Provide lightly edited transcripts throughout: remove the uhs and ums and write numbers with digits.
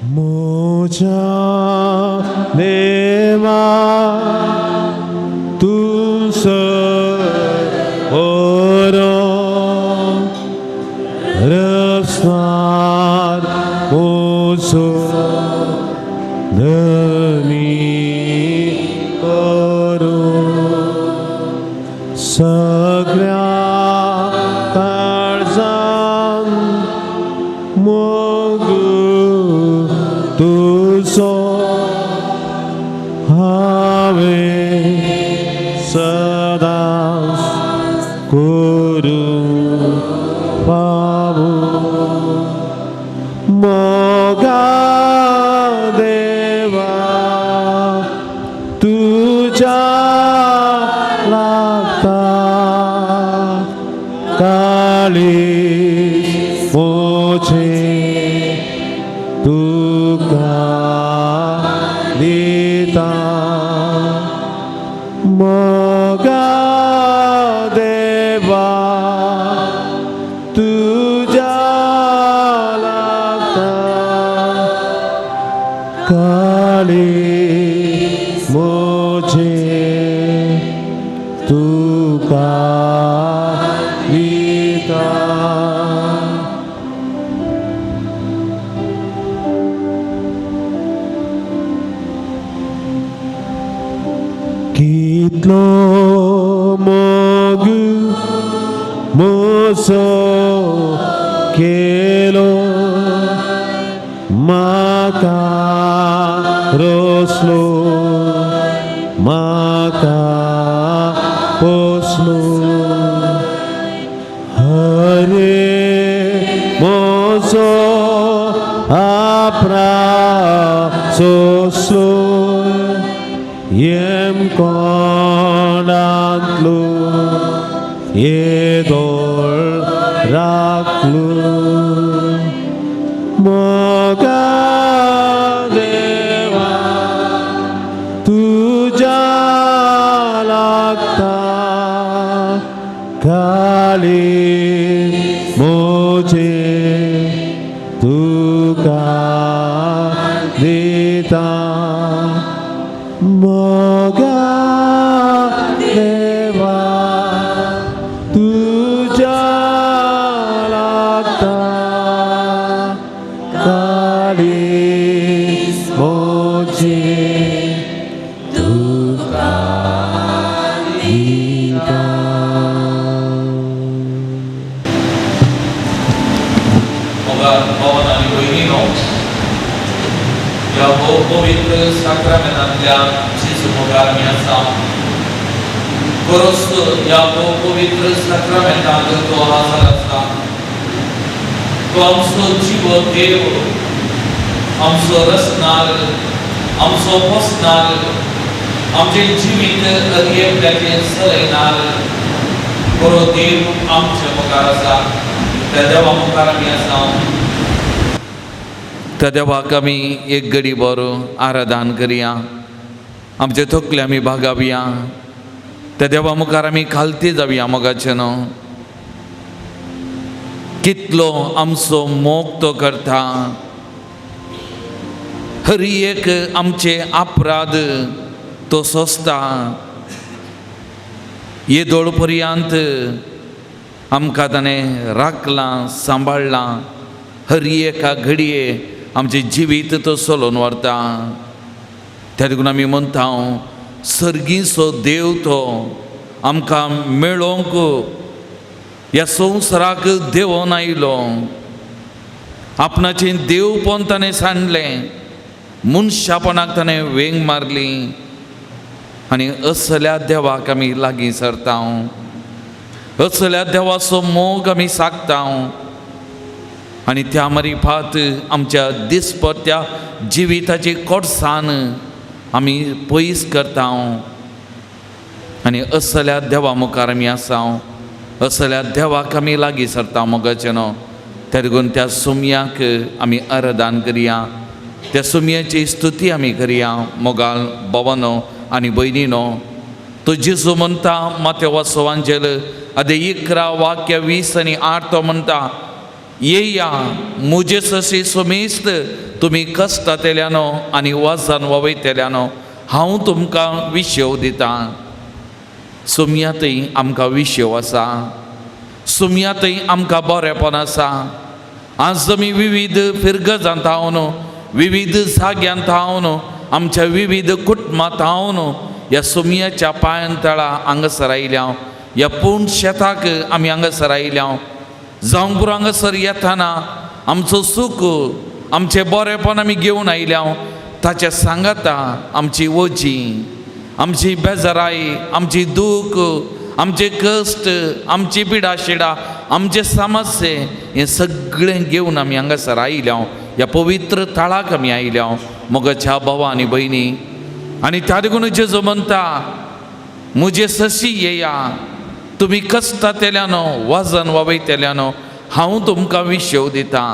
म्हज्या देवा तूं बरो रस्तार म्हजो धनी करूं सगळ्या काळजान मोग तुजो हांवें सदांच करूं फावो मोगा देवा तुज्या लागता काळीज म्हजें तुका दिता मोगा देवा तुज्या लागता काळीज म्हजें तुका दिता. कितलो मोग म्हजो केलो म्हाका रोसलो म्हाका पोसलो हरे म्हजो अपराध सोंसलो येमकोंडांतलो येदोळ राखलो मोगा देवा तुज्या लागता काळीज म्हजें तुका दिता मोगा देवा तुज्या लागता काळीज म्हजें तुका दिता. मोगाळ भावांनो आनी भयणीनो, ह्या हो पवित्र साक्रामेंतांतल्या जेजू मुखार आमी आसा. खरोच ह्या हो पवित्र साक्रामेंतांत तो हाजर आसा. तो आमचो जिवो देव, आमचो रचणार, आमचो पोसणार, आमचें जिवीत एकल्याचें चलयणार बरो देव आमच्या मुखार आसा. त्या देवा मुखार आमी आसा. त्या देवाक आमी एक घडी बरो आराधन करया, आमचे तकले आमी बागावया, त्या देवा मुखार आमी खालती जावया. मोगाचें न्हू कितलो आमचो मोग तो करता. हर एक आमचे अपराध तो सोंसता. येदोळ पर्यंत आमकां ताणें राखलां, सांबाळ्ळां. हर एका घडये आमचें जिवीत तो चलोवन व्हरता. त्या देखून आमी म्हणटा, सर्गीचो देव तो आमकां मेळोवंक ह्या संवसाराक देंवोन आयलो. आपणाचें देवपण ताणें सांडलें, मनशापणाक ताणें वेंग मारली आनी असल्या देवाक आमी लागीं सरता, असल्या देवाचो मोग आमी सागता आनी त्या मारिफात आमच्या दिसपट्ट्या जिविताची कोडसाण आमी पयस करता आनी असल्या देवा मुखार आमी आसा, असल्या देवाक आमी लागीं सरता. मोगाचें न्हू त्या देखून त्या सुमयाक आमी आराधन करया, त्या सुमयाची स्तुती आमी करया. मोगाल भावानो आनी भयणीनो, तो जेजू म्हणटा मातेवाचो वांजेल अध्याय 11 वाक्य 20 आनी 8, तो म्हणटा, येया मुजे सशी समेस्त तुमी कश्टांतल्यानो आनी वजन वयतल्यानो, हांव तुमकां विशेव दितां. सुमयातय आमकां विशेव आसा, सुमयातय आमकां बरेंपण आसा. आज आमी विविध फिरगजांत हांव, विविध जाग्यांत हांव, आमच्या विविध कुटुंबांत हांव ह्या सुमयाच्या पांयां तळा हांगासर आयल्या, ह्या पूर्ण शेताक आमी हांगासर आयल्या. जावंक पुरो हांगासर येताना आमचो सूख, आमचें बरेंपण आमी घेवन आयल्या. ताच्या सांगाता आमची वजी, आमची बेजाराय, आमची दूख, आमचे कश्ट, आमची पिडा शिडा, आमचे समस्ये हें सगळें घेवन आमी हांगासर आयल्या, ह्या पवित्र थळाक आमी आयल्या मोगाच्या भावा आनी भयणी. आनी त्या देखून जेजू म्हणटा, मुजे सशी येया तुमी कश्टांतल्यानो वजन वयतल्यानो, हांव तुमकां विशेव दितां.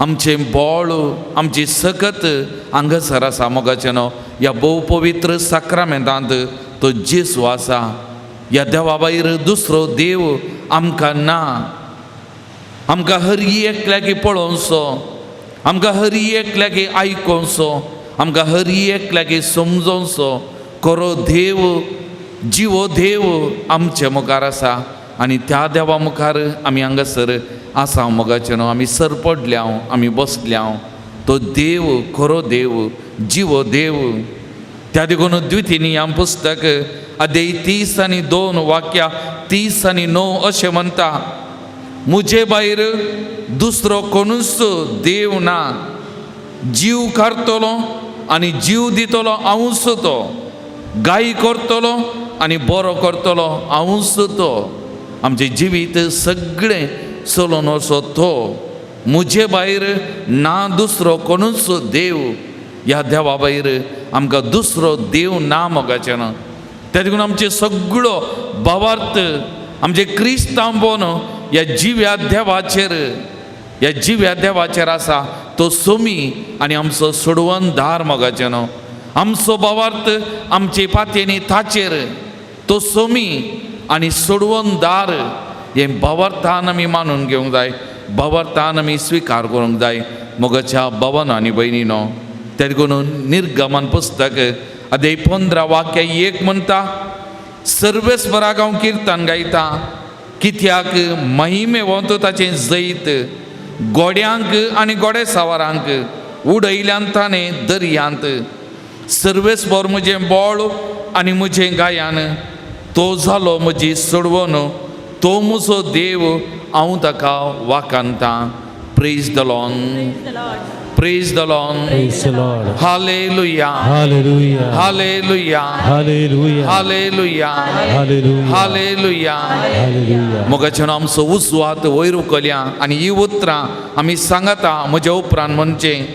आमचें बोळ, आमची सकत हांगासर आसा मोगाचें न्हू. ह्या भोव पवित्र साक्रामेंतांत तो जेजू आसा. ह्या देवा भायर दुसरो देव आमकां ना. आमकां हर एकल्याक पळोवचो, आमकां हर एकल्याक आयकोवचो, आमकां हर एकल्याक समजोवचो खरो देव, जिवो देव आमचे मुखार आसा. आनी त्या देवा मुखार आमी हांगासर आसा मोगाचें न्हू. आमी सरपडल्या, आमी बसल्या. तो देव खरो देव, जिवो देव. त्या देखून द्वितीय पुस्तक अध्याय 32 वाक्या 39 अशें म्हणटा, मुजे भायर दुसरो कोणूच देव ना. जीव काडटलो आनी जीव दितलो हांवूच तो, गाय करतलो आनी बरो करतलो हांवूच तो. आमचें जिवीत सगळें चलोवन वचो तो. मुजे भायर ना दुसरो कोणूच देव. ह्या देवा भायर आमकां दुसरो देव ना मोगाचें ना. त्या देखून आमचें सगळो भावार्थ, आमचें क्रिस्तांवपण ह्या जिव्या देवाचेर, ह्या जिव्या देवाचेर आसा. तो सोमी आनी आमचो सोडवणदार मोगाचें न्हू. आमचो भावार्थ, आमचे पातयेनी ताचेर. तो सोमी आनी सोडवणदार हें भावार्थान आमी मानून घेवंक जाय, भावार्थान आमी स्विकार करूंक जाय मोगाच्या भावान आनी भयणीनो. त्या देखून निर्गमन पुस्तक अध्याय 15 वाक्य 1 म्हणटा, सर्वेस्पराक हांव किर्तन गायता, कित्याक महिमेवंत ताचें जैत. गोड्यांक आनी गोडे सावारांक उडयल्यान ताणें दर्यांत. सर्वेस्पर म्हजें बोळ आनी म्हजें गायन, तो जालो म्हजी सोडवण, तो म्हजो देव, हांव ताका वाखाणतां. Praise the Lord. Praise the Lord. Praise the Lord. Hallelujah. Hallelujah. Hallelujah. Hallelujah. Hallelujah. Hallelujah. Hallelujah. Hallelujah. मोगाच्यान आमचो उजवात वयर उखलया आनी ही उतरां आमी सांगता म्हज्या उपरांत म्हणचें,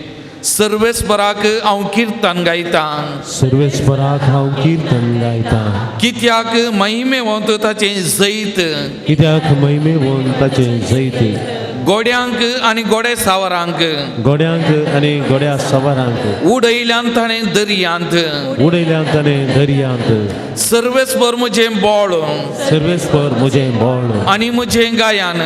सर्वेस्पराक हांव किर्तन गायतां. सर्वेस्पराक हांव कीर्तन गायता. कित्याक महिमेवंत ताचें जैत. कित्याक महिमेवंत ताचें जैत. गोड्यांक आनी गोडे सावरांक गोड्यांक आनी गोड्या सवारांक उडयल्यान ताणें दर्यांत. उडयल्यान ताणें दर्यांत. सर्वेस्पर म्हजें बोळ सर्वेस्पर म्हजें बोळ आनी म्हजें गायन,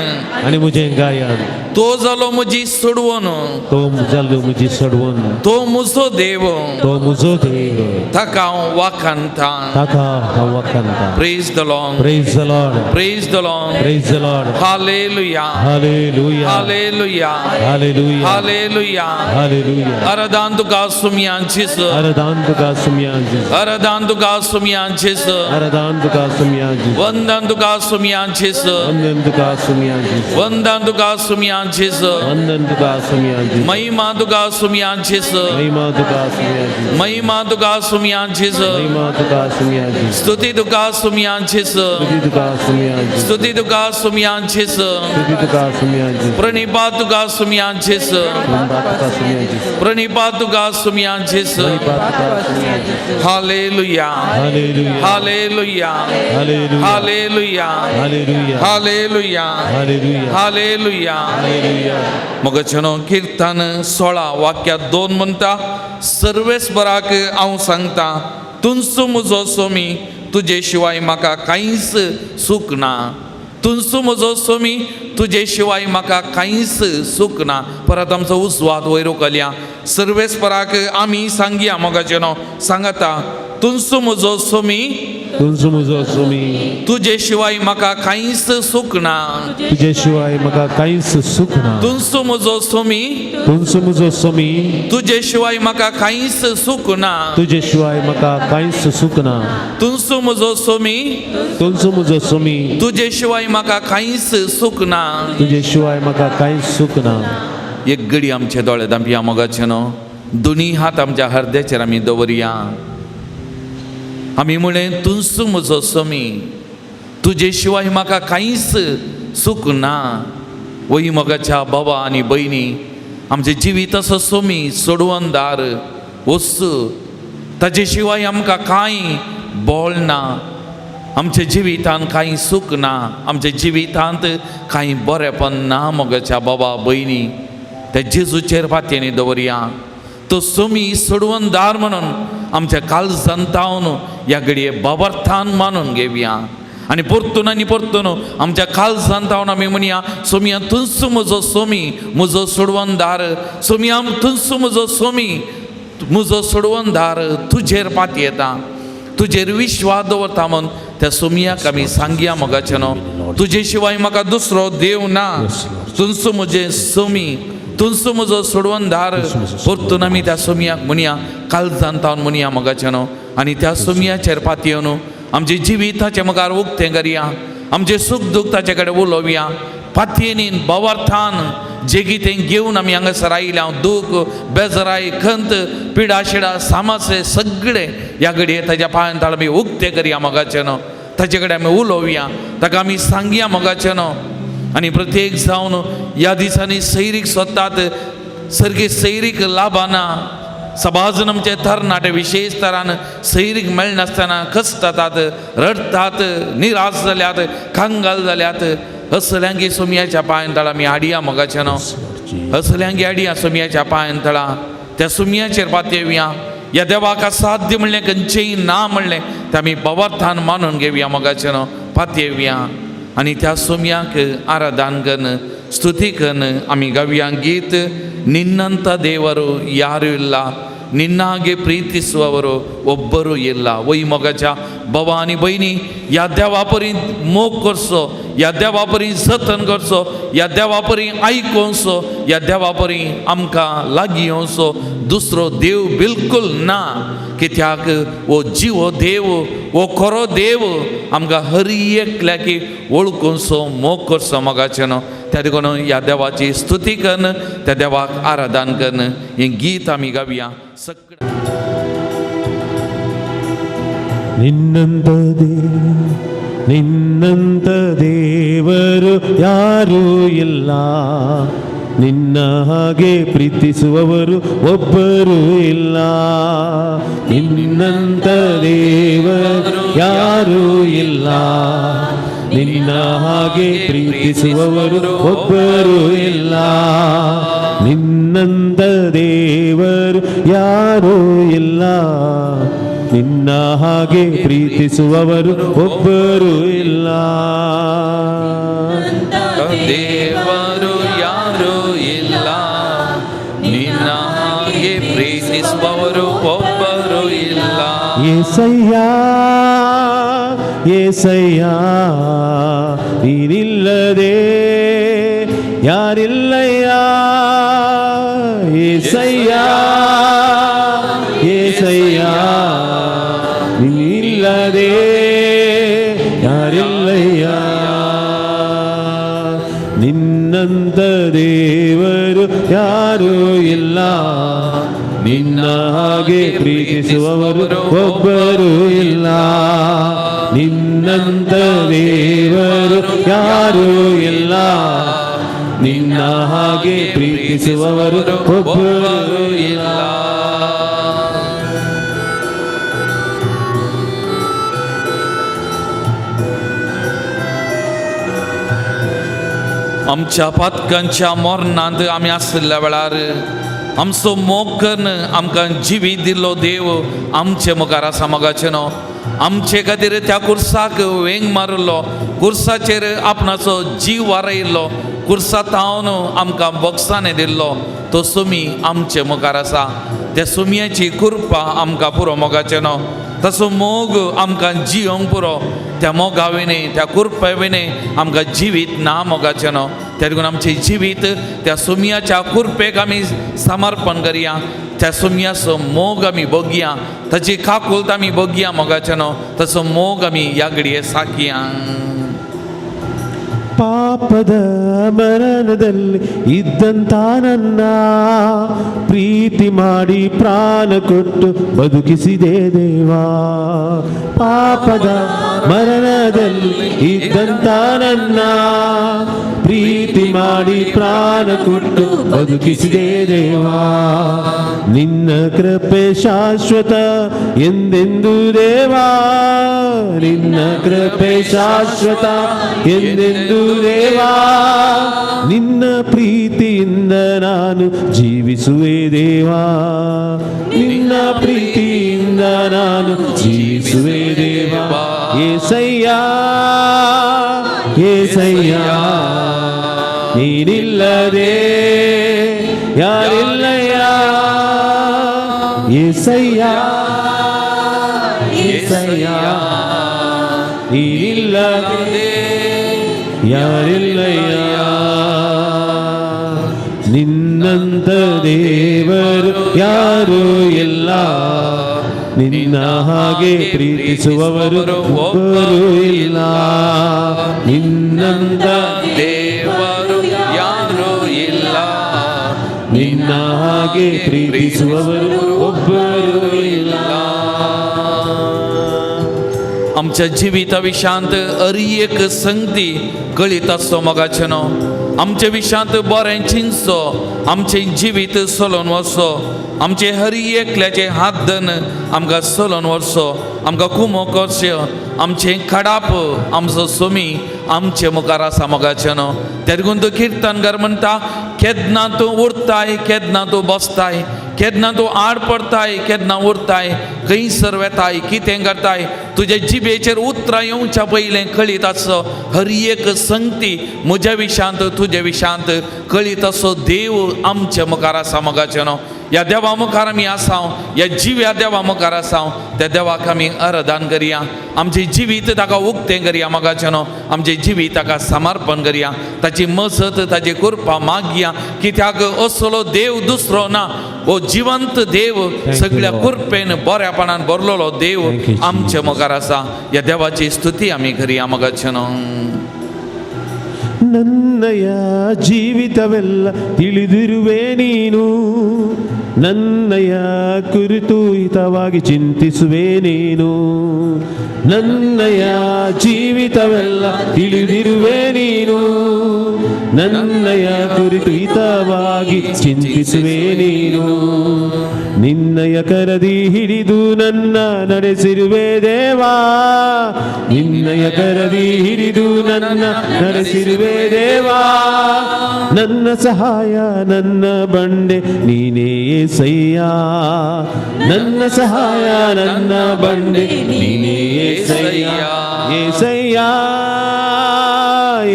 आनी म्हजें गायन, तो जालो म्हजी सोडवण, तो जालो म्हजी सोडवण, तो म्हजो देव, तो म्हजो देव, ताका हांव वाखाणतां. ताका हांव वाखाणतां. Praise the Lord. Praise the Lord. Praise the Lord. Praise the Lord. Hallelujah. Hallelujah. Hallelujah. Hallelujah. Hallelujah. Hallelujah. आराधन तुका सुमयान जेजू. आराधन तुका सुमयान जेजू. आराधन तुका सुमयान जेजू. आराधन तुका सुमयान जेजू. वंदन तुका सुमयान जेजू. वंदन तुका सुमयान जेजू. वंदन तुका सुमयान जेजू. वंदन तुका सुमयान जेजू. महिमा तुका सुमयान जेजू. महिमा तुका सुमयान जेजू. महिमा तुका सुमयान जेजू. महिमा तुका सुमयान जेजू. स्तुती तुका सुमयान जेजू. स्तुती तुका सुमयान जेजू. स्तुती तुका सुमयान जेजू. स्तुती तुका सुमयान जेजू. प्रणिपात तुका सुमयान जेजू. प्रणिपात तुका सुमयान जेजू. प्रणिपात तुका सुमयान जेजू. प्रणिपात तुका सुमयान जेजू. Hallelujah. Hallelujah. Hallelujah. Hallelujah. Hallelujah. Hallelujah. Hallelujah. Hallelujah. Hallelujah. Hallelujah. मोगाच्यानो, किर्तन 16 वाक्यात 2 म्हणटा, सर्वेस्पराक हांव सांगता, तूंच म्हजो सोमी, तुजे शिवाय म्हाका कांयच सूख ना. तुंचो म्हजो सोमी, तुजे शिवाय म्हाका कांयच सूख ना. परत आमचो उजवात वयर उखलया. सर्वेस्पराक आमी सांगया मोगाचें न्हू, सांगाता, तुंचो म्हजो सोमी, तुमचो म्हजो स्वामी, तुजे शिवाय म्हाका कांयच सूख ना. तुजे शिवाय म्हाका कांयच सुख ना. तुंचो म्हजो सोमी, तुमचो म्हजो स्वामी, तुजे शिवाय म्हाका कांयच सूख ना. तुजे शिवाय म्हाका कांयच सुख ना. तुंचो म्हजो सोमी, तुमचो म्हजो स्वामी, तुजे शिवाय म्हाका कांयच सूख ना. तुजे शिवाय म्हाका कांयच सुख ना. एक घडी आमचे दोळे धांपया मोगाचे न्हू, दोनी हात आमच्या हरद्याचेर आमी दवरया. आमी म्हळें, तुंचो म्हजो सोमी, तुजे शिवाय म्हाका कांयच सूख ना. वही मोगाच्या बाबा आनी भयणी, आमचें जिवीत असो सोमी सोडवणदार वस्तू, ताजे शिवाय आमकां कांय बोळ ना. आमच्या जिवितांत कांय सूख ना, आमच्या जिवितांत कांय बरेंपण ना. मोगाच्या बाबा भयणी, त्या जेजूचेर फातयांनी दवरया. तो सोमी सोडवणदार म्हणून आमच्या काळजान तावन ह्या घडये बाबार्थान मानून घेवया. आनी परतून आनी परतून आमच्या काळजान तावन आमी म्हणया, सोमिया तुंचो म्हजो सोमी, म्हजो सोडवणदार. सोमिया तुंचो म्हजो सोमी, म्हजो सोडवणदार, तुजेर पातयेता, तुजेर विश्वास दवरता म्हूण त्या सोमियाक आमी सांगया मोगाचें न्हू, तुजे शिवाय म्हाका दुसरो देव ना. तुंचो म्हजें सोमी, तुंचो म्हजो सोडवणदार. परतून आमी त्या सोमियाक म्हणया, काळजान तावन म्हणया मोगाचें न्हू. आनी त्या सोमियाचेर पातयेवन आमचे जिविताचे मुखार उक्तें करया, आमचें सूख दूख ताचे कडेन उलोवया. पातयेनीन भावार्थान जे कितें घेवन आमी हांगासर आयल्या, दूख बेजराय खंत पिडा शिडा सामासे सगळे ह्या घडये ताज्या पांयान ताळ आमी उक्तें करया मोगाचें न्हू. ताचे कडेन आमी उलोवया, ताका आमी सांगया मोगाचें न्हू. आनी प्रत्येक जावन ह्या दिसांनी सैरीक सोदतात, सारकी सैरीक लाभाना. समाजून आमचे तरणाटे विशेश तरान सैरीक मेळनासतना खचतात, रडटात, निराश जाल्यात, कंगाल जाल्यात. असल्यांकी सोमयाच्या पांयान तळा आमी हाडया मोगाचें न्हू, असल्यांकी हाडया सोमयाच्या पांयान तळा. त्या सुमयाचेर पातयेवया. ह्या देवाक असाध्य म्हणलें खंयचेंय ना म्हणलें तें आमी भावार्थान मानून घेवया मोगाचें न्हू, पातयेवया. आनी त्या सोमयाक आराधन कन्न ಸ್ತುತಿ ಕನ್ ಆಮಿ ಗವ್ಯ ಗೀತ್, ನಿನ್ನಂಥ ದೇವರು ಯಾರೂ ಇಲ್ಲ, ನಿನ್ನಾಗೆ ಪ್ರೀತಿಸುವವರು ಒಬ್ಬರೂ ಇಲ್ಲ. वय मोगाच्या बाबा आनी भयणी, ह्या देवा परी मोग करचो, ह्या देवा परी जतन करचो, ह्या देवा परी आयकोवचो, ह्या देवा परी आमकां लागीं येवचो दुसरो देव बिलकुल ना. कित्याक हो जिवो देव, हो खरो देव आमकां हर एकल्याकी वळखुचो, मोग करचो मोगाचें न्हू. त्या देखून ह्या देवाची स्तुती कन्न त्या देवाक आराधन कन्न हें गीत आमी गावया सगळें. ನಿನ್ನಂತ ನಿನ್ನಂತ ದೇವರು ಯಾರೂ ಇಲ್ಲ, ನಿನ್ನ ಹಾಗೆ ಪ್ರೀತಿಸುವವರು ಒಬ್ಬರೂ ಇಲ್ಲ. ನಿನ್ನಂತ ದೇವರು ಯಾರೂ ಇಲ್ಲ, ನಿನ್ನ ಹಾಗೆ ಪ್ರೀತಿಸುವವರು ಒಬ್ಬರೂ ಇಲ್ಲ. ನಿನ್ನಂತ ದೇವರು ಯಾರೂ ಇಲ್ಲ, ನಿನ್ನ ಹಾಗೆ ಪ್ರೀತಿಸುವವರು ಒಬ್ಬರೂ ಇಲ್ಲ. ದೇವರು ಯಾರೂ ಇಲ್ಲ, ನಿನ್ನ ಹಾಗೆ ಪ್ರೀತಿಸುವವರು ಒಬ್ಬರು ಇಲ್ಲ. ಏಸಯ್ಯ ಏಸಯ್ಯ ನೀನಿಲ್ಲದೆ ಯಾರಿಲ್ಲಯ್ಯ. ಏಸಯ್ಯ ಏಸಯ್ಯ ನೀನಿಲ್ಲದೆ ಯಾರಿಲ್ಲಯ್ಯ. ನಿನ್ನಂತ ದೇವರು ಯಾರೂ ಇಲ್ಲ, ನಿನ್ನ ಹಾಗೆ ಪ್ರೀತಿಸುವವರು ಒಬ್ಬರೂ ಇಲ್ಲ. ನಿನ್ನಂತ ದೇವರು ಯಾರೂ ಇಲ್ಲ, ನಿನ್ನ ಹಾಗೆ ಪ್ರೀತಿಸುವವರು ಒಬ್ಬರೂ ಇಲ್ಲ. आमच्या पातकांच्या मरणांत आमी आशिल्ल्या वेळार आमचो मोग कन्न आमकां जिवीत दिल्लो देव आमचे मुखार आसा मोगाचें न्हू. आमचे खातीर त्या कुर्साक वेंग मारिल्लो, कुर्साचेर आपणाचो जीव वारयल्लो, कुर्सा तावन आमकां बॉक्सांनी दिल्लो तो सुमी आमचे मुखार आसा. त्या सुमयाची कृपा आमकां पुरो मोगाचें न्हू, तसो मोग आमकां जियोंक पुरो. त्या मोगा विणे, त्या कृपा विणे आमकां जिवीत ना मोगाचें न्हू. त्या देखून आमचें जिवीत त्या सुमयाच्या कृपेक आमी समर्पण करया. त्या सुमयाचो मोग आमी बगया, ताची काकुळट आमी बगया मोगाचें न्हू. तसो मोग आमी ह्या घडये साकया. ಪಾಪದ ಮರಣದಲ್ಲಿ ಇದ್ದಂತ ನನ್ನ ಪ್ರೀತಿ ಮಾಡಿ ಪ್ರಾಣ ಕೊಟ್ಟು ಬದುಕಿಸಿದೆ ದೇವಾ. ಪಾಪದ ಮರಣದಲ್ಲಿ ಇದ್ದಂತ ನನ್ನ ಪ್ರೀತಿ ಮಾಡಿ ಪ್ರಾಣ ಕೊಟ್ಟು ಬದುಕಿಸಿದೆ ದೇವಾ. ನಿನ್ನ ಕೃಪೆ ಶಾಶ್ವತ ಎಂದೆಂದು ದೇವಾ, ನಿನ್ನ ಕೃಪೆ ಶಾಶ್ವತ ಎಂದೆಂದು ದೇವಾ. ನಿನ್ನ ಪ್ರೀತಿಯಿಂದ ನಾನು ಜೀವಿಸುವೆ ದೇವಾ, ನಿನ್ನ ಪ್ರೀತಿಯಿಂದ ನಾನು ಜೀವಿಸುವೆ ದೇವಾ. ಏಸಯ್ಯ ಏಸಯ್ಯ, ನೀನಿಲ್ಲದೆ ಯಾರಿಲ್ಲಯ್ಯ. ಏಸಯ್ಯ ಏಸಯ್ಯ, ನೀನಿಲ್ಲದೆ ಯಾರಿಲ್ಲಯ್ಯ. ನಿನ್ನಂತ ದೇವರು ಯಾರೂ ಇಲ್ಲ, ನಿನ್ನ ಹಾಗೆ ಪ್ರೀತಿಸುವವರು ಒಬ್ಬರೂ ಇಲ್ಲ. ನಿನ್ನಂತ ದೇವರು ಯಾರೂ ಇಲ್ಲ, ನಿನ್ನ ಹಾಗೆ ಪ್ರೀತಿಸುವವರು ಒಬ್ಬರೂ ಇಲ್ಲ. आमच्या जिविता विशांत हर एक संगती कळीत आसचो मोगाचें न्हू. आमच्या विशांत बरें चिंतचो, आमचें जिवीत चलोवन वचचो, आमचे हर एकल्याचे हात धन आमकां चलोवन व्हरचो, आमकां कुमो करच्यो, आमचें खडाप आमचो सोमी आमचे मुखार आसा मोगाचें न्हू. त्या देखून तूं किर्तनकार म्हणटा, केन्ना तूं उरताय, केन्ना तूं बसताय, केन्ना तूं आड पडताय, केन्ना उरताय, खंयसर वेताय, कितें करताय, तुज्या जिबेचेर उतरां येवच्या पयलें कळीत आसचो. हर एक संगती म्हज्या विशांत तुज्या विशांत कळीत आसचो देव आमच्या मुखार आसा मोगाचें न्हू. ह्या देवा मुखार आमी आसाव, ह्या जिव्या देवा मुखार आसाव, त्या देवाक आमी आराधन करया. आमचें जिवीत ताका उक्तें करया मोगाचें न्हू. आमचें जिवीत ताका समर्पण करया, ताची मजत ताची कृपा मागया, कित्याक असलो देव दुसरो ना. हो जिवंत देव, you, सगळ्या Lord. कृपेन बऱ्यापणान भरलेलो देव Thank you, Jesus. आमचे मुखार आसा. ह्या देवाची स्तुती आमी करया मोगाचें न्हू. ನನ್ನಯ ಜೀವಿತವೆಲ್ಲ ತಿಳಿದಿರುವೆ ನೀನು, ನನ್ನಯ ಕುರಿತು ಹಿತವಾಗಿ ಚಿಂತಿಸುವೆ ನೀನು. ನನ್ನಯ ಜೀವಿತವೆಲ್ಲ ತಿಳಿದಿರುವೆ ನೀನು, ನನ್ನಯ ಕುರಿತು ಹಿತವಾಗಿ ಚಿಂತಿಸುವೆ ನೀನು. ನಿನ್ನಯ ಕರದಿ ಹಿಡಿದು ನನ್ನ ನಡೆಸಿರುವೆ ದೇವಾ, ನಿನ್ನಯ ಕರದಿ ಹಿಡಿದು ನನ್ನ ನಡೆಸಿರುವೆ ದೇವಾ. ನನ್ನ ಸಹಾಯ ನನ್ನ ಬಂಡೆ ನೀನೇ ಏಸಯ್ಯ, ನನ್ನ ಸಹಾಯ ನನ್ನ ಬಂಡೆ ನೀನೇ ಏಸಯ್ಯ. ಏಸಯ್ಯ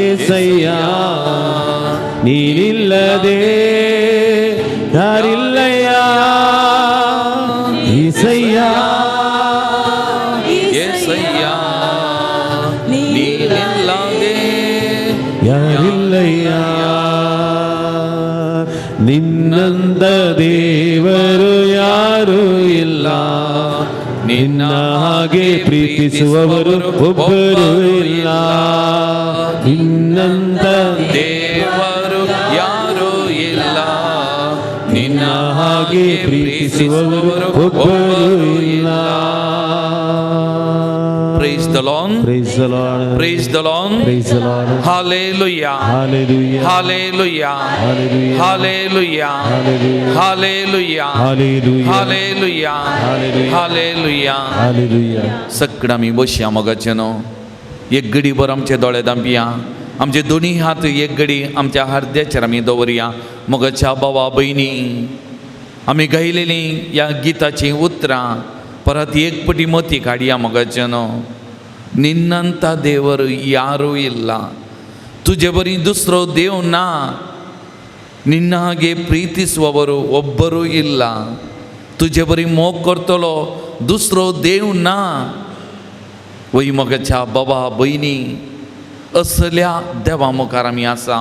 ಏಸಯ್ಯ, ನೀನಿಲ್ಲದೆ ಯಾರಿಲ್ಲಯ್ಯ. ಏಸಯ್ಯ ಏಸಯ್ಯ, ನೀನಿಲ್ಲದೆ ಯಾರಿಲ್ಲಯ್ಯ. ನಿನ್ನಂತ ದೇವರು ಯಾರೂ ಇಲ್ಲ, ನಿನ್ನ ಹಾಗೆ ಪ್ರೀತಿಸುವವರು ಒಬ್ಬರೂ ಇಲ್ಲ. ನಿನ್ನಂತ ದೇವರು ಯಾರೂ ಇಲ್ಲ, ನಿನ್ನ ಹಾಗೆ ಪ್ರೀತಿಸುವವರು ಒಬ್ಬರೂ ಇಲ್ಲ. Praise the Lord. Praise the Lord. Praise the Lord. Praise the Lord. Hallelujah. Hallelujah. Hallelujah. Hallelujah. Hallelujah. Hallelujah. Hallelujah. Hallelujah. Hallelujah. Hallelujah. Hallelujah. Hallelujah. सगळं आमी बसया मोगाचें न्हू. एक घडीभर आमचे दोळे धांपया, आमचे दोनी हात एक घडी आमच्या हरद्याचेर आमी दवरया. मोगाच्या भावा भयणी, आमी गायलेलीं ह्या गिताचीं उतरां परत एक पटी मती काडया मगाचेनो. निन्नंत देवर यारू इल्ला, तुजे बरी दुसरो देव ना, निन्न हागे प्रीतिಸುವವರು ಒಬ್ಬರೂ ಇಲ್ಲ, तुजे बरी मोग करतलो दुसरो देव ना. वय मोगाच्या बाबा भयणी, असल्या देवा मुखार आमी आसा.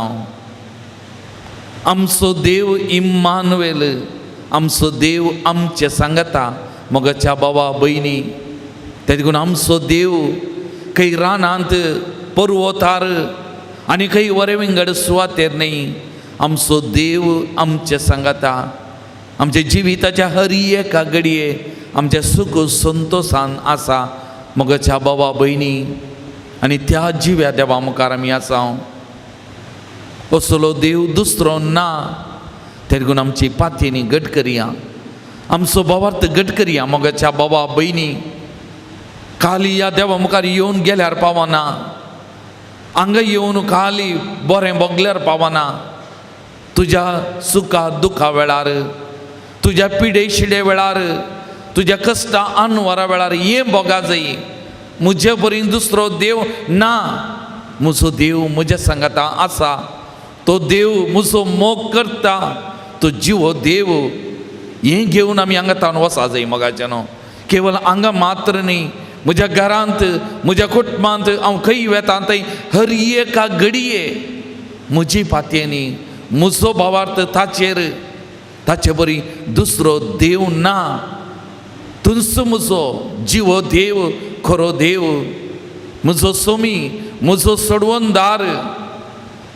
आमचो देव इम्मानुएल, आमचो देव आमचे सांगता मोगाच्या बाबा भयणी. ते देखून आमचो देव खंय रानांत पर्वतार आनी खंय वरे विंगड सुवातेर न्ही, आमचो देव आमचे सांगता. आमच्या जिविताच्या हर एका घडये आमच्या सुख संतोसान आसा मोगाच्या बाबा भयणी. आनी त्या जिव्या देवा मुखार आमी आसा. असलो देव दुसरो ना. ते देखून आमची पातयेनी घट करया, आमचो भावार्थ घट करया मोगाच्या बाबा भयणी. खाली ह्या देवा मुखार येवन गेल्यार पावना, हांगा येवन खाली बरें भोगल्यार पावना. तुज्या सुखा दुखा वेळार, तुज्या पिडे शिडे वेळार, तुज्या कश्टा अनवरा वेळार हें भोगा जाय. म्हजे बरी दुसरो देव ना, म्हजो देव म्हज्या सांगाता आसा. तो देव म्हजो मोग करता, तो जिवो देव. हें घेवन आमी हांगा तावन वचा जाय मोगाचें न्हू. केवल हांगा मात्र न्ही, म्हज्या घरांत, म्हज्या कुटुंबांत हांव खंय वेता थंय हर एका घडये म्हजी पातयेनी म्हजो भावार्थ ताचेर, ताचे बरी दुसरो देव ना. तुंच म्हजो जिवो देव, खरो देव, म्हजो सोमी, म्हजो सोडवणदार.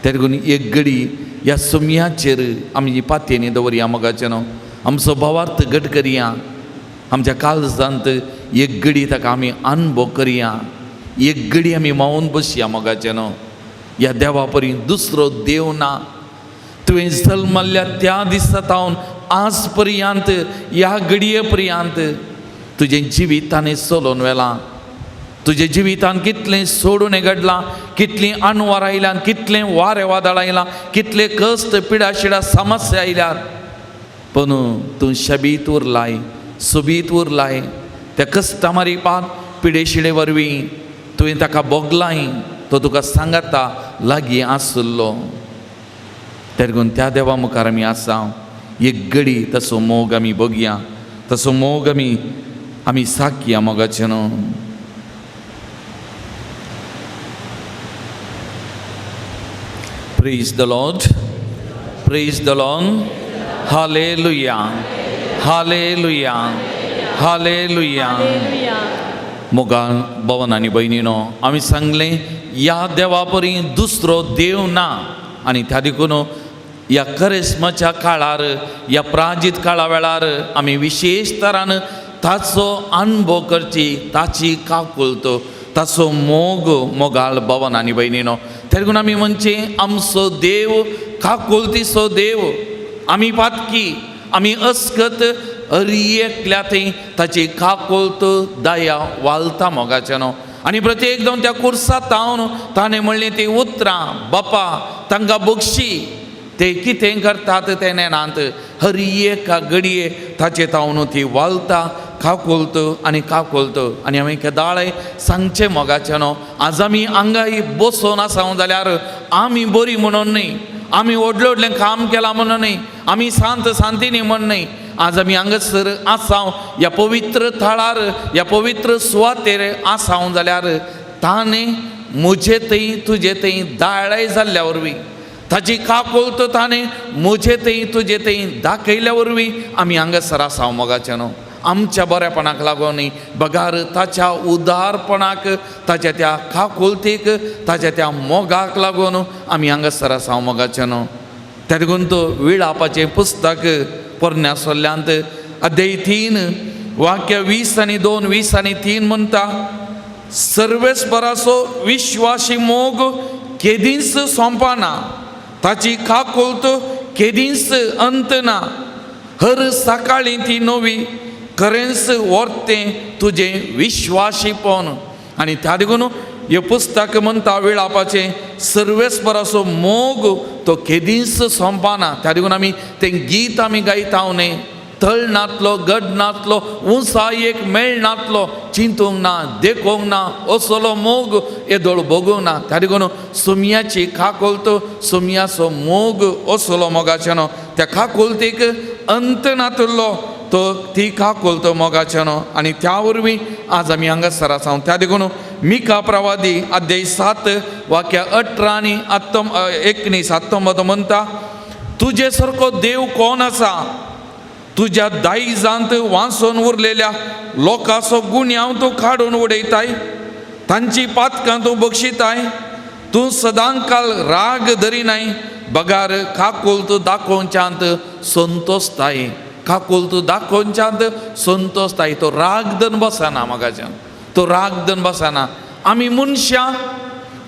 ते देखून एक घडी ह्या सोमयाचेर आमी पातयेनी दवरया मोगाचें न्हू. आमचो भावार्थ घट करया, आमच्या काळजांत एक घडी ताका आमी अनुभव करया, एक घडी आमी मावून बसया मोगाचें न्हू. ह्या देवा परी दुसरो देव ना. तुवें जल्मल्ल्या त्या दिसा तावन आज पर्यंत ह्या घडये पर्यंत तुजें जिवितांनी चलोवन व्हेलां. तुज्या जिवितान कितलें सोडून घडलां, कितलीं अणवार आयल्यान, कितलें वारें वादळ आयलां, कितले कश्ट पिडा शिडा समस्या आयल्यात, पूण तूं शबीत उरलाय, सोबीत उरलाय. त्या कश्टा मारिपात पिडे शिडे वरवीं तुवें ताका भोगलाय, तो तुका सांगता लागीं आसलो. ते देखून त्या देवा मुखार आमी आसा. एक घडी तसो मोग आमी बघया, तसो मोग आमी आमी साकया मोगाचें न्हू. Praise the Lord. Praise the Lord. Hallelujah. Hallelujah. Hallelujah. मोगान भवन आनी भयणीनो, आमी सांगलें ह्या देवा परी दुसरो देव ना. आनी त्या देखून ह्या करिस्माच्या काळार, ह्या प्राजीत काळा वेळार आमी विशेश तरान ताचो अनुभव करची, ताची काकुळत, ताचो मोग मोगाळ भवन आनी भयणीनो. ते देखून आमी म्हणचे आमचो देव काकुळतीचो देव. आमी पातकी, आमी अस्कत, हर एकल्या थंय ताची काकुळत दया वालता मोगाचें न्हू. आनी प्रत्येक जावन त्या कुर्सा तावन ताणें म्हणलें ती उतरां, बापा तांकां बक्षी, ते कितें करतात तें नेणांत. हर एका घडये ताचे तावन ती वालता काकुळत आनी काकुळत. आनी हांवें केदाळें सांगचें मोगाचें न्हू, आज आमी हांगाय बसोन आसा जाल्यार आमी बरी म्हणून न्ही, आमी व्हडलें व्हडलें काम केलां म्हणून न्ही, आमी शांत शांतीनी म्हण न्ही. आज आमी हांगासर आसा ह्या पवित्र थळार, ह्या पवित्र सुवातेर आसा जाल्यार ताणें म्हजे थंय तुजे थंय दाळाय जाल्ल्या वरवीं, ताची काकुळत ताणें म्हजे थंय तुजे थंय दाखयल्या वरवीं आमी हांगासर आसा मोगाचें न्हू. आमच्या बरेपणाक लागून न्ही, बगार ताच्या उदारपणाक, ताच्या त्या काकुळतीक, ताच्या त्या मोगाक लागून आमी हांगासर आसा मोगाचें न्हू. त्या देखून तो विळापाचें पुस्तक पोरण्या सोल्ल्यांत अध्याय 3 वाक्य 20 आनी 2 20 आनी 3 म्हणटा, सर्वेस्पराचो विश्वासी मोग केदींच सोंपना, ताची काकुळत केदींच अंत ना. हर सकाळीं ती नवी खरेंच व्हरतें तुजें विश्वासीपण. आनी त्या देखून हें पुस्तक म्हणटा विळापाचें सर्वेस्पराचो मोग तो केदींच सोंपना. त्या देखून आमी तें गीत आमी गायता न्ही, तळ नातलो, गड नातलो, उंचायेक मेळ नातलो, चिंतूंक ना, देखूंक ना, असलो मोग येदोळ भोगूंक ना. त्या देखून सुमयाची काकुळट, सुमयाचो मोग असलो मोगाचें न्हू, त्या काकुळटीक अंत नातलो तो ती काकुळट मोगाचें न्हू. आनी त्या वरवीं आज आमी हांगासर आसा. त्या देखून मिका प्रवादी अध्याय 7 वाक्य 18 आनी 19 19 म्हणटा, तुजे सारको देव कोण आसा? तुज्या दायजांत वांचून उरलेल्या लोकांचो गुन्यांव तूं काडून उडयताय, तांची पातकां तूं बक्षिताय. तूं सदांकाल राग धरिनाय, बगार काकुळट दाखोवच्यांत संतोषताय, काकुळट दाखोवच्यांत संतोषताय. तो राग धरून बसना म्हाकाच्यान, तो राग धरून बसना. आमी मनशां,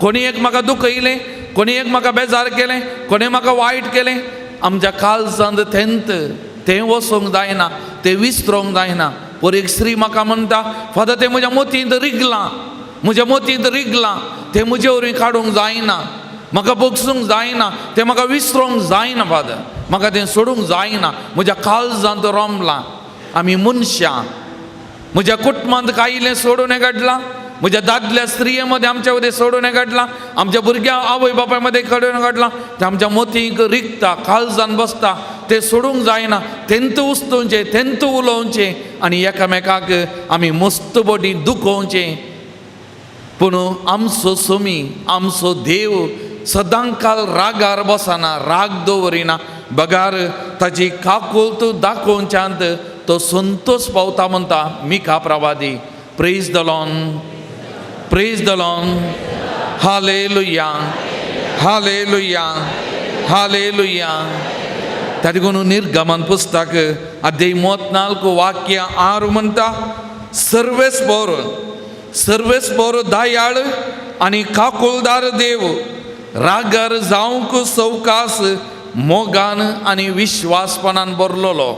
कोणी एक म्हाका दुखयलें, कोणी एक म्हाका बेजार केलें, कोणी म्हाका वायट केलें, आमच्या काळजांत तेंत तें वचूंक जायना, तें विसरोंक जायना. पर एक स्त्री म्हाका म्हणटा, फादर तें म्हज्या मोतींत रिगलां, म्हज्या मोतींत रिगलां, तें म्हजे वरवीं काडूंक जायना, म्हाका बगसूंक जायना, तें म्हाका विसरोंक जायना फादर, म्हाका तें सोडूंक जायना, म्हज्या काळजांत रोमलां. आमी मनशां, म्हज्या कुटुंबांत कांय सोडून घडलां, म्हज्या दादल्या स्त्रिये मदें आमच्या मदें सोडून घडलां, आमच्या भुरग्यां आवय बापाय मदें काडून घडलां, तें आमच्या मोतींक रिगता, काळजान बसता, तें सोडूंक जायना. तेंत उस्तुवचें, तेंत उलोवचें आनी एकामेकाक आमी मस्त बोटी दुखोवचें. पूण आमचो सोमी, आमचो देव सदांकाल रागार बसना, राग दवरिना, बगार ताची काकुळट दाखोवच्यांत तो संतोष पावता म्हणटा Mika प्रवादी. Praise the Lord, praise the Lord, hallelujah, hallelujah, hallelujah. त्या देखून निर्गमन पुस्तक अध्याय 34 वाक्य 6 म्हणटा, सर्वेस्पोर, सर्वेस्पोर दयाळ आनी काकुळदार देव, रागार जावंक सवकास, मोगान आनी विश्वासपणान भरलेलो,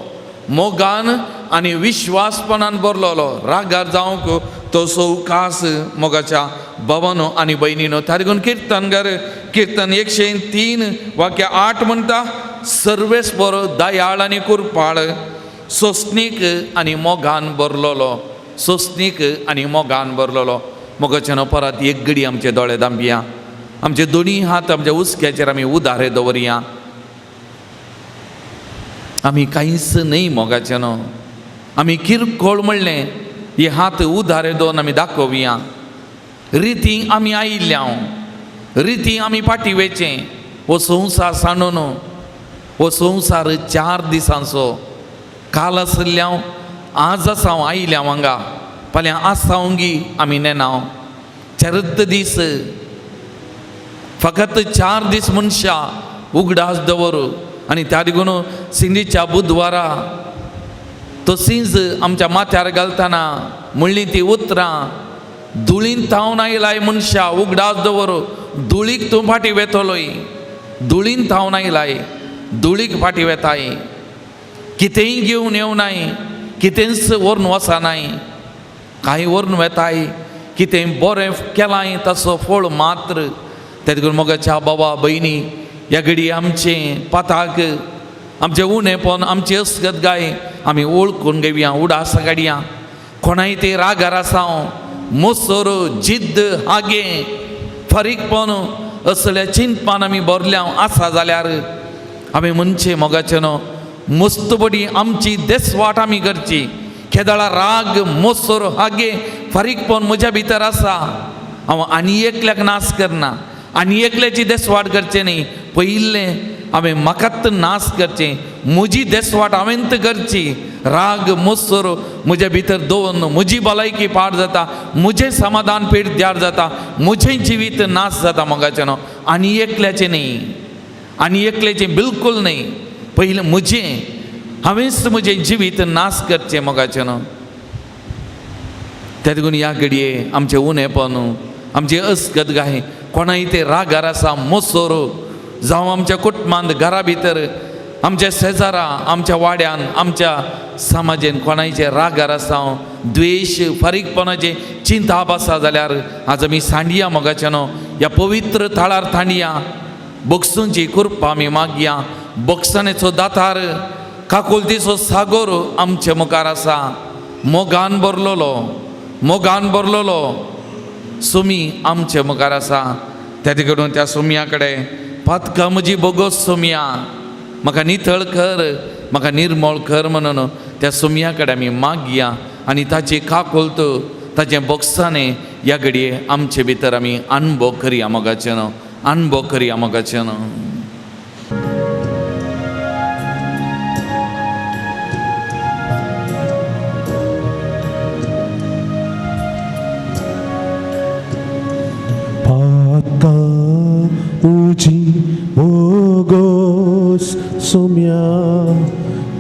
मोगान आनी विश्वासपणान भरलेलो, रागार जावंक तो सवकास. मोगाच्या भवनो आनी भयणीनो, त्या देखून किर्तनगर किर्तन 103 वाक्य 8 म्हणटा, सर्वेस्पोर दयाळ आनी कुरपाळ, सोसणीक आनी मोगान भरलेलो, सोसणीक आनी मोगान भरलेलो. मोगाच्यान परत एक घडी आमचे दोळे दांपया, आमचे दोनी हात आमच्या हुस्क्याचेर आमी उदारे दवरया. आमी कांयच न्हय मोगाचें न्हू, आमी किरकोळ म्हणलें हे हात उदारे दवरून आमी दाखोवया. रिती आमी आयिल्ल्या, रिती आमी फाटी वेचें. हो संवसार सांडून, हो संवसार 4 दिसांचो, काल आशिल्ल्या आज आसा हांव आयिल्ल्या हांगा, फाल्यां आसा गी आमी नेना. 4 दीस, फकत 4 दीस मनशां उगडास दवर. आनी त्या देखून सिंदीच्या बुधवारा तो सिंज आमच्या माथ्यार घालतना म्हणली ती उतरां, धुळीन थावन आयलाय मनशा उगडास दवर, धुळीक तूं फाटी वेतलोय, धुळीन थावन आयलाय, धुळीक फाटी वेताय, कितेंय घेवन येवनाय, कितेंच व्हरून वचनाय, कांय व्हरून वेताय, कितें बरें केलां तसो फळ मात्र. ते देखून मोगाच्या बाबा भयणी, ह्या घडी आमचें पाताक, आमचें उणेपण, आमची असगत गाय आमी वळखून घेवया, उडास काडया. कोणाय ते रागार आसा, मोसोर, जिद्द, हागे, फारीकपण असल्या चिंतपान आमी भरल्या आसा जाल्यार आमी म्हणचें मोगाचें न्हू, मस्त बडी आमची देसवाट आमी करची. केदळा राग, मोसोर, हागे, फारीकपण म्हज्या भितर आसा, हांव आनी एकल्याक नाश करना, आनी एकल्याची देसवाट करचें न्ही. पयलें हांवें म्हाकाच नाश करचें, म्हजी देसवाट हांवें करची. राग मोसोर म्हज्या भितर दवरून म्हजी भलायकी पाड जाता, म्हजें समाधान पेड्ड्यार जाता, म्हजें जिवीत नाश जाता मोगाचें न्हू, आनी एकल्याचें न्ही, आनी एकल्याचें बिलकूल न्ही. पयलें म्हजें, हांवेंच म्हजें जिवीत नाश करचें मोगाचें न्हू. त्या देखून ह्या घडये आमचें उणेपण, आमचें असगत गाय, कोणाय ते रागार आसा, मोसोर जावं आमच्या कुटुंबांत, घरा भितर, आमच्या शेजारा, आमच्या वाड्यान, आमच्या समाजेन कोणायचे रागार आसा, द्वेश, फारीकपणाचें चिंताप आसा जाल्यार आज आमी सांडया मोगाचें न्हू, ह्या पवित्र थळार थांडया, बक्षूंची कृपा आमी मागया. बक्षाणेचो दातार काकुलतीचो सागोर आमचे मुखार आसा. मोगान भरलेलो, मोगान भरलेलो सुमी आमचे मुखार आसा. त्या तिकडून त्या सुमया कडेन पातकां म्हजी बोगोस सुमया, म्हाका नितळ कर, म्हाका निर्मळ कर म्हणून त्या सुमया कडेन आमी मागया आनी ताची काकुळट, ताचें बोगसाणें ह्या घडये आमचे भितर आमी अणभव करया मोगाचें न्हू, अणभव करया मोगाचें न्हू. पातकां म्हजी बोगोस सोम्या,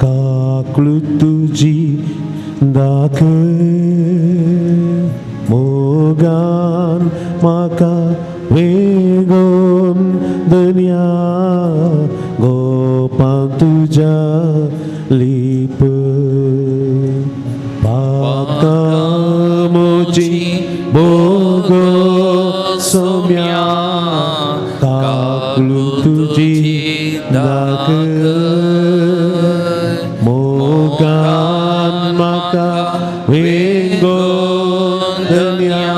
काकूळ तुजी दाखय. मोगान म्हाका वेगोवन दर्या, गोपां तुज्या लिप. पातकां म्हजी बोगोस सोम्या, काकूळ तुजी दाखय. मोगान म्हाका वेगोवन दर्या,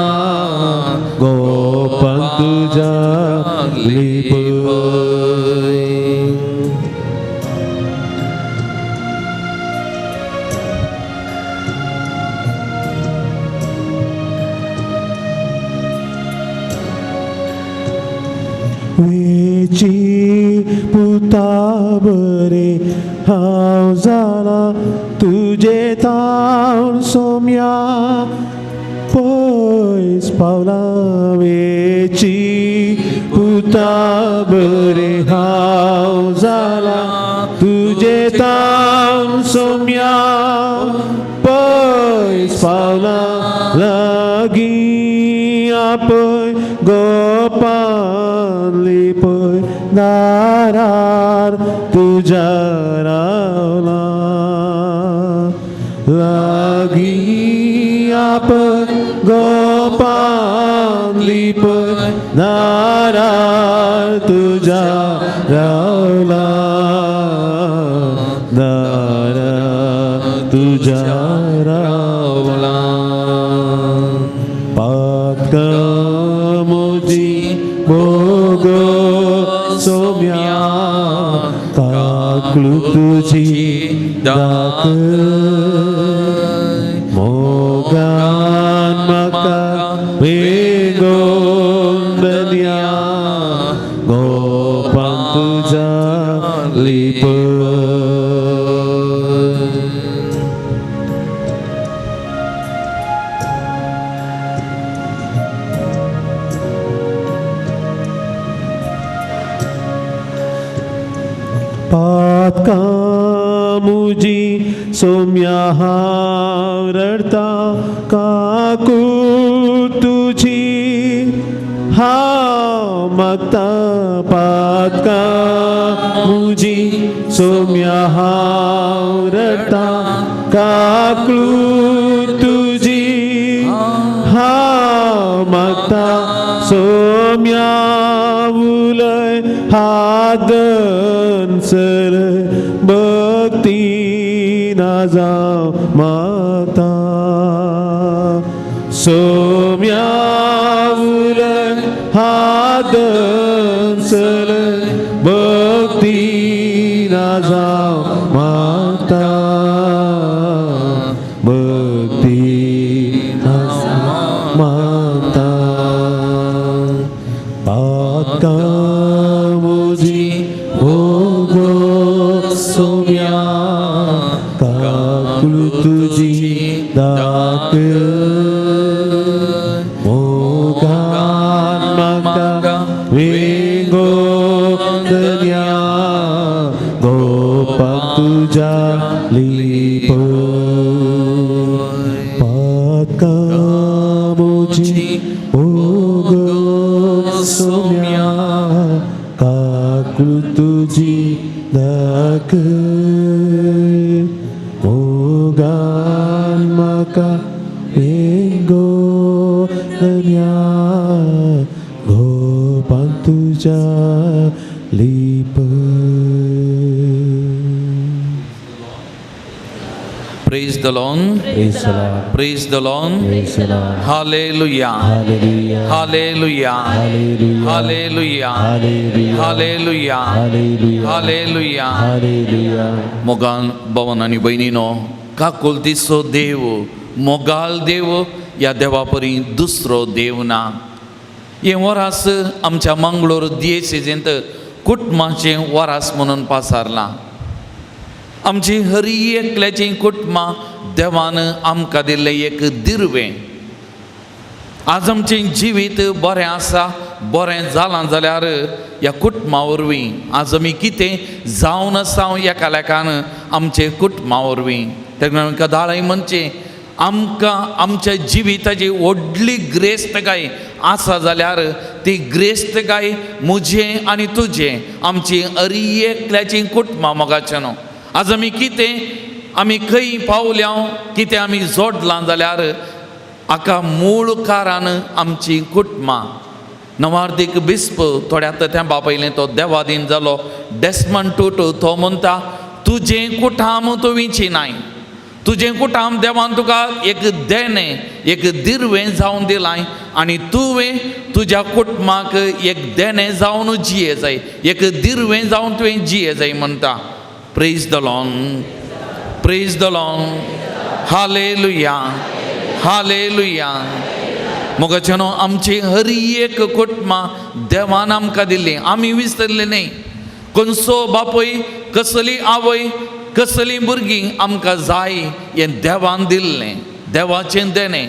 गोपां तुज्या लिप. वेची पुता बरे हांव जाला तुजे तावन सोम्या, पयस पावला. वेची पुता बरे हांव जाला तुजे तावन सोम्या, पयस पावला. लागीं आपय गोपान लिपय, दारार तुज्या रावला. लागीं आपय गोपान लिपय, दारार तुज्या रावला. दारार तुज्या रावला. पातकां म्हजी बोगोस सोम्या, काकूळ तुजी दाखय. मोगान म्हाका वेगोवन दर्या, गोपां तुज्या लिप. पातकां म्हजी सोम्या हांव रडटा, काकूळ तुजी हांव मागता. पातकां म्हजी सोम्या हांव रडटा, काकूळ तुजी हांव मागता. सोम्या उलय हात सर, भक्ती ना जावं मागता. सोम्या उलय हात सर, भक्ती ना जावं मागता. भक्ती ना जावं मागता. पातकां म्हजी बोगोस सोम्या, काकूळ तुजी दाखय. मोगान म्हाका वेगोवन दर्या, गोपां तुज्या लिप. पातकां म्हजी बोगोस सोम्या, काकूळ तुजी दाखय. मोगान म्हाका वेगोवन दर्या, गोपां तुज्या लिप. Praise the Lord. Praise the Lord. Praise the Lord. Praise the Lord. Hallelujah. Hallelujah. Hallelujah. Hallelujah. Hallelujah. Hallelujah. Hallelujah. Hallelujah. Hallelujah. Hallelujah. मोगान भवन आनी भयणीनो काकुलतीचो देव मोगाल देव ह्या देवा परी दुसरो देव ना. हें वरास आमच्या मंगळूर दियेसेजींत कुटुंबाचें वरास म्हणून पासारलां. आमची हरी एकल्याचीं कुटुंबां देवान आमकां दिल्लें एक दिर्वें. आज आमचें जिवीत बरें आसा, बरें जालां जाल्यार ह्या कुटुंबा वरवीं आज आमी कितें जावन आसा एका लेखान आमचे कुटुंबा वरवीं. तेन्ना कदाळय म्हणचें आमकां आमच्या जिविताची व्हडली ग्रेस्तकाय आसा जाल्यार ती ग्रेस्तकाय म्हजें आनी तुजें आमची हरी एकल्याची कुटुंबां मोगाचें न्हू. आज आमी कितें आमी खंय पावल्या कितें आमी जोडलां जाल्यार हाका मूळ कारण आमची कुटुंबां. नवार्दीक बिस्प थोड्या तेंपा पयलीं तो देवादीन जालो डेस्मंड टुटू तो म्हणटा तुजें कुटाम तूं विंची नाय, तुजें कुटाम देवान तुका एक देणें एक दिर्वें जावन दिलां आनी तुवें तुज्या कुटुंबाक एक देणें जावन जिये जाय, एक दिर्वें जावन तुवें जिये जाय म्हणटा. Praise the Lord. Praise the Lord. Hallelujah. Hallelujah. मोगाचें न्हू आमची हरी एक कुटुंबां देवान आमकां दिल्ली, आमी विसरले न्ही. खंयचो बापूय कसली आवय कसलीं भुरगीं आमकां जाय हें देवान दिल्लें, देवाचें देणें.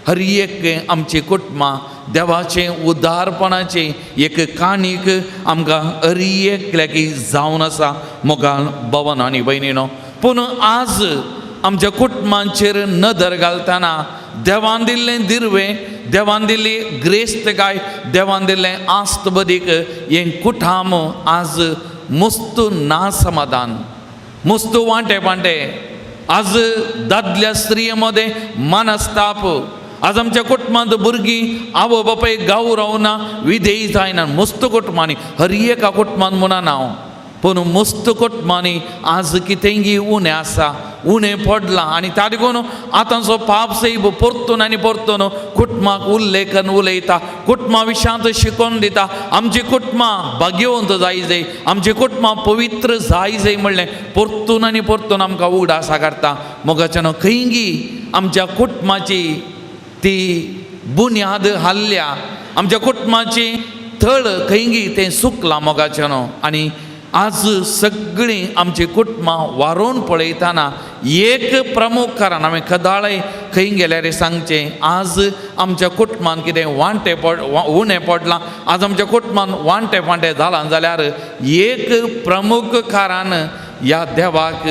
हर एक आमची कुटुंबां देवाचें उदारपणाचें एक काणीक आमकां हर एकल्याक जावन आसा मोगान भवन आनी भयणीनो. पूण आज आमच्या कुटुंबांचेर नदर घालतना देवान दिल्लें दिर्वें, देवान दिल्ली ग्रेस्तकाय, देवान दिल्लें आस्त बदीक हें कुटाम आज मुस्त ना समाधान, मुस्त वांटे पांटे. आज दादल्या स्त्रिये मदें मनस्ताप. आज आमच्या कुटुंबांत भुरगीं आवय बापाय गांव रावना, विधेयी जायना मुस्त कुटुंबांनी, हर एका कुटुंबान म्हणना हांव, पूण मुस्त कुटुंबांनी आज कितेंगी उणें आसा, उणें पडलां. आनी त्या देखून आतांचो पाप सैब परतून आनी परतून कुटुंबाक उल्लेखन उलयता, कुटुंबा विशयांत शिकोवन दिता. आमची कुटुंबां भाग्यवंत जाय जाय, आमची कुटुंबां पवित्र जाय जाय म्हणलें परतून आनी परतून आमकां उगडास काडटा. मोगाच्यान खंयगी आमच्या कुटुंबाची ती बुन्याद हाल्ल्या, आमच्या कुटुंबाची थळ खंयगी तें सुकलां मोगाचें न्हू. आनी आज सगळीं आमची कुटुंबां वारोवन पळयतना एक प्रमुख कारण हांवें कदाळय खंय गेल्यार सांगचें, आज आमच्या कुटुंबान कितें वांटे पड उणें पडलां, आज आमच्या कुटुंबान वांटे फांटे जालां जाल्यार एक प्रमुख कारण ह्या देवाक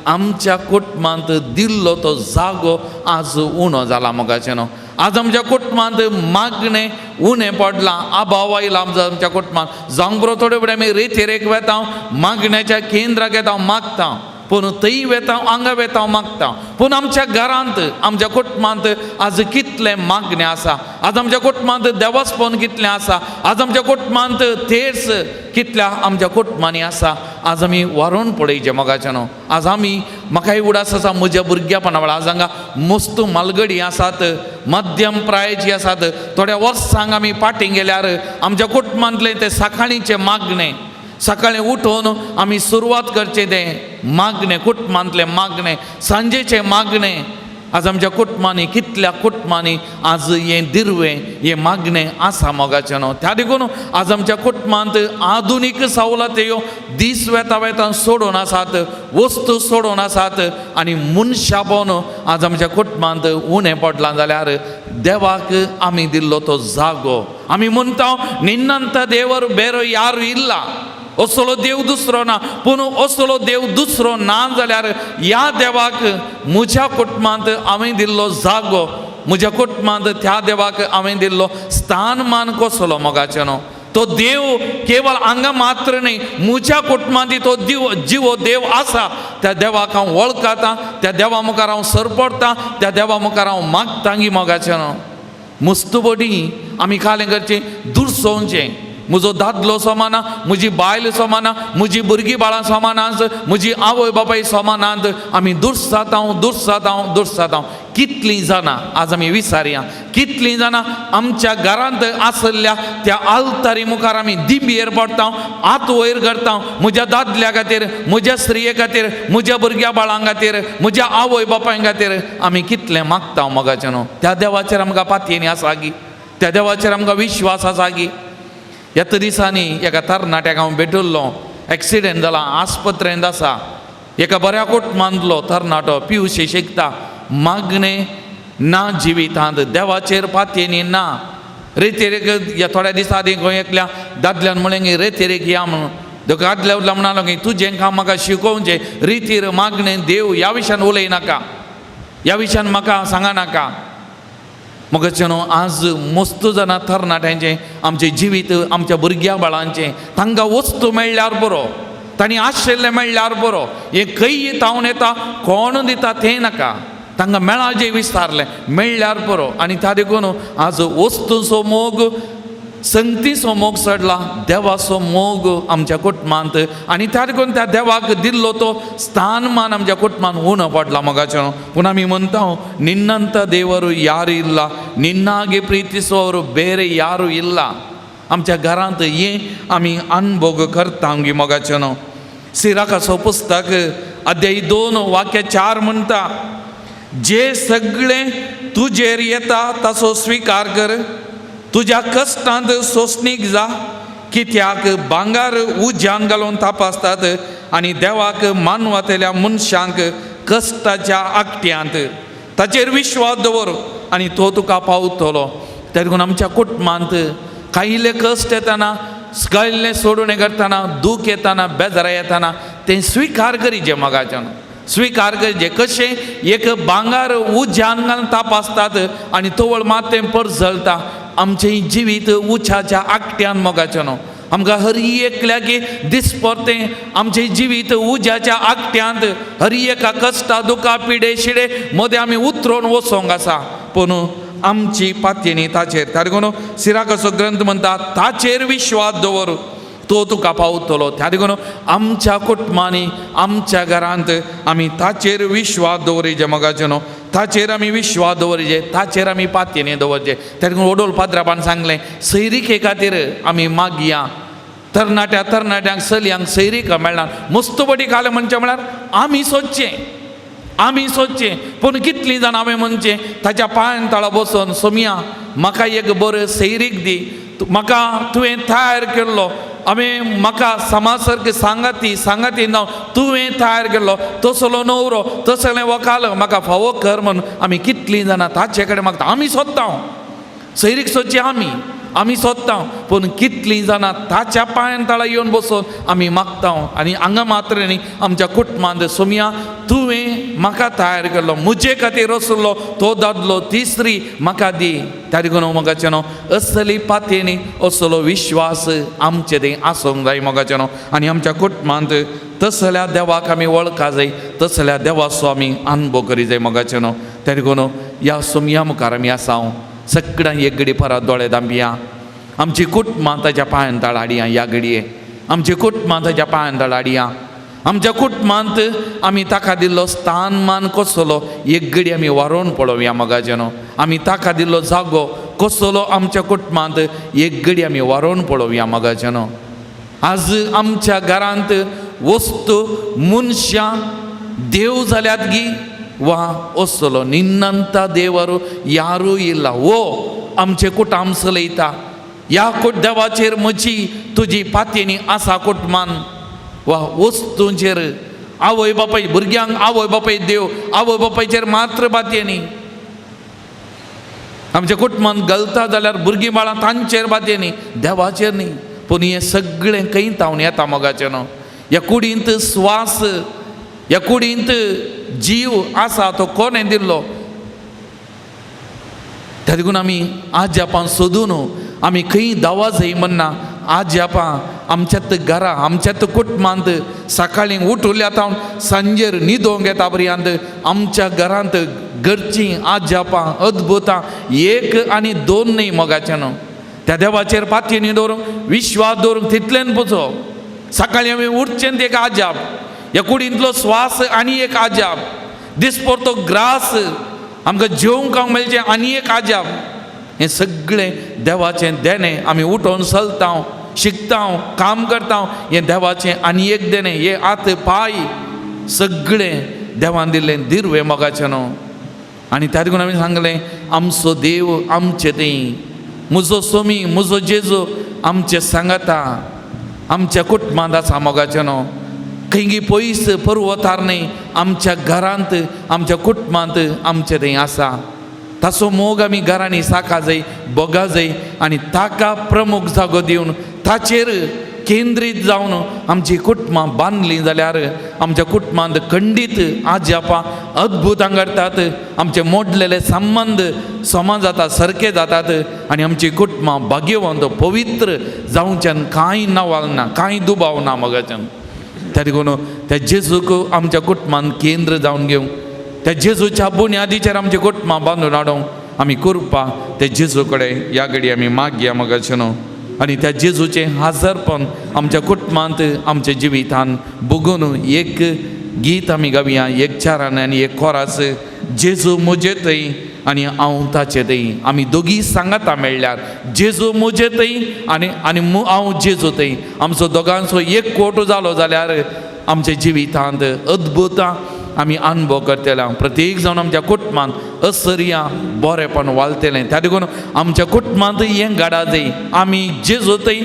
आमच्या कुटुंबांत दिल्लो तो जागो आज उणो जाला मोगाचें न्हू. आज आमच्या कुटुंबांत मागणें उणें पडलां, अभाव आयला आमच्या कुटुंबांत. जावंक बरो थोडे फुडें आमी रेतीरेक वेता, मागण्याच्या केंद्राक येता मागता, पूण थंय वेता हांगा वेता मागता, पूण आमच्या घरांत आमच्या कुटुंबांत आज कितलें मागणें आसा, आज आमच्या कुटुंबांत देवस्पण कितलें आसा, आज आमच्या कुटुंबांत थेर्स कितल्या आमच्या कुटुंबांनी आसा. आज आमी वारोवन पळयचें मोगाचें न्हू. आज आमी म्हाकाय उडास आसा म्हज्या भुरग्यापणा वेळार आज हांगा मस्त मालगडी आसात, मध्यम प्रायेची आसात. थोड्या वर्सांक आमी फाटीं गेल्यार आमच्या कुटुंबांतलें तें सकाळीचें मागणें, सकाळीं उठून आमी सुरवात करचें तें मागणें, कुटुंबांतलें मागणें, सांजेचें मागणें. आज आमच्या कुटुंबांनी कितल्या कुटुंबांनी आज हें दिर्वें हें मागणें आसा मोगाचें न्हू. त्या देखून आज आमच्या कुटुंबांत आधुनीक सवलती ह्यो दीस वेता वेता सोडून आसात, वस्तू सोडून आसात आनी मनशापण आज आमच्या कुटुंबांत उणें पडलां जाल्यार देवाक आमी दिल्लो तो जागो. आमी म्हणटा निन्नंत देवर बेरो यारू इल्ला, असलो देव दुसरो ना, पूण असलो देव दुसरो ना जाल्यार ह्या देवाक म्हज्या कुटुंबांत हांवें दिल्लो जागो, म्हज्या कुटुंबांत त्या देवाक हांवें दिल्लो स्थान मान कसलो मोगाचें न्हू. तो देव केवळ हांगा मात्र न्ही, म्हज्या कुटुंबांत तो दिव जिवो देव आसा. त्या देवाक हांव वळखता, त्या देवा मुखार हांव सरपडटा, त्या देवा मुखार हांव मागता गी मोगाचें न्हू. मुस्तबडी आमी कालें करचें दुरसोवचें, म्हजो दादलो समाना, म्हजी बायल समाना, म्हजी भुरगीं बाळां समानात, म्हजी आवय बापाय समानात. आमी दुर्सातांव दुर्सातांव दुर्सातांव. कितलीं जाणां आज आमी विसारया, कितलीं जाणां आमच्या घरांत आसल्या त्या आल्तारी मुखार आमी दिंबयेर पडटा, हात वयर करता, म्हज्या दादल्या खातीर, म्हज्या स्त्रिये खातीर, म्हज्या भुरग्या बाळां खातीर, म्हज्या आवय बापाय खातीर आमी कितलें मागता मोगाचें न्हू. त्या देवाचेर आमकां पातयेनी आसा गी, त्या देवाचेर आमकां विश्वास आसा गी. ह्या दिसांनी एका तरणाट्याक हांव भेटिल्लो, एक्सिडेंट जाला, आस्पत्रेंत आसा. एका बऱ्या कुटुंबांतलो तरणाटो, पिवशी शिकता, मागणें ना जिवितांत, देवाचेर पातयेनी ना. रेतेरेक ह्या थोड्या दिसां आदीं खंय एकल्या दादल्यान म्हणलें की रेतेरेक या म्हणून. देखून आदल्या उरल्या म्हणालो की तुजें काम म्हाका शिकोवचें, रितीर मागणें देव ह्या विशयान उलयनाका, ह्या विशयान म्हाका सांगा नाका. मगचे न्हू आज मस्त जाणां तरणाट्यांचें आमचें जिवीत, आमच्या भुरग्या बाळांचें, तांकां वस्तू मेळ्ळ्यार बरो, तांणी आशिल्लें मेळ्ळ्यार बरो, हें खंय तावन येता कोण दिता तें नाका, तांकां मेळाचें विस्तारलें मेळ्ळ्यार बरो. आनी त्या देखून आज वस्तूचो मोग, संगतीचो मोग चडला, देवाचो मोग आमच्या कुटुंबांत. आनी त्या देखून त्या देवाक दिल्लो तो स्थानमान आमच्या कुटुंबांत उणो पडला मोगाचें. पूण आमी म्हणटा, ನಿನ್ನಂತ ದೇವರು ಯಾರು ಇಲ್ಲ, ನಿನ್ನಾಗೆ ಪ್ರೀತಿಸುವವರು ಬೇರೆ ಯಾರು ಇಲ್ಲ. आमच्या घरांत हें आमी अनभोग करता गी मोगाचें न्हू. सिराकाचो पुस्तक अध्याय 2 वाक्य 4 म्हणटा, जे सगळें तुजेर येता ताचो स्विकार कर, तुज्या कश्टांत सोंसणीक जा, कित्याक भांगर उज्यान घालून तपासतात आनी देवाक मानवतल्या मनशांक कश्टाच्या आकट्यांत. ताचेर विश्वास दवर आनी तो तुका पावतलो. त्या देखून आमच्या कुटुंबांत कायले कश्ट येतना, सगळें सोडून करतना, दूख येतना, बेजारा येतना तें स्विकार करीचे मोगाच्यान, स्विकार करचें. कशें एक भांगर उज्यान घालून तपासतात आनी तवळ मात तें परजळटा. आमचें जिवीत उच्याच्या आकट्यान मोगाचें न्हू. आमकां हर एकल्याक दिसपरतें आमचें जिवीत उज्याच्या आकट्यांत, हर एका कश्टा दुखा पिडे शिडे मदें आमी उतरोन वचोंक आसा. पूण आमची पातयेनी ताचेर. त्या देखून सिराकाचो ग्रंथ म्हणटा, ताचेर विश्वास दवर, तो तुका पावतलो. त्या देखून आमच्या कुटुंबांनी, आमच्या घरांत आमी ताचेर विश्वास दवरिजे मोगाचें न्हू, ताचेर आमी विश्वास दवरिजे, ताचेर आमी पातयेनी दवरचे. त्या देखून ओडोल पाद्राबान सांगलें, सैरिके खातीर आमी मागया. तरणाट्या तरणाट्यांक चलयांक सैरिका मेळना. मस्तपटी घालें म्हणचें म्हळ्यार आमी सोदचें, आमी सोदचें. पूण कितलीं जाणां हांवें म्हणचें ताच्या पांयान तळा बसून, सोमया म्हाका एक बरें सैरीक दी, म्हाका तुवें तयार केल्लो, हांवें म्हाका समाज सारकें सांगाती सांगाती ना तुवें तयार केल्लो तसलो न्हवरो तसलें वकाल म्हाका फावो कर म्हूण आमी कितलीं जाणां ताचे कडेन मागता. आमी सोदता, सैरीक सोदची आमी, आमी सोदता. पूण कितलीं जाणां ताच्या पांयान तळा येवन बसून आमी मागता. आनी हांगा मात्र न्ही, आमच्या कुटुंबांत, सोमया तुवें म्हाका तयार केल्लो, म्हजे खातीर आसलो तो दादलो ती स्त्री म्हाका दी. त्या देखून मोगाचें न्हू, असली पातयेनी असलो विश्वास आमचे थंय आसूंक जाय मोगाचें न्हू. आनी आमच्या कुटुंबांत तसल्या देवाक आमी वळखा जाय, तसल्या देवाचो आमी अनुभव करी जाय मोगाचें न्हू. त्या देखून ह्या सोमया मुखार आमी आसा, सगळ्यांक एक घडी परत दोळे दांपया. आमची कुटुंबां ताच्या पांयान तळ हाडया, ह्या घडये आमची कुटुंबां ताच्या पांयान तळ हाडया. आमच्या कुटुंबांत आमी ताका दिल्लो स्थान मान कसलो एक घडी आमी वारोवन पळोवया मोगाचें न्हू. आमी ताका दिल्लो जागो कसलो आमच्या कुटुंबांत एक घडी आमी वारोवन पळोवया मोगाचें न्हू. आज आमच्या घरांत वस्तू मनशां देव जाल्यात गी वा असलो निन्नंत देವರು ಯಾರೂ ಇಲ್ಲ. ओ आमचे कुटाम चलयता, ह्या देवाचेर म्हजी तुजी पातयेनी आसा कुटुंबान वा वस्तूंचेर. आवय बापाय भुरग्यांक आवय बापाय देव, आवय बापायचेर मात्र पातयेनी. आमच्या कुटुंबान गलता जाल्यार भुरगीं बाळां तांचेर पातयेनी, देवाचेर न्ही. पूण हें सगळें खंय तावन येता मोगाचें न्हू. ह्या कुडींत स्वास, ह्या कुडींत जीव आसा तो कोणें दिल्लो. त्या देखून आमी आज्यापां सोदून आमी खंय दावा जाय म्हणना. आज्यापां आमच्यात घरा, आमच्यात कुटुंबांत सकाळीं उठुल्या तावन सांजेर न्हिदोंक येता पर्यंत आमच्या घरांत घरचीं आज्यापां अद्भुतां एक आनी दोन न्ही मोगाचें न्हू. त्या देवाचेर पातयेनी दवरूंक, विश्वास दवरूंक तितल्यान पुजो. सकाळीं आमी उठचें एक आजाप, ह्या कुडींतलो स्वास आनी एक आजाप, दिसपरतो ग्रास आमकां जेवंक खावंक मेळचें आनी एक आजाप. हें सगळें देवाचें देणें. आमी उठोवन चलता, शिकता, काम करता, हें देवाचें आनी एक देणें. हे हात पांय सगळें देवान दिल्लें दिर्वे मोगाचें न्हू. आनी त्या देखून आमी सांगलें, आमचो देव आमचे थंय, म्हजो सोमी, म्हजो जेजू आमचे सांगाता, आमच्या कुटुंबांत आसा मोगाचें न्हू. खंयगी पयस पर्वतार न्हय, आमच्या घरांत, आमच्या कुटुंबांत आमचे थंय आसा. ताचो मोग आमी घरांनी साका जाय, बोगा जाय आनी ताका प्रमुख जागो दिवन ताचेर केंद्रीत जावन आमची कुटुंबां बांदलीं जाल्यार आमच्या कुटुंबांत खंडीत आजापां अद्भुतां घडटात. आमचे मोडलेले संबंद समा जातात, सारके जातात आनी आमची कुटुंबां भाग्यवंत पवित्र जावच्यान कांय नवाल ना, कांय दुबाव ना मोगाच्यान. त्या देखून त्या जेजूक आमच्या कुटुंबान केंद्र जावन घेवंक, त्या जेजूच्या बुन्यादीचेर आमची कुटुंबां बांदून हाडूंक आमी कृपा त्या जेजू कडेन ह्या घडी आमी मागया मोगाचें न्हू. आनी त्या जेजूचें हाजरपण आमच्या कुटुंबांत, आमच्या जिवितान बघून एक गीत आमी गावया, एक चारान आनी एक कोरास. जेजू म्हजे थंय आनी हांव ताचे थंय, आमी दोगी सांगाता मेळ्ळ्यार, जेजू म्हजे थंय आनी आनी हांव जेजू थंय, आमचो दोगांचो एक कोट जालो जाल्यार आमच्या जिवितांत अद्भुतां आमी अनुभव करतले. प्रत्येक जावन आमच्या कुटुंबांत असरया बरेपण वालतलें. त्या देखून आमच्या कुटुंबांत हें घडा जाय, आमी जेजू थंय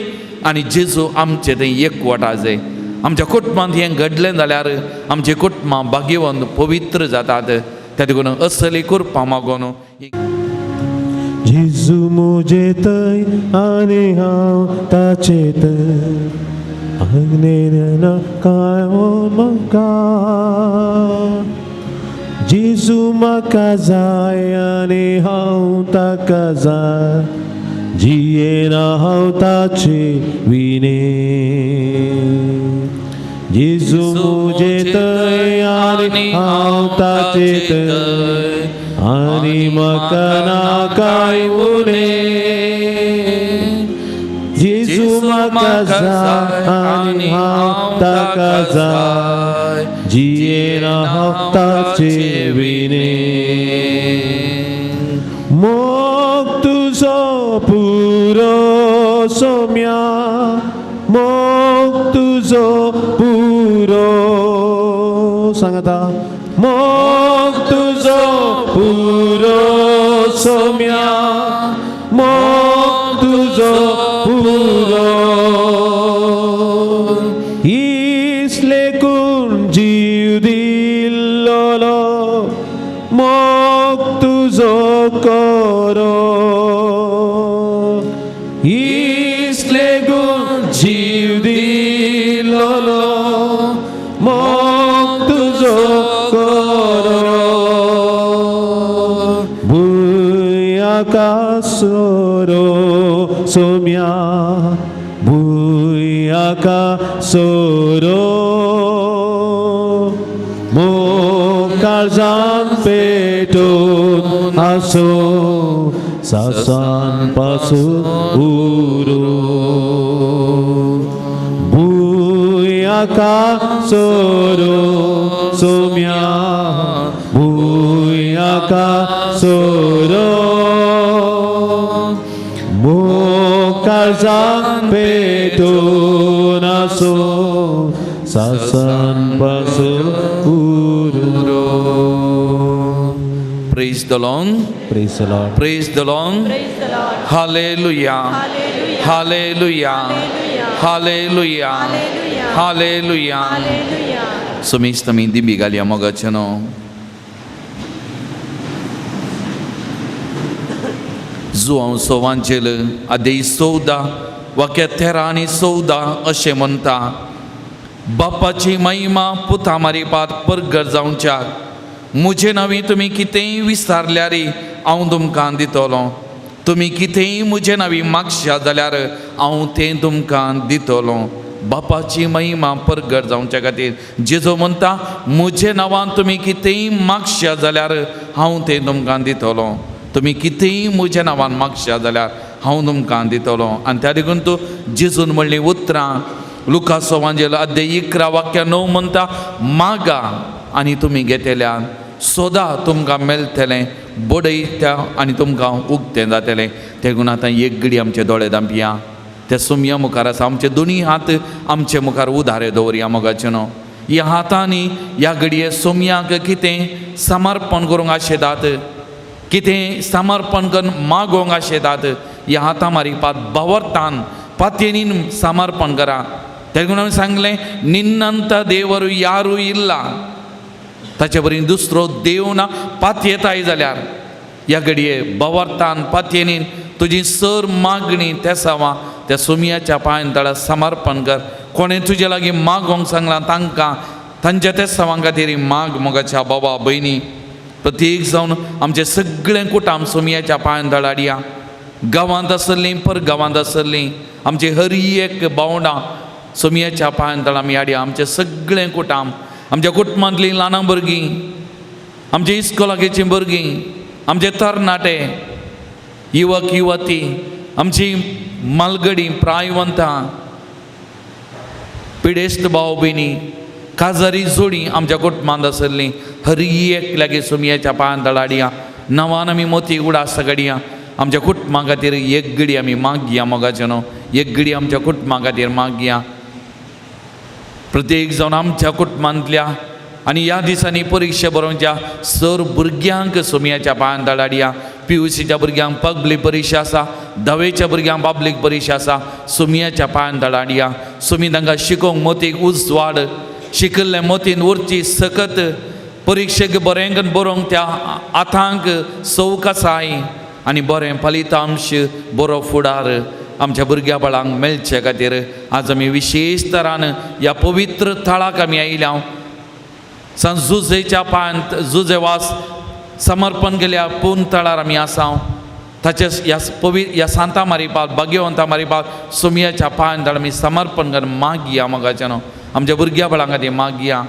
आनी जेजू आमचे थंय एकवटा जाय. आमच्या कुटुंबांत हें घडलें जाल्यार आमचीं कुटुंबां भाग्यवंत पवित्र जातात. त्या देखून असली कृपा मागून जेजू म्हजे थंय आनी हांव ताचे थंय, आनी काय हो म्हाका. जेजू म्हाका जाय आनी हांव ताका जाय, जियेना हांव ताचे विणे. जेजू म्हजे थंय आनी हांव ताचे थंय, आनी म्हाका ना कांय उणें. जेजू म्हाका जाय आनी हांव ताका जाय, जियेना हांव ताचे विणे. मोग तुजो पुरो सोम्या, मोग तुजो पुरो, सांगता, मोग तुजो पुरो सोम्या, मोग तुजो पुरो. इसलेकून जीव दिल्लो, मोग तुजो करो. इसलेकून जीव दिल्लो, मोग तुजो करो. भूंय आकासोरो सोम्या, भूंय आकासोरो, मोग काळजान पेटून आसो, सासान पासून उरो. भूंय आकासोरो सोम्या, भूंय आकासोरो, मोग काळजान पेटून आसो, सासान पासून उरो. Praise the Lord. Praise the Lord. Praise the Lord. Praise the Lord. Hallelujah. Hallelujah. Hallelujah. Hallelujah. Hallelujah. Hallelujah. Hallelujah. Hallelujah. समेस्त आमी दिंबी घालया मोगाचें न्हू. जुआंव सोवांचेल आदेश 14 वाक्य 13 आनी 14 अशें म्हणटा, बापाची महिमा पुता मारिपात परगट जावच्याक म्हजे नांवी तुमी कितेंय विचारल्यार हांव तुमकां दितलो. तुमी कितेंय म्हजे नांवी मागशात जाल्यार हांव तें तुमकां दितलो. बापाची महिमा परगट जावच्या खातीर जेजो म्हणटा, म्हजे नांवान तुमी कितेंय मागशात जाल्यार हांव तें तुमकां दितलो. तुमी कितेंय म्हज्या नांवान मागशात जाल्यार हांव तुमकां दितलो. आनी त्या देखून तूं जेजून म्हणलीं उतरां लुकासो वांजेल अध्याय 11 वाक्य 9 म्हणटा, मागा आनी तुमी घेतल्या, सोदा तुमकां मेळटलें, बडयता आनी तुमकां उक्तें जातलें. तेगून आतां एक घडी आमचे दोळे धांपया, त्या सुमया मुखार आसा आमचे दोनी हात आमचे मुखार उदारे दवरया मोगाचे न्हू. ह्या हातांनी ह्या घडये सोमयाक कितें समर्पण करूंक आशेतात, कितें समर्पण करून मागोवंक आशेतात, ह्या हातां मारिपात बावरतान पातयेनीन समर्पण करा. तेगून आमी सांगलें निन्नंत देवरू यारू इल्ला, ताचे बरी दुसरो देव ना. पातयेताय जाल्यार ह्या घडये बावरतान पातयेनीन तुजी सर मागणी तेसावां त्या सोमयाच्या पांयान तळा समर्पण कर. कोणें तुजे लागीं मागोवंक सांगलां तांकां तांच्या तेसावां खातीर माग मोगाच्या बाबा भयणी. प्रत्येक जावन आमचें सगळें कुटाम सोमयाच्या पांयान तळा हाडया. गांवांत आसलीं पर गांवांत आसलीं आमची हर एक बावडां सोमयाच्या पांयान तळा आमी हाडया. आमचें सगळें कुटाम, आमच्या कुटुंबांतलीं ल्हानां भुरगीं, आमच्या इस्कोलागेचीं भुरगीं, आमचे तरणाटे युवक युवती, आमची मालगडी प्रायवंतां, पिडेस्त भाव भयणी, काजारी जोडी आमच्या कुटुंबांत आसलीं हर एक लागीं सोमयाच्या पांयान तळा हाडया. नवान आमी मोती उडास घडया. आमच्या कुटुंबा खातीर एक घडी आमी मागया मोगाचे न्हू, एक घडी आमच्या कुटुंबा खातीर मागया. प्रत्येक जावन आमच्या कुटुंबांतल्या आनी ह्या दिसांनी परिक्षा बरोवच्या सर भुरग्यांक सोमयाच्या पांयान तळा हाडया. PUCच्या भुरग्यांक पब्लीक परिक्षा आसा, धावेच्या भुरग्यांक पब्लीक परिक्षा आसा, सोमयाच्या पांयान तळा हाडया. सोमी तांकां शिकोवंक मोतीक उजवाड, शिकिल्लें मोतीन उरची सकत, परिक्षेक बरें बरोवंक त्या आतांक सवकासाय आनी बरें फलितांश, बरो फुडार आमच्या भुरग्या बाळांक मेळचे खातीर आज आमी विशेश तरान ह्या पवित्र थळाक आमी आयल्या. सांत जुजेच्या पांयांत जुजेवास समर्पण केल्या पूर्ण तळार आमी आसा. ताचे ह्या पवित्र ह्या सांता मारिपाल भाग्यवंता मारिपाल सोमयाच्या पांयांत आमी समर्पण करून मागया मोगाच्या न्हू. आमच्या भुरग्या बाळां खातीर मागया,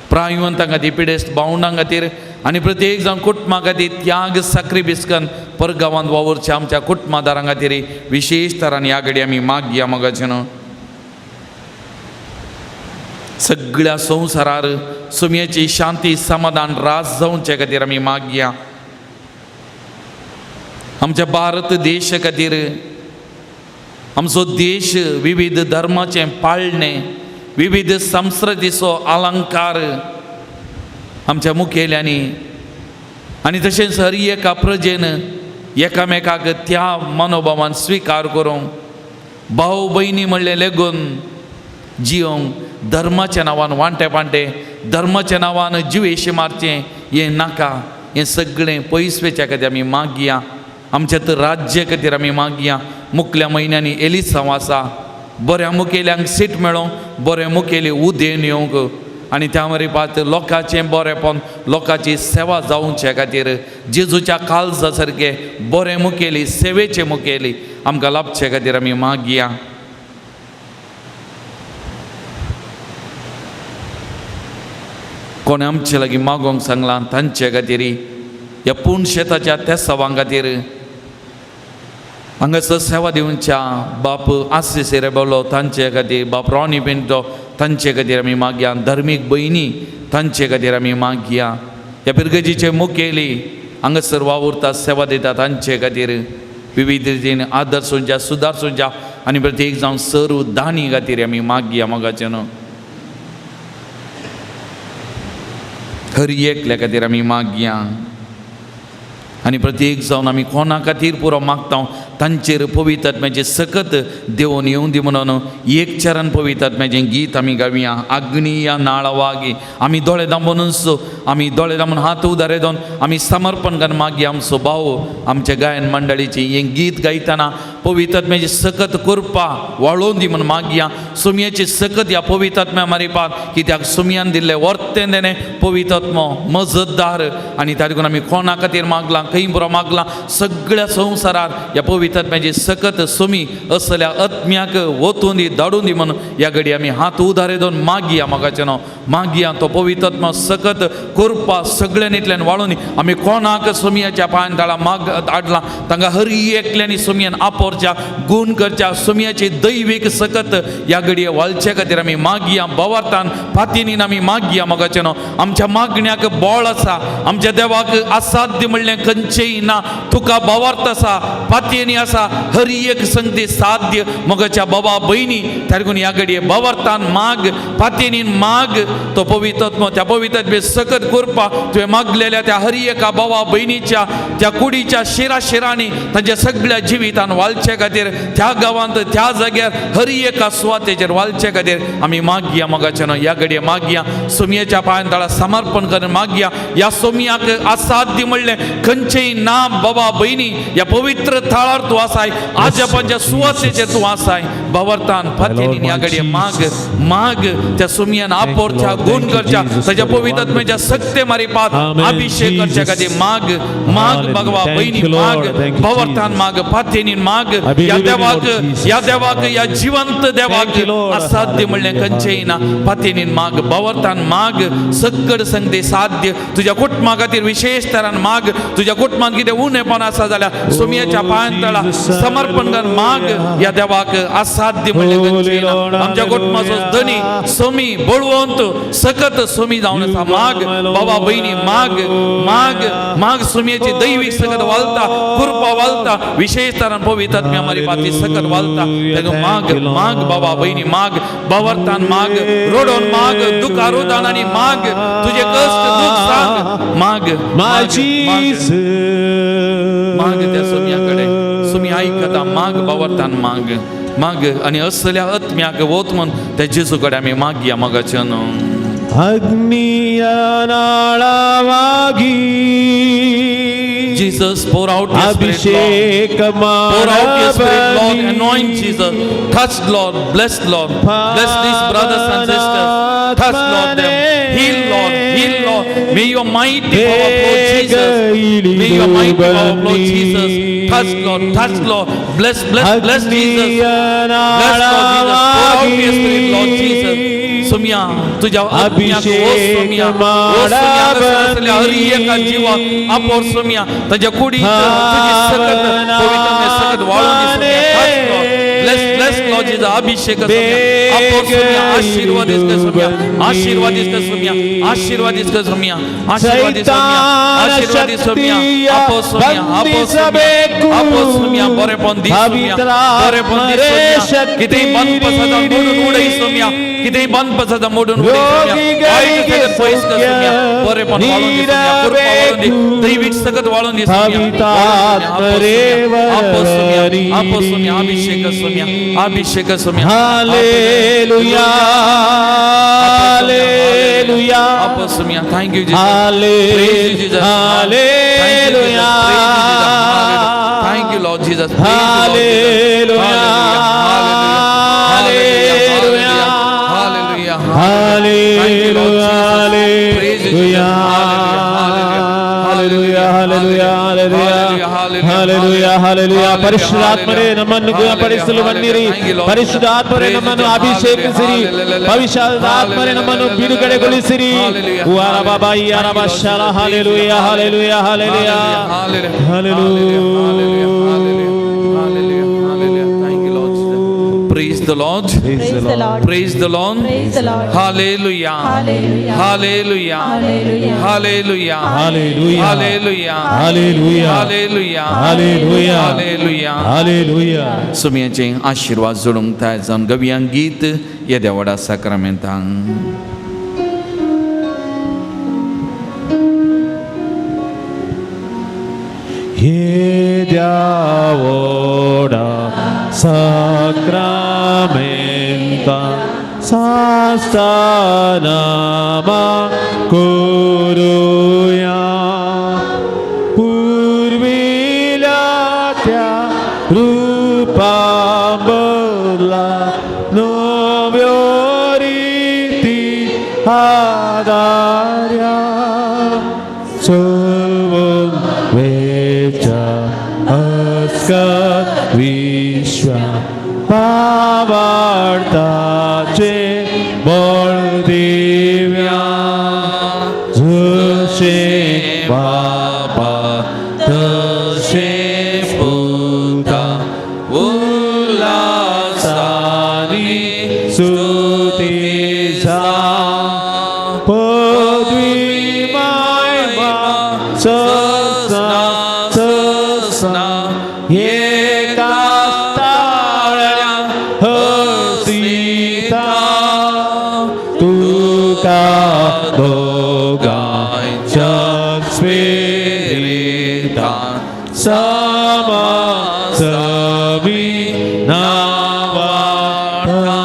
प्रायवंतां खातीर, पिडेस्त भावंडां खातीर आनी प्रत्येक जावन कुटुंबा खातीर त्याग साक्रिफीस करून परगांवांत वावुरच्या आमच्या कुटुंबादारां खातीर विशेश तरान ह्या घडी आमी मागया मोगाचे न्हू. सगळ्या संवसारार सुमयेची शांती समाधान रास जावचे खातीर आमी मागया. आमच्या भारत देशा खातीर, आमचो देश विविध धर्माचें पाळणें, विविध संस्कृतीचो अलंकार आमच्या मुखेल्यांनी आनी तशेंच हर एका प्रजेन एकामेकाक त्या मनोभावान स्विकार करूंक, भाव भयणी म्हणलें लेगून जियोंक धर्माच्या नांवान वांटे पांटे, धर्माच्या नांवान जिवेशी मारचें हें नाका. हें सगळें पयस वयच्या खातीर आमी मागया. आमच्या तर राज्य खातीर आमी मागया. मुखल्या म्हयन्यांनी एलिसांव आसा, बऱ्या मुखेल्यांक सीट मेळोंक, बरें मुखेली उदेवन येवंक आनी त्या मरिपात लोकांचें बरेंपण, लोकांची सेवा जावचे खातीर जेजूच्या काळजा सारके बरें मुखेली, सेवेचे मुखेली आमकां लाभचे खातीर आमी मागया. कोणें आमचे लागीं मागोवंक सांगलां तांचे खातीर, ह्या पूर्ण शेताच्या तेसावां खातीर हांगासर सेवा दिवच्या बाप आसिस रेबलो तांचे खातीर, बाप रॉनी पिंटो तांचे खातीर आमी मागया. धर्मीक भयणी तांचे खातीर आमी मागया. ह्या पिरगजीचे मुखेली हांगासर वावुरता सेवा दिता तांचे खातीर विविध रितीन आदर्शोंच्या सुदारसोंच्या आनी प्रत्येक जावन सर्व दानी खातीर आमी मागया मोगाचे न्हू. हर एकल्या खातीर आमी मागया आनी प्रत्येक जावन आमी कोणा खातीर पुरो मागता तांचेर पवित्र आत्म्याचें सकत देवून येवं दी म्हणून एक चरण पवित्र आत्म्याचें गीत आमी गावया. अग्नी या नाळवागी आमी दोळे दामूनच, आमी दोळे दामून हात उदारे दोन आमी समर्पण करून मागया. आमचो भाव आमच्या गायन मंडळीची हें गीत गायतना पवित्र आत्म्याची सकत कृपा वाळोवन दी म्हूण मागया. सुमयेची सकत ह्या पवित्र आत्म्या मारिपात कित्याक सुमयान दिल्लें वर्तें देणें पवित्र आत्मो मजतदार आनी ताका लागून आमी कोणा खातीर मागलां, खंय बरो मागलां, सगळ्या संवसारार ह्या पवित्र पवित्र आत्म्याची सकत सुमी असल्या आत्म्याक वतून दी धाडून दी म्हणून ह्या घडी आमी हात उदारे दोन मागया मोगाचें नांव मागया तो पवित्र आत्मा सकत कृपा सगळ्यांनीतल्यान वाळून दी. आमी कोणाक सोमियाच्या पांयान ताळा माग हाडला तांकां हर एकल्यांनी सोमियान आपोरच्या गुण करच्या सोमियाची दैवीक सकत ह्या घडये वाळचे खातीर आमी मागया बवार्थान फातीनीन आमी मागया मोगाचें नांव. आमच्या मागण्याक बोळ आसा, आमच्या देवाक असाध्य म्हणलें खंयचेंय ना. तुका भावार्थ आसा, पातयेनी आसा, हर एक संगती साध्य मोगाच्या बाबा भयणी. देखून ह्या घडये भावार्थान माग, पातयेनीन माग तो पवित्र आत्मो, त्या पवित्र आत्मे सकत कृपा तुवें मागलेल्या त्या हर एका बाबा भयणीच्या त्या कुडीच्या शिरा शिरांनी तांच्या सगळ्या जिवितान वालचे खातीर त्या गांवांत त्या जाग्यार हर एका सुवातेचेर वालचे खातीर आमी मागया मोगाचें न्हय. ह्या घडये मागया सोमयेच्या पांयान ताळा समर्पण करून मागया. ह्या सोमयाक असाध्य म्हणलें खंयचेय ना बाबा भयणी. ह्या पवित्र थळार तूं आसाय, आजपांच्या सुवातेचेर तूं आसाय. भावार्थान फातीन ह्या घडये माग माग त्या सोमयान आपोरच्या गुण करच्या ताच्या पवित्र आत्म्याच्या सक्ते मारिपात अभिषेक करच्या खातीर माग माग भगवा भयणी माग, भावार्थान माग, फातीन माग. ह्या देवाक, ह्या देवाक, ह्या जिवंत देवाक असाध्य म्हणलें खंयचेय ना. फातीन माग, भावार्थान माग, सक्कड संगते साध्य. तुज्या कुटुंबा खातीर विशेष तरान माग. तुज्या कुटुंबान कितें उणेपण आसा जाल्यार सोमयेच्या पांयान तळा समर्पण कर माग. ह्या देवाक असाध्य म्हणलें खंयचेय ना. आमच्या कुटुंबाचो धनी सोमी बळवंत सकत सोमी जावन आसा. माग बाबा भयणी, माग माग माग. सोमयेची दैवीक सकत वालता, कृपा वालता, विशेष तरान पवित्र आत्म्या मारी पाती सकत वालता. तेका माग माग बाबा भयणी माग, भावार्थान माग, रोडोन माग, दुखा रोदान आनी माग. तुजे कश्ट दुख सांग, माग माग माग त्या सोमया कडेन. सोमी आयकता, माग भावार्थान माग माग. आनी असल्या आत्म्याक वत म्हूण त्या जेजू कडेन आमी मागया मोगाचें न्हू. ಅಗ್ನಿಯ ನಾಳವಾಗಿ Jesus, pour out your spirit, Lord. ಅಭಿಷೇಕ Pour out your spirit, Lord. ಮಾಡಬಲಿ. Anoint Jesus. Touch, Lord. Bless, Lord. Bless these brothers and sisters. Touch, Lord, them. Heal, Lord. Heal, Lord. May your mighty power flow, Jesus. May your mighty power flow, Jesus. Touch, Lord. Touch, Lord. Bless, bless, bless, Jesus. ಅಗ್ನಿಯ Bless, Lord Jesus. Pour out your spirit, Lord Jesus. ನಾಳವಾಗಿ Somaiya तुझ्या आत्म्याक ओ सोमया, ओ सोमया, आसलेल्या हर एका जिवाक आपोर सोमया ताज्या कुडीत तुजी सकत पवित्र सकत वाळून दी Somaiya. Touch, Lord. Bless, bless, Lord Jesus. अभिषेक सोमया, आपोर सोमया, आशीर्वाद कर सोमया, आशीर्वाद कर सोमया, आशीर्वाद कर सोमया, आशीर्वाद सोमया, आशीर्वाद सोमया, आपो सोमया, आपो सोमया, आपो सोमया, बरेपण दी सोमया, बरेपण दी सोमया. कितेंय बंद पसादा मोडून उडय सोमया, कितेंय बंद पसादा मोडून उडय सोमया. वायट सगळं पयस कर सोमया, बरेपण वाळून दी सोमया, कृपा वाळून दी, दैवीक सगळं वाळून दी सोमया. आपो सोमया, आपो सोमया, अभिषेक सोमया, अभिषेक सोमया. हालेलुया, हालेलुया, आपो Somaiya. Thank you Jesus. Praise you Jesus. Hallelujah, Thank you Lord Jesus. Hallelujah, hallelujah, hallelujah, hallelujah, hallelujah, hallelujah, hallelujah, hallelujah, hallelujah. ಪರಿಶುದ್ಧಾತ್ಮರೇ ನಮ್ಮನ್ನು ಗುಣಪಡಿಸಲು ಬನ್ನಿರಿ. ಪರಿಶುದ್ಧಾತ್ಮರೇ ನಮ್ಮನ್ನು ಅಭಿಷೇಕಿಸಿರಿ. ಪರಿಶುದ್ಧಾತ್ಮರೇ ನಮ್ಮನ್ನು ಬಿಡುಗಡೆಗೊಳಿಸಿರಿ. Hallelujah, hallelujah, hallelujah, hallelujah. Thank you, Lord. Praise the Lord. Praise the Lord. Praise the Lord. Praise the Lord. Hallelujah. Hallelujah. Hallelujah. Hallelujah. Hallelujah. Hallelujah. Hallelujah. Hallelujah. Hallelujah. Hallelujah. Hallelujah. Hallelujah. सुमयाचे आशिर्वाद जोडूंक तयार जावन गवयांक गीत येद्या व्हडा साक्रामेंतांक. हे द्यावोडा साक्रामेंता सास्तानामा करूया. पूर्वीला त्या रूपा बदला नव्यो रीती आदार्या चोवन वेच्या अस्करांनी सकत विश्वा भावार्थाचे बळ दिव्या जशें बाबा तशें पुता उल्हासानी स्तुती जा पदवी मायमा ससना ससना एका ताळ्या हसिता तुका दोगांच्या स्पिरिता समा सवी नावार्था.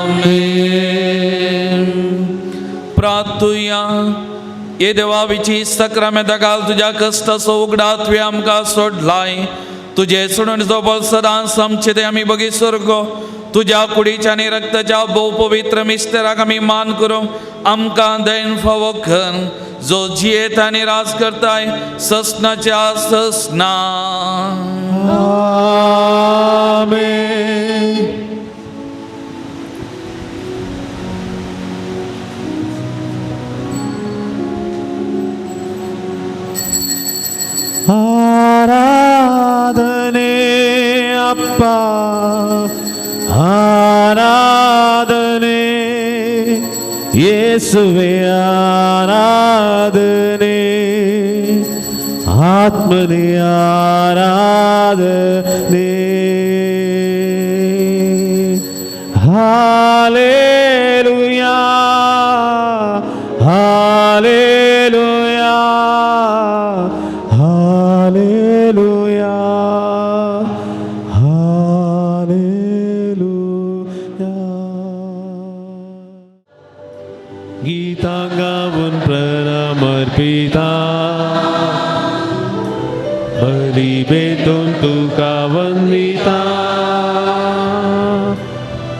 आमेन. प्रार्थुया. ये देवा विची सक्रामेंता घाल तुज्या कश्टाचो उगडात तुवें आमकां सोडलाय. तुजे सोडणीचो बळ सदांच आमचे ते आमी बगी सोरगो. तुज्या कुडीच्या आनी रक्ताच्या भोव पवित्र मिस्तेराक आमी मान करूं आमकां then फावो कर, जो जियेत आनी राज करताय ससनाच्या ससना. आमेन. आराधने अप्पा आराधने येसुवे आराधने आत्मने आराधने. Hallelujah hallelujah hallelujah hallelujah. गीतां गाऊन प्रणाम अर्पिता बली भेटून तुका वंदिता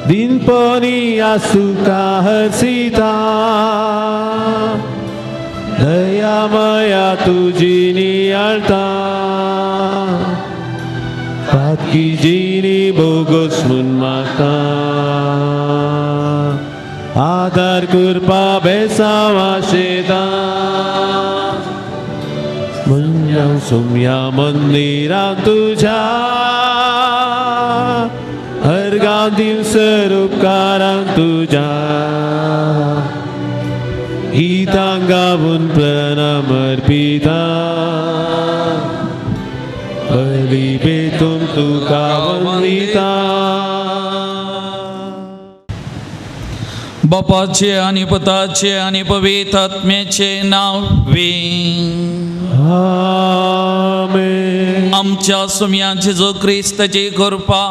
दिनपणी आसुका हसिता दया माया तुझी नियाळता पातकी जिनी बोगस म्हूण मागता आदार कृपा बेसांव आशेता मुंजां सुम्या मंदिरां तुझ्या हर गांव दिवसर उपकारां तुझ्या गीतां गावून प्रणाम अर्पिता बली भेटून तुका वंदिता. बापाचे आनी पुताचे आनी पवित्र आत्म्याचे नांव वी. आमेन. आमच्या सुम्याची जो क्रिस्ताची कृपा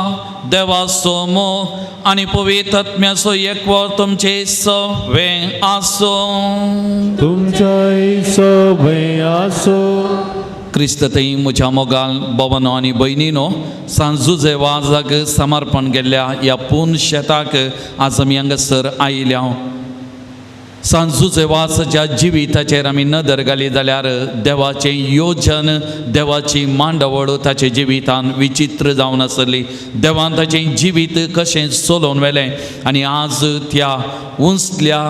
देवाचो मोग आनी पवित्र आत्म्याचो एकवट तुमचे सवे आसूं. तुमच्याय सवे आसूं. क्रिस्त थंय म्हज्या मोगाल बाबानो आनी भयणीनो, सांजुजे वाजाक समर्पण केल्ल्या ह्या पूर्ण शेताक आज आमी हांगासर आयल्या. सांजुजे वाजाच्या जिविताचेर आमी नदर घाली जाल्यार देवाचें योजन, देवाची मांडावळ ताच्या जिवितान विचित्र जावन आसली. देवान ताचें जिवीत कशें चलोवन व्हेलें आनी आज त्या उंचल्या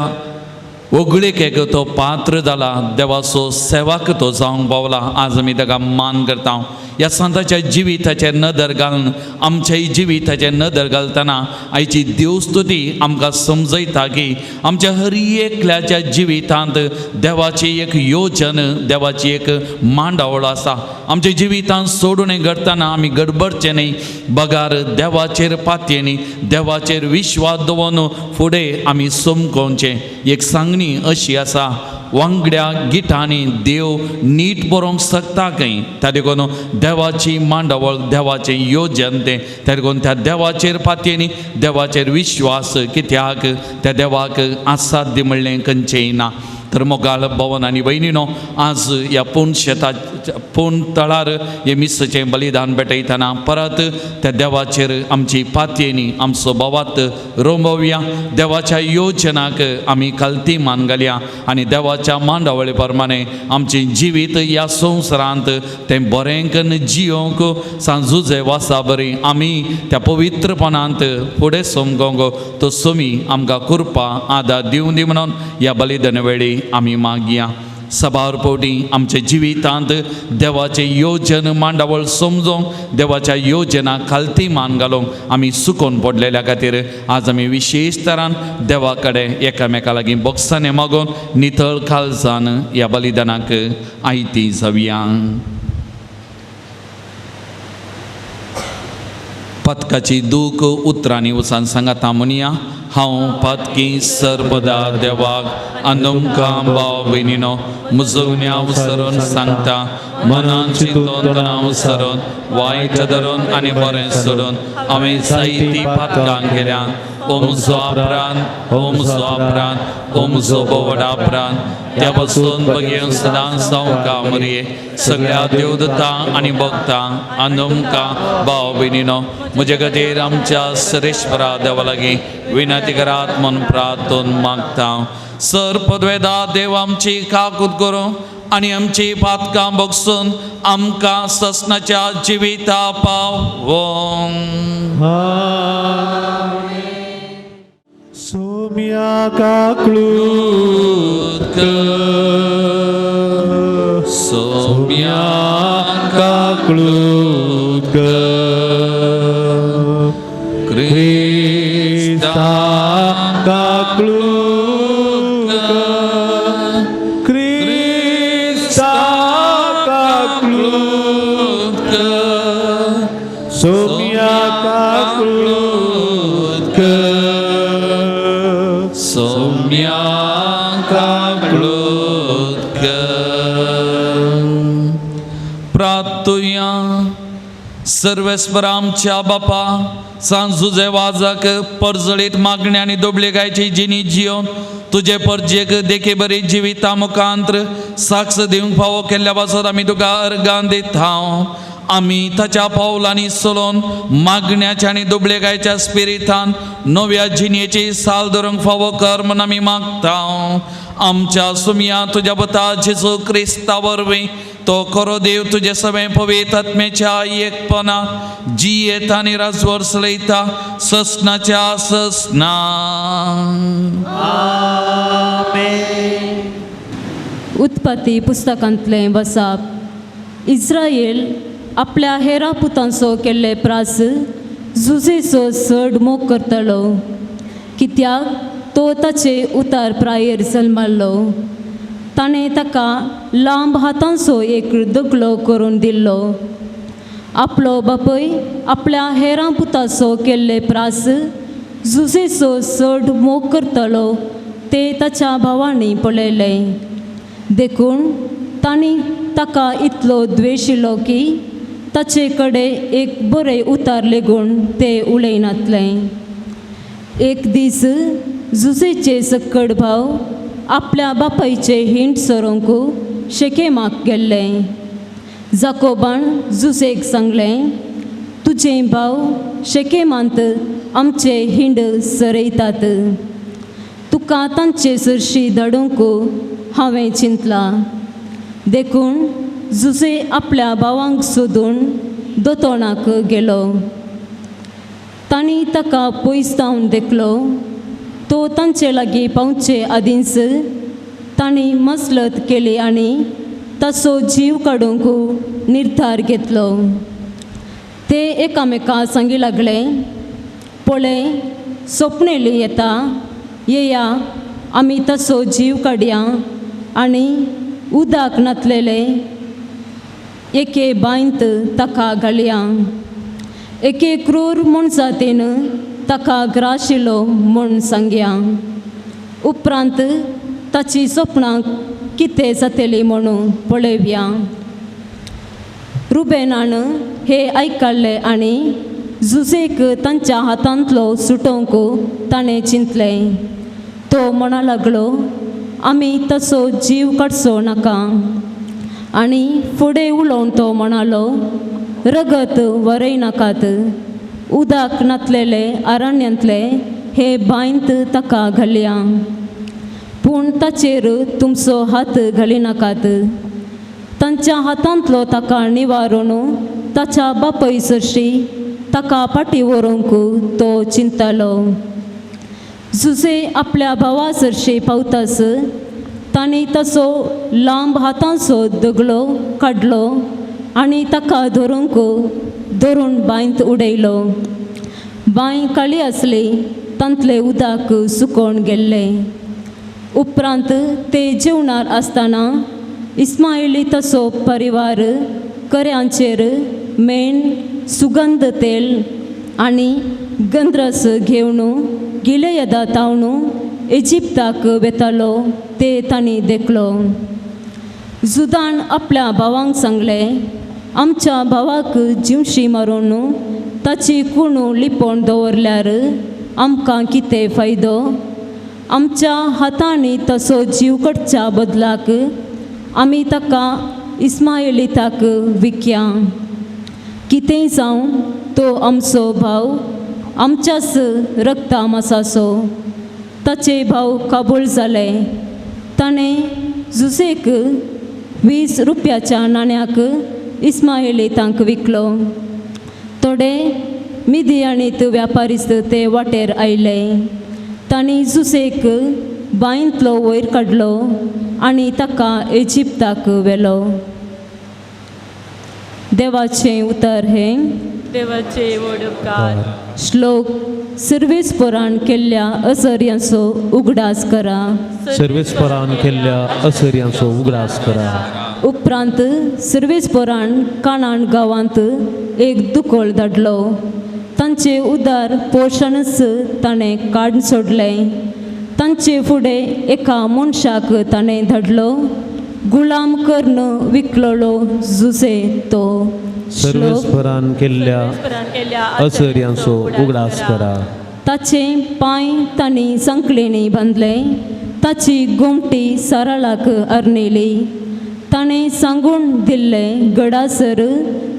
ओगळेकेक तो पात्र जाला, देवाचो सेवाक तो जावंक पावला. आज आमी ताका मान करता. ह्या संताच्या जिविताचेर नदर घालून आमच्याय जिविताचेर नदर घालतना आयची देवस्तुती आमकां समजयता की आमच्या हर एकल्याच्या जिवितांत देवाची एक योजन, देवाची एक मांडावळ आसा. आमच्या जिवितांत सोडून घडटना आमी गडबडचे न्हय, बगार देवाचेर पातयेनी देवाचेर विश्वास दवरून फुडें आमी समकोवचें. एक सांगणी अशी आसा, वांगड्या गिटांनी देव नीट बरोवंक शकता खंय. त्या देखून देवाची मांडावळ, देवाचें योजन तें, त्या देखून त्या देवाचेर पातयेनी देवाचेर विश्वास कित्याक त्या देवाक असाध्य म्हणलें खंयचेंय ना. तर मोगाळ भवन आनी भयणीनो, आज ह्या पूर्ण शेताच्या पूर्ण तळार हे मिसाचें बलिदान भेटयतना परत त्या देवाचेर आमची पातयेनी आमचो भावात रोमोवया. देवाच्या योजनाक आमी खालती मान घालया आनी देवाच्या देवाच्या मांडावळी प्रमाणे आमचें जिवीत ह्या संवसारांत तें बरें कन्न जियोंक सांजुजे वासा बरी आमी त्या पवित्रपणांत फुडें समगोंक तो सोमी आमकां कृपा आदार दिवं दी म्हणून ह्या बलिदान वेळी आमी मागया. सभार पवटी आमच्या जिवितांत देवाचें योजन मांडावळ समजोंक देवाच्या योजना खालती मान घालूंक आमी सुकोवन पडलेल्या खातीर आज आमी विशेश तरान देवा कडेन एकामेका लागीं बोक्सांनी मागून नितळ खालसान ह्या बलिदानाक आयती जावया. पथकाची दूख उतरांनी वचान सांगाता म्हणया. हांव पातकी सर्वदा देवाक आनी भाव भयणीनो मुजवण्या सरून सांगता मनान चिंतून तणाव सरून वायट धरून आनी बरें सोडून हांवें जायती पातकां केल्या. ओ म्हजो अपराध, ओ म्हजो अपराध, ओ म्हजो बोवड अपराध, त्या पासून बगेवन सदां सावका मरये सगळ्या देवदता आनी भक्ता आनी भाव भयणीनो म्हजे खातीर आमच्या सरेश्वरा देवा लागीं विनंती करात म्हूण प्रार्थून मागता. सर पदवेदा देव आमची काकूत करूं आनी आमची पातकां बगसून आमकां ससनाच्या जिविता पावों. सोम्या काकळूत सोम्या काकळूत क्रिस्ता काकळूत क्रिस्ता काकळूत सोम्या काकळूत सोम्या काकळूत. प्रार्थुया. सर्वेस्पर आमच्या बापा सांजुजे वाजक परजळीत मागण्या आनी दुबळी गायची जिनी जियोन तुजे परजेक देखी बरी जिविता मुखांत्र साक्ष दिवंक फावो केल्ल्या पासत आमी तुका अर्गान दिता. आमी ताच्या पावलांनी चलोवन मागण्याच्या आनी दुबळे गायच्या स्पिरितान नव्या जिणेची साल धरूंक फावो कर म्हूण आमी मागता. आमच्या सुमया तुज्या पुता जेजू क्रिस्ता वरवीं तो खरो देव तुजे सगळें पवित्र आत्म्याच्या एकपणा जियेता आनी राजवर चलयता ससनाच्या ससना. उत्पत्ती पुस्तकांतलें वसाप. इस्रायल आपल्या हेरा पुतांचो केल्ले प्रास जुजेचो चड मोग करतलो कित्याक तो ताचे उतार प्रायेर जल्माल्लो. ताणें ताका लांब हातांचो एक दगलो करून दिल्लो. आपलो बापूय आपल्या हेरां पुताचो केल्ले प्रास जुजेचो चड मोग करतलो ते ताच्या भावांनी पळयलें. देखून तांणी ताका इतलो द्वेशिलो की ताचे कडेन एक बरें उतार लेगून ते उलयनातलें. एक दीस जुजेचे सक्कड भाव आपल्या बापायचे हिंड सरोंक शेकेमाक गेल्ले. जाकोबान जुजेक सांगलें, तुजे भाव शेकेमांत आमचे हिंड सरयतात, तुका तांचे सरशी धाडूंक हांवें चिंतलां. देखून जुजे आपल्या भावांक सोदून दोतोणाक गेलो. तांणी ताका पयस जावन देखलो. तो तांचे लागीं पावचे आदींच तांणी मसलत केली आनी ताचो जीव काडूंक निर्धार घेतलो. ते एकामेका सांगी लागले, पळय सोपणेली येता, येया आमी ताचो जीव काडया आनी उदक नातलेले एके बांयत ताका घालया. एके क्रूर मनजातीन ताका ग्राशिल्लो म्हूण सांगया. उपरांत ताची सपनां कितें जातली म्हणून पळोवया. रुबेनान हे आयकल्लें आनी जुजेक तांच्या हातांतलो सुटोवंक ताणें चिंतलें. तो म्हणा लागलो, आमी तसो जीव काडचो नाका. आनी फुडें उलोवन तो म्हणालो, रगत वरय नाकात, उदक नातलेले अरण्यांतले हे बांयत ताका घालया. पूण ताचेर तुमचो हात घालिनाकात. तांच्या हातांतलो ताका निवारून ताच्या बापय सरशी ताका फाटी व्हरूंक तो चिंतालो. जुजे आपल्या भावा सरशी पावतास तांणी तसो लांब हातांचो दगलो काडलो आनी ताका धरूंक धरून बांयत उडयलो. बांय काळी आसली, तांतलें उदक सुकोवन गेल्लें. उपरांत ते जेवणार आसतना इस्मायली तसो परिवार कऱ्यांचेर मेण, सुगंध तेल आनी गंद्रस घेवन गिलेयदा तावन इजिप्ताक वेतालो ते तांणी देखलो. जुदान आपल्या भावांक सांगलें, आमच्या भावाक जिवशी मारून ताची कुणू लिपोवन दवरल्यार आमकां कितें फायदो? आमच्या हातांनी तसो जीव कडच्या बदलाक आमी ताका इस्मायलिताक विकया. कितेंय जावं तो आमचो भाव, आमच्याच रक्ता मासाचो. ताचे भाव काबूल जाले. ताणें जुजेक 20 रुपयाच्या नाण्याक इस्मायलितांक विकलो. थोडे मिदियाणीत व्यापारीस्त ते वाटेर आयले. तांणी जुसेक बांयंतलो वयर काडलो आनी ताका इजिप्ताक व्हेलो. देवाचें उतर हें. देवाचे व्हड उपकार. श्लोक सर्वेस्परान केल्ल्या असर्यांचो उगडास करा. सर्वेस्परान केल्ल्या असर्यांचो उगडास करा. उपरांत सर्वेस्परान काणाण गांवांत एक दुकळ धाडलो. तांचे उदार पोशणच ताणें काड सोडलें. तांचे फुडें एका मनशाक ताणें धाडलो, गुलाम कर्ण विकलोलो जुजे तो. श्लोक सर्वेस्परान केल्ल्या असर्यांचो उगडास करा. ताचे पांय तांणी संकलेनी बांदले, ताची गोमटी सरळाक अरणेली. ताणें सांगून दिल्लें गडासर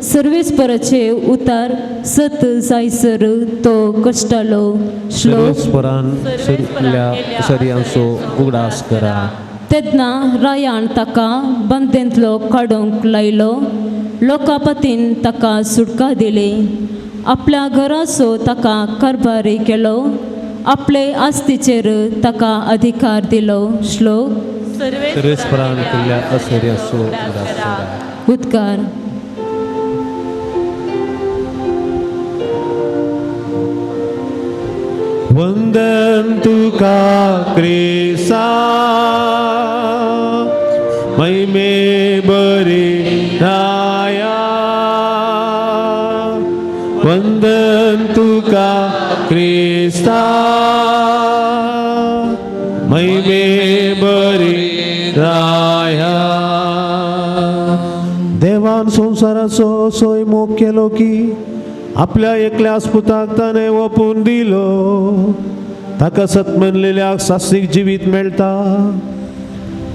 सर्वेस्पराचे उतार सत जायसर तो कश्टालो. श्लोक सर्वेस्परान केल्ल्या असर्यांचो उगडास करा. तेन्ना रायान ताका बंदेंतलो काडूंक लायलो. लोकापतीन ताका सुटका दिली. आपल्या घराचो ताका कारभारी केलो. आपले आस्तीचेर ताका अधिकार दिलो. श्लोक सर्वेस्परान केल्ल्या असर्यांचो उगडास करा. उद्गार. वंदन तुका क्रिस्ता, महिमे बरी राया. वंदन तुका क्रिस्ता, महिमे बरी राया. देवान संवसाराचो असोय मोग केलो की आपल्या एकल्या पुताक ताणें ओपून दिलो. ताका सतमनलेल्याक सास्वीक जिवीत मेळटा.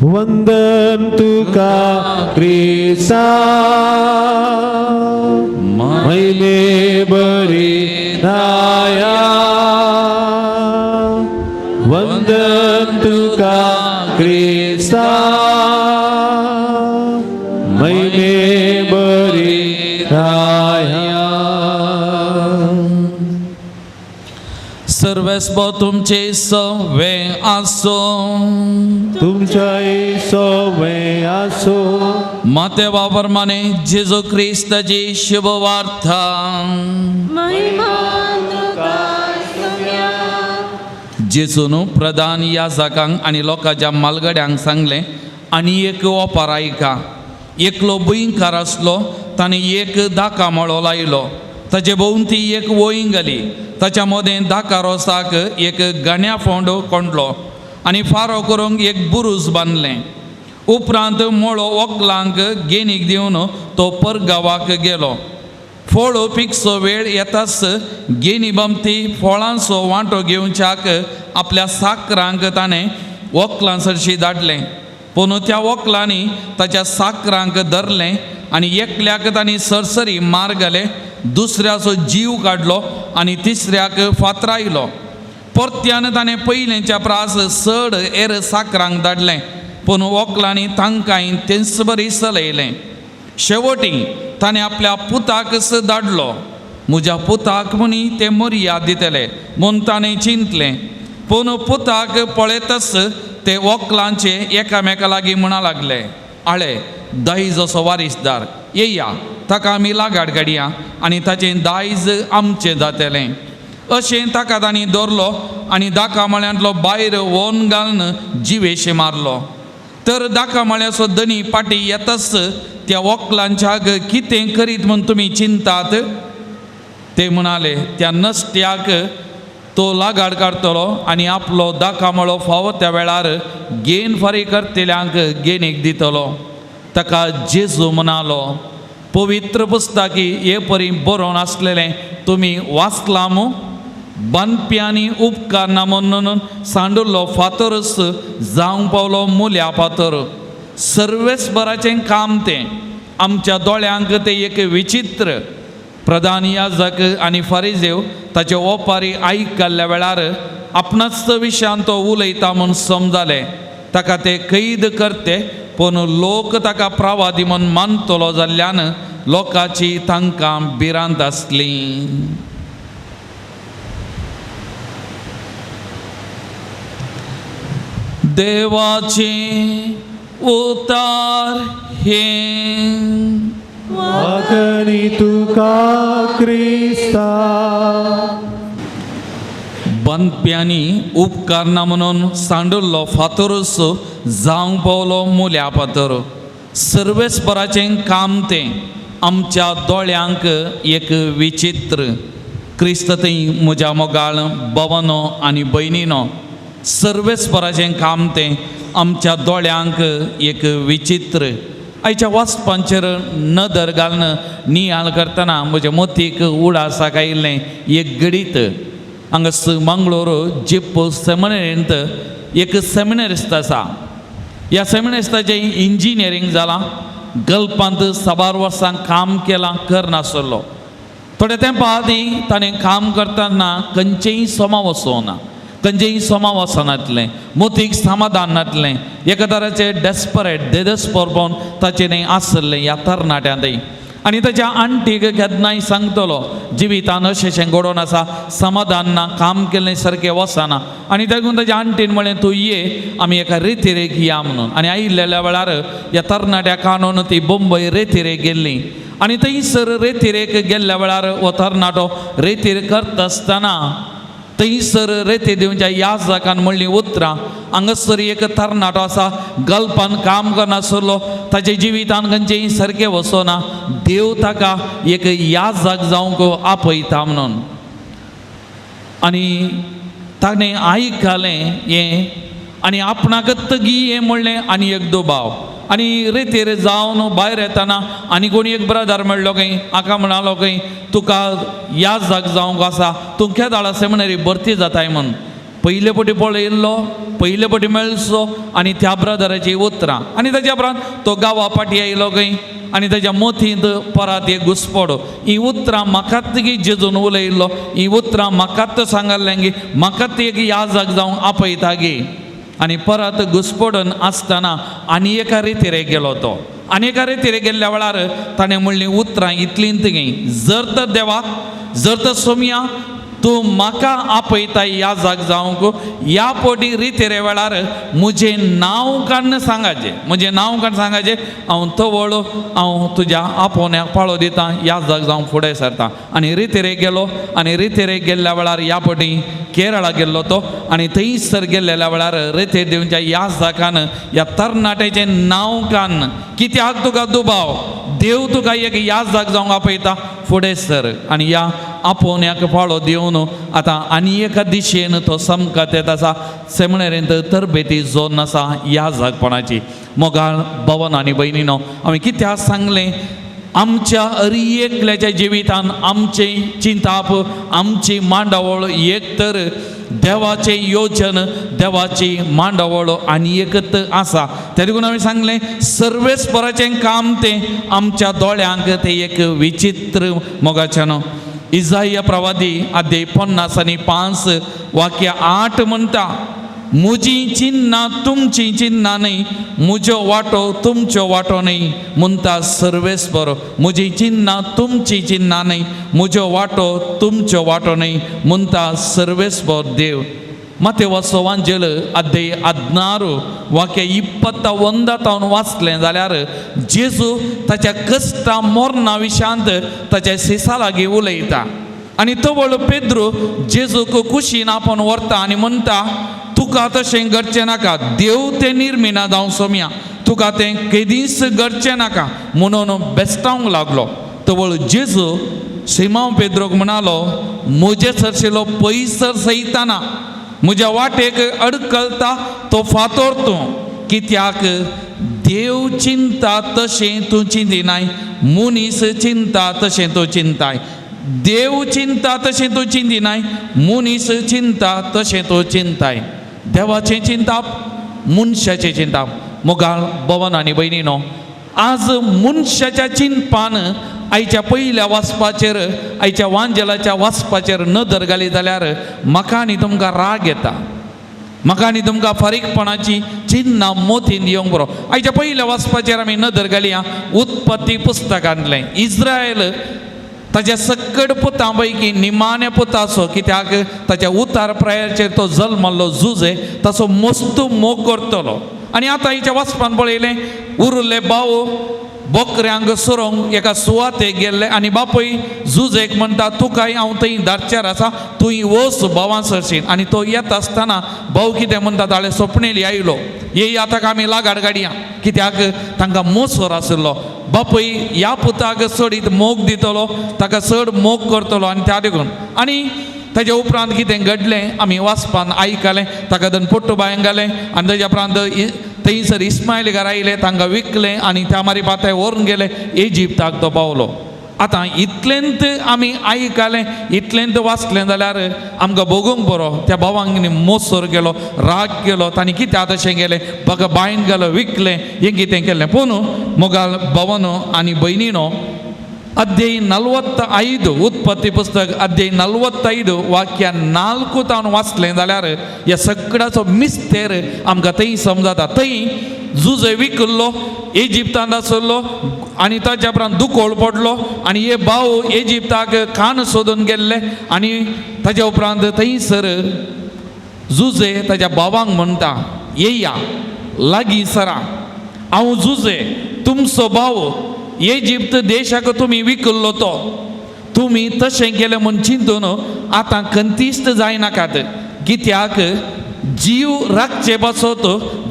वंदन तुका क्रिस्ता, महिमे बरी राया. वंदन तुका क्रिस्ता, महिमे बरी राया. सर्वेस्पर तुमचे सवे आसो. तुमच्याय सवे आसो. मातेवा प्रमाणे जेजू क्रिस्ताची शुभवार्ता. जेजून प्रधान याजकांक आनी लोकांच्या मालगड्यांक सांगलें आनी एक ओपार आयका. एकलो भुंयकार आसलो, ताणें एक दाका मळो लायलो. ताचे भोंवती एक वोंय घाली. ताच्या मदें दाका रोसाक एक गण्या फोंड कोंडलो आनी फारो करूंक एक बुरूज बांदलें. उपरांत मळो वकलांक गेनीक दिवन तो परगांवाक गेलो. फळ पिकचो वेळ येताच गेनी बमती फळांचो वांटो घेवच्याक आपल्या साकरांक ताणें वकलां सरशी धाडलें. पूण त्या वकलांनी ताच्या साकरांक धरलें आनी एकल्याक तांणी सरसरी मार घाले, दुसऱ्याचो जीव काडलो आनी तिसऱ्याक फातरायलो. परत्यान ताणें पयलेंच्या प्रास चड एर साकरांक धाडलें पूण वोकलांनी तांकांय तेंच बरी चलयलें. शेवटी ताणें आपल्या पुताकच धाडलो. म्हज्या पुताक म्हणी ते मर्याद दितले म्हूण ताणें चिंतलें. पूण पुताक पळयतच ते वोकलांचे एकामेका लागीं म्हणा लागले, आळे दायज असो वारीसदार येया, ताका आमी लागाड काडया आनी ताचें दायज आमचें जातलें. अशें ताका तांणी दवरलो आनी दाका मळ्यांतलो भायर वोन घालून जिवेशे मारलो. तर दाका मळ्याचो दनी पाटी येताच त्या वोकलांच्याक कितें करीत म्हूण तुमी चिंतात? ते म्हणाले, त्या नसत्याक तो लागाड काडटलो आनी आपलो दाका मळो फावो त्या वेळार गेन फारीक करतल्यांक गेनीक दितलो. ताका जेजू म्हणालो, पवित्र पुस्तकी हे परी बरोवन आसलेलें तुमी वाचलां मू? बांदप्यांनी उपकारना म्हणून सांडुल्लो फातरच जावंक पावलो मुल्या फातर. सर्वेस्पराचें काम तें, आमच्या दोळ्यांक तें एक विचित्र. प्रधान याजक आनी फारिजेव ताचे ओपारी आयकल्ल्या वेळार आपणाच विशयान तो उलयता म्हूण समजाले. ताका ते कैद करते पूण लोक ताका प्रवादी म्हूण मानतलो जाल्ल्यान लोकांची तांकां भिरांत आसली. देवाचे उतार हे. वाकणी तुका क्रिस्ता. बांदप्यांनी उपकारना म्हणून सांडुल्लो फातरूच जावंक पावलो मुल्या फातर. सर्वेस्पराचें काम तें, आमच्या दोळ्यांक एक विचित्र. क्रिस्त थंय म्हज्या मोगाळ बाबानो आनी भयणीनो, सर्वेस्पराचें काम तें आमच्या दोळ्यांक एक विचित्र. आयच्या वाचपांचेर नदर घालून नियाळ करतना म्हज्या मोतीक उडासाक आयिल्लें एक घडीत. हांगा मंगळूर जिप्प सेमिनरींत एक सेमिनरिस्त आसा. ह्या सेमिनरिस्ताचें इंजिनियरींग जालां. गल्पांत साबार वर्सां काम केलां करनासलो. थोड्या तेंपा आदीं ताणें काम करतना खंयचेय सोमा वचोना, खंयचेय सोमा वचनातलें, मोतीक समाधान नातलें. एका तराचें डेस्परेट देदस्पोरपोन ताचें न्ही आसलें ह्या तरणाट्यांतय. आनी ताच्या आंटीक केन्नाय सांगतलो जिवितान अशें घडोवन आसा, समाधान ना, काम केल्लें सारकें वचना. आनी तेगून ताच्या आंटीन म्हणलें, तूं ये आमी एका रेतिरेक या म्हणून. आनी आयिल्ल्या वेळार ह्या तरणाट्या कानून ती बंबय रेतिरेक गेल्ली. आनी थंयसर रेतिरेक गेल्ल्या वेळार हो तरणाटो रेतीर करता आसतना थंयसर रेती दिवच्या याजकान म्हणलीं उतरां, हांगासर एक तरणाटो आसा, गल्पान काम करनासलो, ताच्या जिवितान खंयचेय सारकें वचना, देव ताका एक याजक जावंक आपयता म्हणून. आनी ताणें आयकलें हें आनी आपणाकच गी हें म्हणलें आनी एक दुबाव. आनी रेतीर जावन भायर येतना आनी कोणी एक ब्रदर मेळ्ळो खंय, हाका म्हणालो खंय, तुका याजक जावंक आसा, तूं केदाळा सेमिनरी भरती जाताय म्हूण. पयले पटी पळयल्लो, पयले पटी मेळचो आनी त्या ब्रदराची उतरां. आनी ताच्या उपरांत तो गांवा फाटी आयलो खंय आनी ताच्या मोतींत परत एक घुसपडो. ही उतरां म्हाकाच गी जेजून उलयल्लो, ही उतरां म्हाकाच सांगल्लें गी, म्हाकाच एक याजक जावंक आपयता गी. आनी परत घुसपडून आसतना आनी एका रेतीरे गेलो तो. आनी एका रेतीरे गेल्ल्या वेळार ताणें म्हणलीं उतरां इतलींत गी, जर तर देवा, जर तर सोमया तूं म्हाका आपयता याजक जावंक, ह्या पोटी रितेरे वेळार म्हजें नांव काडून सांगाचें, म्हजें नांव काडून सांगाचें, हांव तवळ हांव तुज्या आपोवण्याक पाळो दिता, याजक जावंक फुडें सरता. आनी रितेरे गेलो. आनी रितेरे गेल्ल्या वेळार ह्या पटी केरळा गेल्लो तो. आनी थंयसर गेल्ल्या वेळार रेतेर दिवच्या याजकान ह्या तरणाट्याचें नांव काडून, कित्याक तुका दुबाव, देव तुका एक याजक जावंक आपयता, फुडें सर. आनी ह्या आपोवण्याक पाळो दिवन आतां आनी एका दिशेन तो समकात येत आसा. सेमिनरींत तरबेती जोन आसा याजकपणाची. मोगाळ भवन आनी भयणीनो, हांवें कित्याक सांगलें, आमच्या अरी एकल्याच्या जिवितान आमचें चिंताप, आमची मांडावळ एक तर देवाचें योजन, देवाची मांडावळ आनी एकत आसा. त्या देखून हांवें सांगलें, सर्वेस्पराचें काम तें आमच्या दोळ्यांक तें एक विचित्र मोगाच्यानो. इजाया प्रवादी अध्याय 55 वाक्य 8 म्हणटा, म्हजी चिन्नां तुमची चिन्नां न्हय, म्हज्यो वाटो तुमच्यो वाटो न्हय म्हणटा सर्वेस्पर. म्हजी चिन्नां तुमची चिन्नां न्हय, म्हज्यो वाटो तुमच्यो वाटो न्हय म्हणटा सर्वेस्पर देव. मातेवाचो वांजेल अध्याय 16 वाक्य 21 तावन वाचलें जाल्यार जेजू ताच्या कश्टा मरणा विशांत ताच्या शिसा लागीं उलयता आनी तवळ पेद्रू जेजूक कुशीन आपोवन व्हरता आनी म्हणटा, तुका तशें घडचें नाका, देव तें निर्मिना जावं सोमया, तुका तें केदींच घडचें नाका म्हणून बेस्टावंक लागलो. तवळ जेजू सिमांव पेद्रोक म्हणालो, म्हजे सरशिलो पयसर सयताना म्हज्या वाटेक अडकलता तो फातोर तूं, कित्याक देव चिंता तशें तूं चिंतिनाय, मनीस चिंता तशें तूं चिंताय. देव चिंता तशें तूं चिंतिनाय, मनीस चिंता तशें तूं चिंताय. देवाचें चिंताप, मनशाचें चिंताप. मोगाळ भवन आनी भयणीनो, आज मनशाच्या चिंतपान आयच्या पयल्या वाचपाचेर, आयच्या वांजेलाच्या वाचपाचेर नदर घाली जाल्यार म्हाका आनी तुमकां राग येता, म्हाका आनी तुमकां फारीकपणाची चिन्नां मोतीन येवंक बरो. आयच्या पयल्या वाचपाचेर आमी नदर घालया उत्पत्ती पुस्तकांतलें. इस्रायल ताच्या सक्कड पुतां पैकी निमाण्या पुताचो, कित्याक ताच्या उतार प्रायाचेर तो जल्मल्लो जुजे, ताचो मस्तू मोग करतलो. आनी आतां आयच्या वाचपान पळयलें, उरिल्ले भाव बोकऱ्यांक सोरोंक एका सुवातेक गेल्ले आनी बापूय जुजेक म्हणटा, तुकाय हांव थंय दारच्यार आसा, तूं वच भावां सरशीन. आनी तो येता आसतना भाव कितें म्हणटा, ताळे सोपणेली आयलो, ये आतां आमी लागाड गाडया, कित्याक तांकां मोसोर आशिल्लो. बापूय ह्या पुताक चडीत मोग दितलो, ताका चड मोग करतलो. आनी त्या देखून आनी ताच्या उपरांत कितें घडलें आमी वाचपान आयकलें, ताका दोन पोट्टो बायंक घालें आनी ताच्या उपरांत थंयसर इस्मायल घरा आयले, तांकां विकलें आनी त्या मारी पाताय व्हरून गेले इजिप्ताक तो पावलो. आतां इतलेंत आमी आयकलें, इतलेंत वाचलें जाल्यार आमकां भोगूंक बरो त्या भावांक मोसोर गेलो, राग केलो, तांणी कित्याक तशें गेलें, बघा बायन गेलो, विकलें, हें कितें केलें. पूण मोगाल भवनो आनी भयणीनो, अध्याय 45 उत्पत्ती पुस्तक अध्याय 45 वाक्य 4 तावन वाचलें जाल्यार ह्या सगळ्याचो मिस्तेर आमकां थंय समजता. थंय जुजे विकल्लो, इजिप्तांत आसलो आनी ताच्या उपरांत दुकोळ पडलो आनी हे भाव इजिप्ताक खाण सोदून गेल्ले आनी ताच्या उपरांत थंयसर जुजे ताच्या भावांक म्हणटा, येया लागीं सरा, हांव जुजे तुमचो भाव, इजिप्त देशाक तुमी विकल्लो तो, तुमी तशें केलें म्हूण चिंतून आतां खंतीस्त जायनाकात, कित्याक जीव राखचे पासत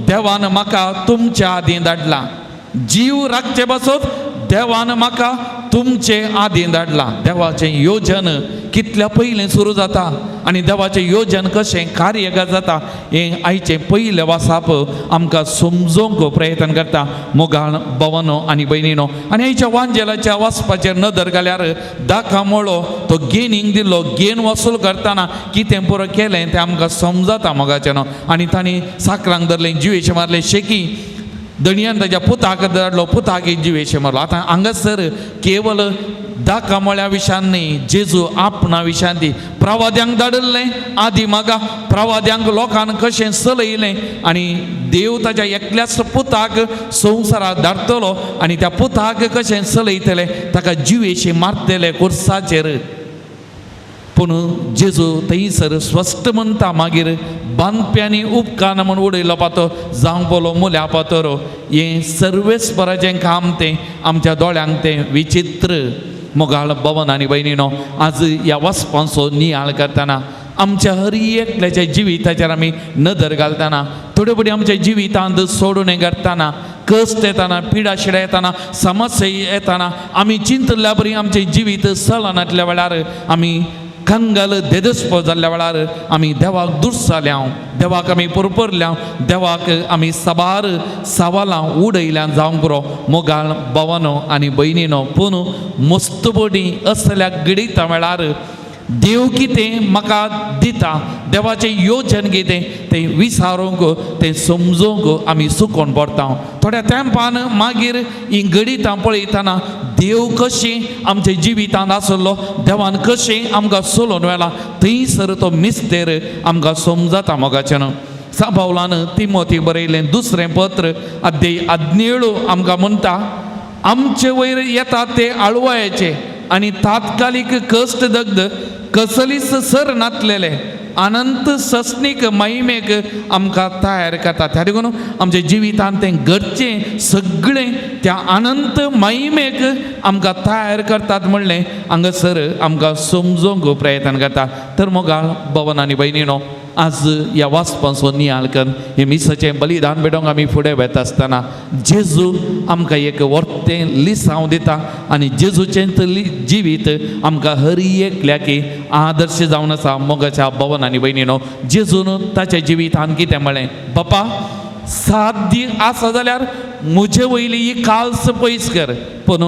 देवान म्हाका तुमच्या आदीं धाडला, जीव राखचे पासत देवान म्हाका तुमचे आदीं धाडला. देवाचें योजन कितल्या पयलें सुरू जाता आनी देवाचें योजन कशें कार्यगत जाता हें आयचें पयलें वासाप आमकां समजोवंक प्रयत्न करता. मोगाळ भवनो आनी भयणीनो, आनी आयच्या वांजेलाच्या वाचपाचेर नदर घाल्यार दाका मोळो तो गेनींक दिल्लो, गेन वसूल करतना कितें पुरो केलें तें आमकां समजता मोगाचें न्हू. आनी तांणी साकरांक धरलें, जिवेशे मारलें, शेकी दणयान ताच्या पुताक धाडलो, पुताक जिवेशे मारलो. आतां हांगासर केवल दाका म्हळ्या विशान न्ही, जेजू आपणा विशान ती प्रवाद्यांक धाडिल्लें आदी मागा प्रवाद्यांक लोकांक कशें चलयलें आनी देव ताच्या एकल्याच पुताक संवसाराक धाडटलो आनी त्या पुताक कशें चलयतले, ताका जिवेशी मारतले कुर्साचेर. पूण जेजू थंयसर स्पश्ट म्हणटा, मागीर बांदप्यांनी उपकारना म्हूण उडयलो पातो जावंक पोलो मुल्या पातोर, हें सर्वेस्पराचें काम तें आमच्या दोळ्यांक तें विचित्र. मोगाळ भवन आनी भयणीनो, आज ह्या वाचपांचो नियाळ करतना आमच्या हर एकल्याच्या जिविताचेर आमी नदर घालतना, थोडे फुडें आमच्या जिवितांत सोडून करतना, कश्ट येतना, पिडा शिडा येतना, समस्या येतना आमी चिंतल्या बरी आमचें जिवीत चलनातल्या वेळार आमी कंगाल देदस्प जाल्ल्या वेळार आमी देवाक दुर्साल्या, देवाक आमी पुरपुरल्या, देवाक आमी साबार सवालां उडयल्या जावंक पुरो. मोगाळ भवनो आनी भयणीनो, पूण मस्तबडी असल्या घडयता वेळार देव कितें म्हाका दिता, देवाचें योजन कितें तें विसारूंक तें समजूंक आमी चुकोन पडटा. थोड्या तेंपान मागीर हीं गणितां पळयतना देव कशें आमच्या जिवितांत आसलो, देवान कशें आमकां चलोवन व्हेलां थंयसर तो मिस्तेर आमकां समजता. मोगाचें साबावलान तिमोती बरयलें दुसरें पत्र अध्याय 17 आमकां म्हणटा, आमचे वयर येता ते आळवायचे आनी तात्कालीक कश्ट दग्ध कसलीच सर नातलेले अनंत सस्नीक महिमेक आमकां तयार करता. त्या देखून आमच्या जिवितांत तें घडचें सगळें त्या अनंत महिमेक आमकां तयार करतात म्हणलें हांगासर आमकां समजूंक प्रयत्न करता. तर मोगाळ भवन आनी भयणीनो, आज ह्या वाचपांचो नियाळ करून हे मिसाचें बलिदान भेटोवंक आमी फुडें वता आसतना जेजू आमकां एक वर्तें लिसांव दिता आनी जेजूचें जिवीत आमकां हर एकल्याकी आदर्श जावन आसा. मोगाच्या भवन आनी भयणीनो, जेजून ताच्या जिवितान कितें म्हळें, बापा साध्य आसा जाल्यार म्हजे वयली ही काल्स पयस कर, पूण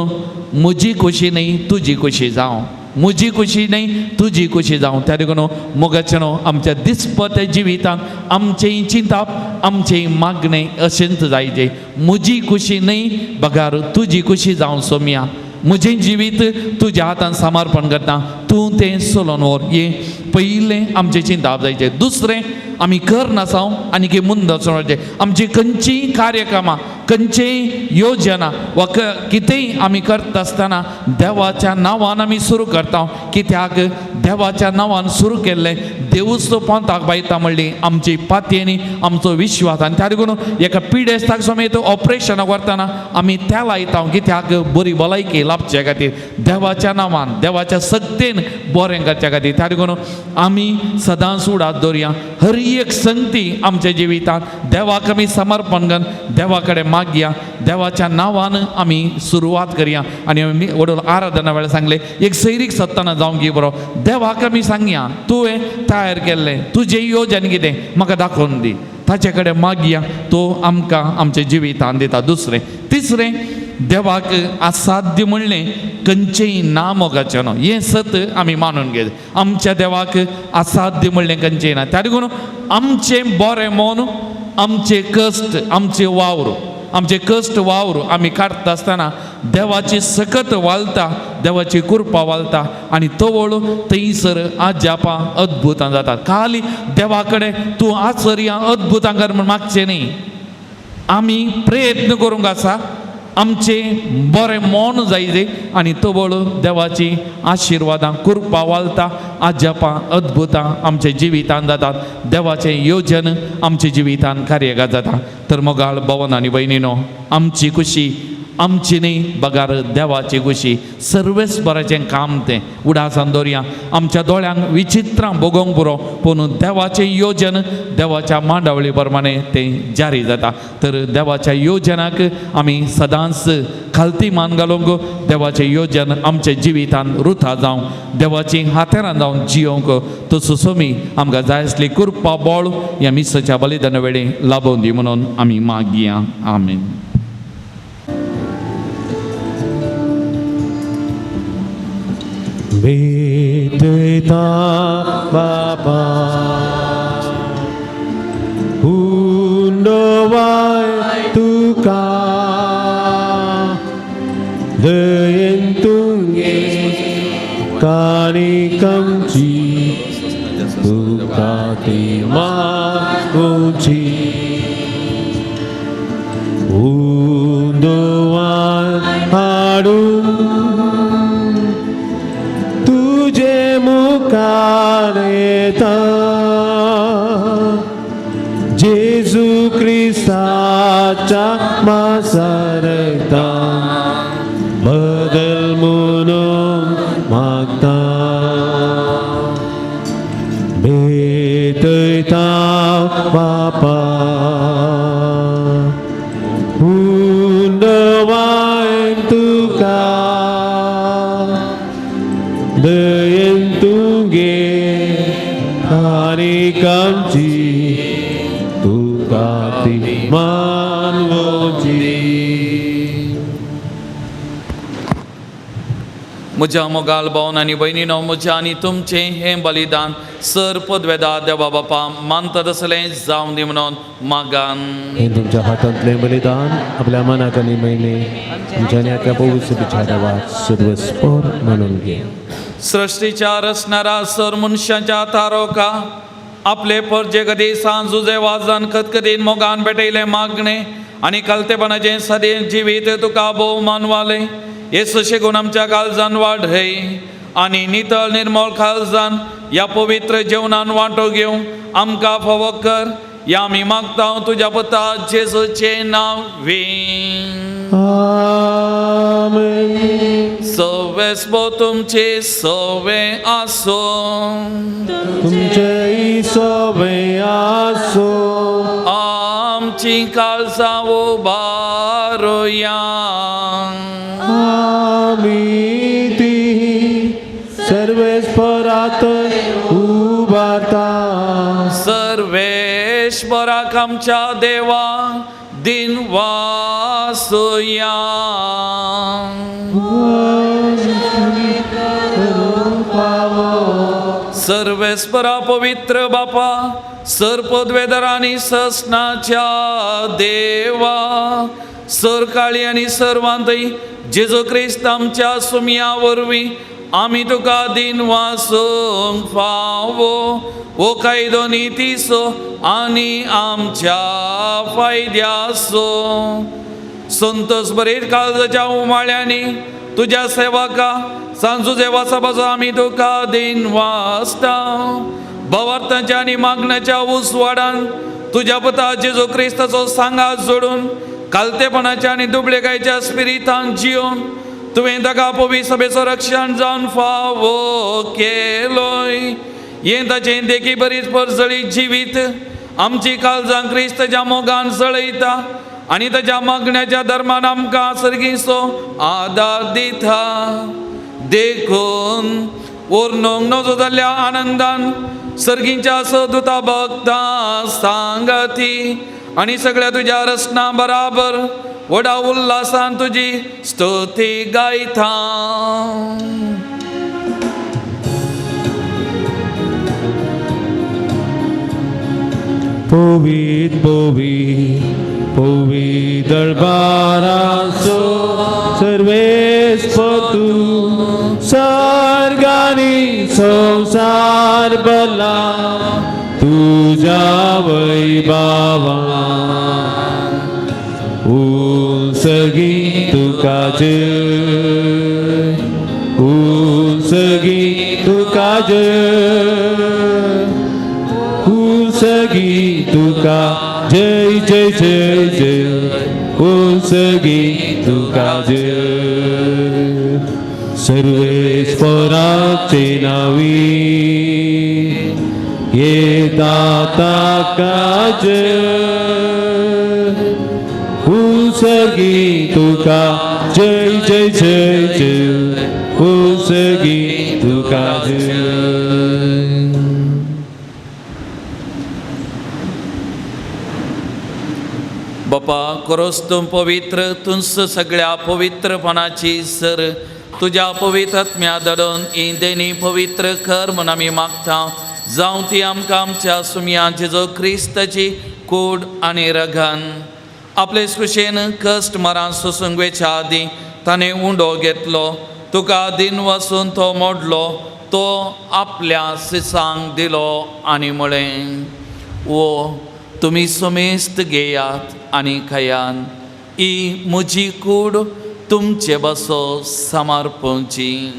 म्हजी खोशी न्हय तुजी खोशी जावं, म्हजी खुशी न्हय तुजी खुशी जावं. त्या देखून मोगाचें न्हू आमच्या दिसपत्या जिवितांत आमचें चिंताप आमचें मागणें अशेंच जायचे, म्हजी खुशी न्हय बगार तुजी खुशी जावं सोम्या, म्हजें जिवीत तुज्या हातान समर्पण करता, तूं तें चलोवन व्हर. हें पयलें आमचें चिंताप जायचें. दुसरें आमी करनासांव आनी की मुंद वचून आमची खंयचीय कार्यक्रमां खंयचीय योजना वा कितेंय आमी करता आसतना देवाच्या नांवान आमी सुरू करता. कित्याक देवाच्या नांवान सुरू केल्लें देवूच तो पोंताक बायता म्हणली आमची पातयेनी आमचो विश्वास. आनी त्या देखून एका पिडेस्ताक समेत ऑपरेशनाक व्हरतना आमी त्या लायता कित्याक बरी भलायकी लाभचे खातीर, देवाच्या नांवान देवाच्या सक्तेन बरें करच्या खातीर. त्या देखून आमी सदांच उडात दवरया हर एक संगती आमच्या जिवितांत देवाक आमी समर्पण करून देवा कडेन मागया, देवाच्या नांवान आमी सुरवात करया. आनी आमी वडोल आराधना वेळार सांगलें एक सैरीक सत्ताना जावंक बरो, देवाक आमी सांगया तुवें तयार केल्लें तुजें योजन कितें म्हाका दाखोवन दी, ताचे कडेन मागया, तो आमकां आमच्या जिवितांत दिता. दुसरें तिसरें देवाक असाध्य म्हणलें खंयचेंय ना मोगाचें न्हू, हें सत आमी मानून घेत. आमच्या देवाक असाध्य म्हणलें खंयचेंय ना. त्या देखून आमचें बरें मन, आमचें कश्ट, आमचें वावर, आमचें कश्ट वावर आमी काडटा आसतना देवाची सकत वालता, देवाची कृपा वालता आनी तवळ थंयसर आजापां अद्भुतां जातात. खाली देवा कडेन तूं आचर्या अद्भुतां कर म्हूण मागचें न्ही, आमी प्रयत्न करूंक आसा, आमचें बरें मन जायजे आनी तवळ देवाची आशिर्वादां कृपा वालता, आजापां अद्भुतां आमच्या जिवितांत जातात, देवाचें योजन आमच्या जिवितांत कार्यगात जाता. तर मोगाळ भवन आनी भयणीनो, आमची खुशी आमची न्ही बगार देवाची खुशी, सर्वेस्पराचें काम तें उडासान दवरया. आमच्या दोळ्यांक विचित्रां भोगोवंक पुरो, पूण देवाचें योजन देवाच्या मांडावळी प्रमाणे तें जारी जाता. तर देवाच्या योजनाक आमी सदांच खालती मान घालूंक, देवाचें योजन आमच्या जिवितान रुथा जावं, देवाची हातेरां जावन जियोंक तसो सोमी आमकां जाय आसली कृपा बळ ह्या मिसाच्या बलिदाना वेळी लाभोवन दी म्हणून आमी मागया. आमेन. भेटता बाबा हुंडवाय तुका दयेन तुंगे काणिकमची तुका ती मागोची हुंडवाय हाडून तुझे मुखार येता जेजू क्रिस्ताच्या मासारता बदल म्हणून मागता भेटयता बापा हुंडवाय तुका दयेन तुगे काणिकमची तुका ती मानवची. म्हज्या मोगाल भावन आनी भयणीनो म्हज्या आनी तुमचें हें बलिदान सर पदवेदा देवा बापा मानता तसलें जावं दी म्हणून मागान. हे तुमच्या हातांतलें बलिदान आपल्या मनाक आनी महिमे तुमच्या आनी आपल्या पवित्र पिछा देवाक सर्वस्पर म्हणून घे. सृष्टीच्या रचणारा सर मनशाच्या तारोका आपले परजे कदी सांजुजे वाजान खतखतीन मोगान भेटयलें मागणें आनी कलतेपणाचें सदें जिवीत तुका भोव मानवालें. येसू शेगून आमच्या काळजान वाडय आनी नितळ निर्मळ काळजान ह्या पवित्र जेवणान वांटो घेवंक आमकां फावो कर. ह्या आमी मागता तुज्या पुता जेजूचें नांव वी. आमेन. सवेस्पो तुमचे सवे आसूं. तुमचे सवे आसो. आमची काळजां उबारुया. आमी ती सर्वेस्परात उबारता. सर्वेश्वराक आमच्या देवा दिन वासुया. सर्वेस्परा पवित्र बापा सर पदवेदार आनी ससनाच्या देवा सर काळी आनी सर्वांतय जेजू क्रिस्त आमच्या सुमया वरवीं आमी तुका दिन वासूंक फावो ओ कायदो नितीचो आनी आमच्या फायद्याचो. संतोष बरेर काळजाच्या उमाळ्यांनी तुज्या सेवका सांजू देवाचा आमी तुका दिन वाचता. भवार्थाच्या आनी मागण्याच्या उजवाडान तुज्या पुता जेजू क्रिस्ताचो सांगात जोडून कालतेपणाच्या आनी दुबळेकायच्या स्पिरितान जियोन तुवें ताका पवित्र सभेचो रक्षण जावन फावो केलोय. हें ताचें देखी बरीच परजळी जिवीत आमची काळजां क्रिस्ताच्या मोगान जळयता आनी ताच्या मागण्याच्या धर्मान आमकां सर्गीचो आदार दिता. देखून ओर्नोंक नजो जाल्ल्या आनंदान सर्गींच्या सदुता भक्तां सांगाती आनी सगळ्या तुज्या रचना बराबर व्हडा उल्हासान तुजी स्तुती गायता. पवित्र पवित्र पवित्र दरबाराचो सर्वेस्पर तूं सर्गानी संवसार भरला तुज्या वैभावान. उंचगी तुका जय, उंचगी तुका जय, उंचगी तुका जय जय जय जय, उंचगी तुका जय. सर्वेस्पराचे नावी येता ताका जय, उंचगी तुका जय जय जय जय, उंचगी तुका जय. बापा कोरोस तूं पवित्र तुंस सगळ्या पवित्रपणाची सर तुज्या पवित्र आत्म्या धाडून ही देणी पवित्र कर म्हूण आमी मागता. जावं ती आमकां आमच्या सुमया जेजू क्रिस्ताची कूड आनी रगन. आपले कुशेन कश्ट मरान सोसूंक वेच्या आदीं ताणें उंडो घेतलो, तुका दिन वसून तो मोडलो, तो आपल्या सिसांक दिलो आनी म्हळें, ओ तुमी समेस्त घेयात आनी खायान, ही म्हजी कूड तुमचे बसो समर्पणची.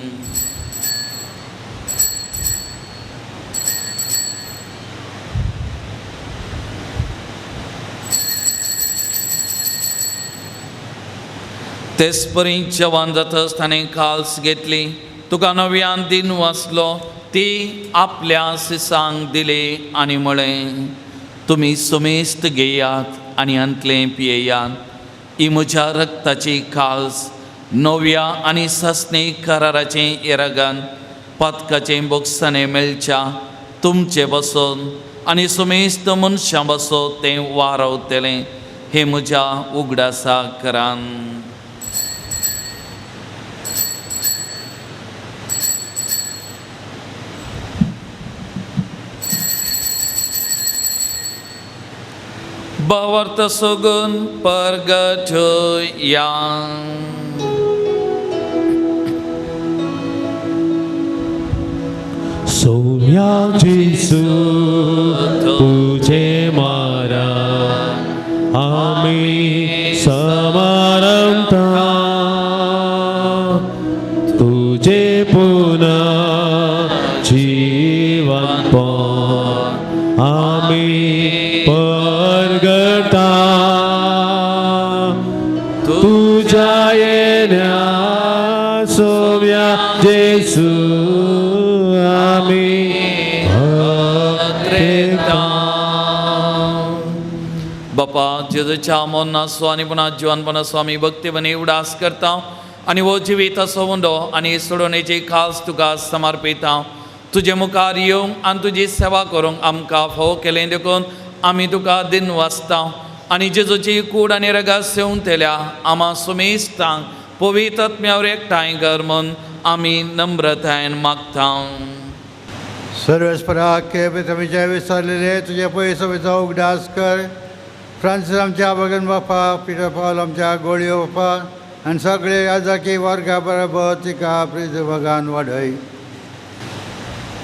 तेच परी जेवण जातच ताणें काल्स घेतली, तुका नव्यान दिन वाचलो, ती आपल्या सिसांक दिली आनी म्हळें, तुमी समेस्त घेयात आनी हांतलें पियेयात, ही म्हज्या रक्ताची काल्स नव्या आनी सासणी कराराचें येरागान पातकाचें बोगसाणें मेळच्या तुमचें बसून आनी समेस्त मनशां बसो तें वारवतलें हें म्हज्या उगडासा करान. भावार्थ सगून परगटया. सोम्या जेसू तुझे मारा आमी समारंभता तुझे पुन्हा जीवनपण आमी परगटा तुझ्या येण्या सोम्या जेसू आमी त्रेता. बापा जेजूच्या मरणाचो आनी पुन्हा जिवनपणाचो आमी भक्तीपणी उडास करता आनी हो जिवीत असो उंडो आनी सोडवणेची खास तुका समर्पिता. तुजे मुखार येवंक आनी तुजी सेवा करूंक आमकां फावो केलें देखून आमी तुका दिन वाचता आनी जेजूची कूड आनी रगात सेवंतल्या आमा सुमेस्तांक पवित्र आत्म्यावर एकठांय कर म्हूण आमी नम्रतायेन मागता. सर्वेस्परा के तुमचे विसरलेले तुजे पयसो विचो उगडास कर. फ्रांसीस आमच्या बगन बापा, पिटर पावल आमच्या गोळयो बापा आनी सगळे आजाकी वर्गा बरोबर तिका प्रीत भगान वाडय.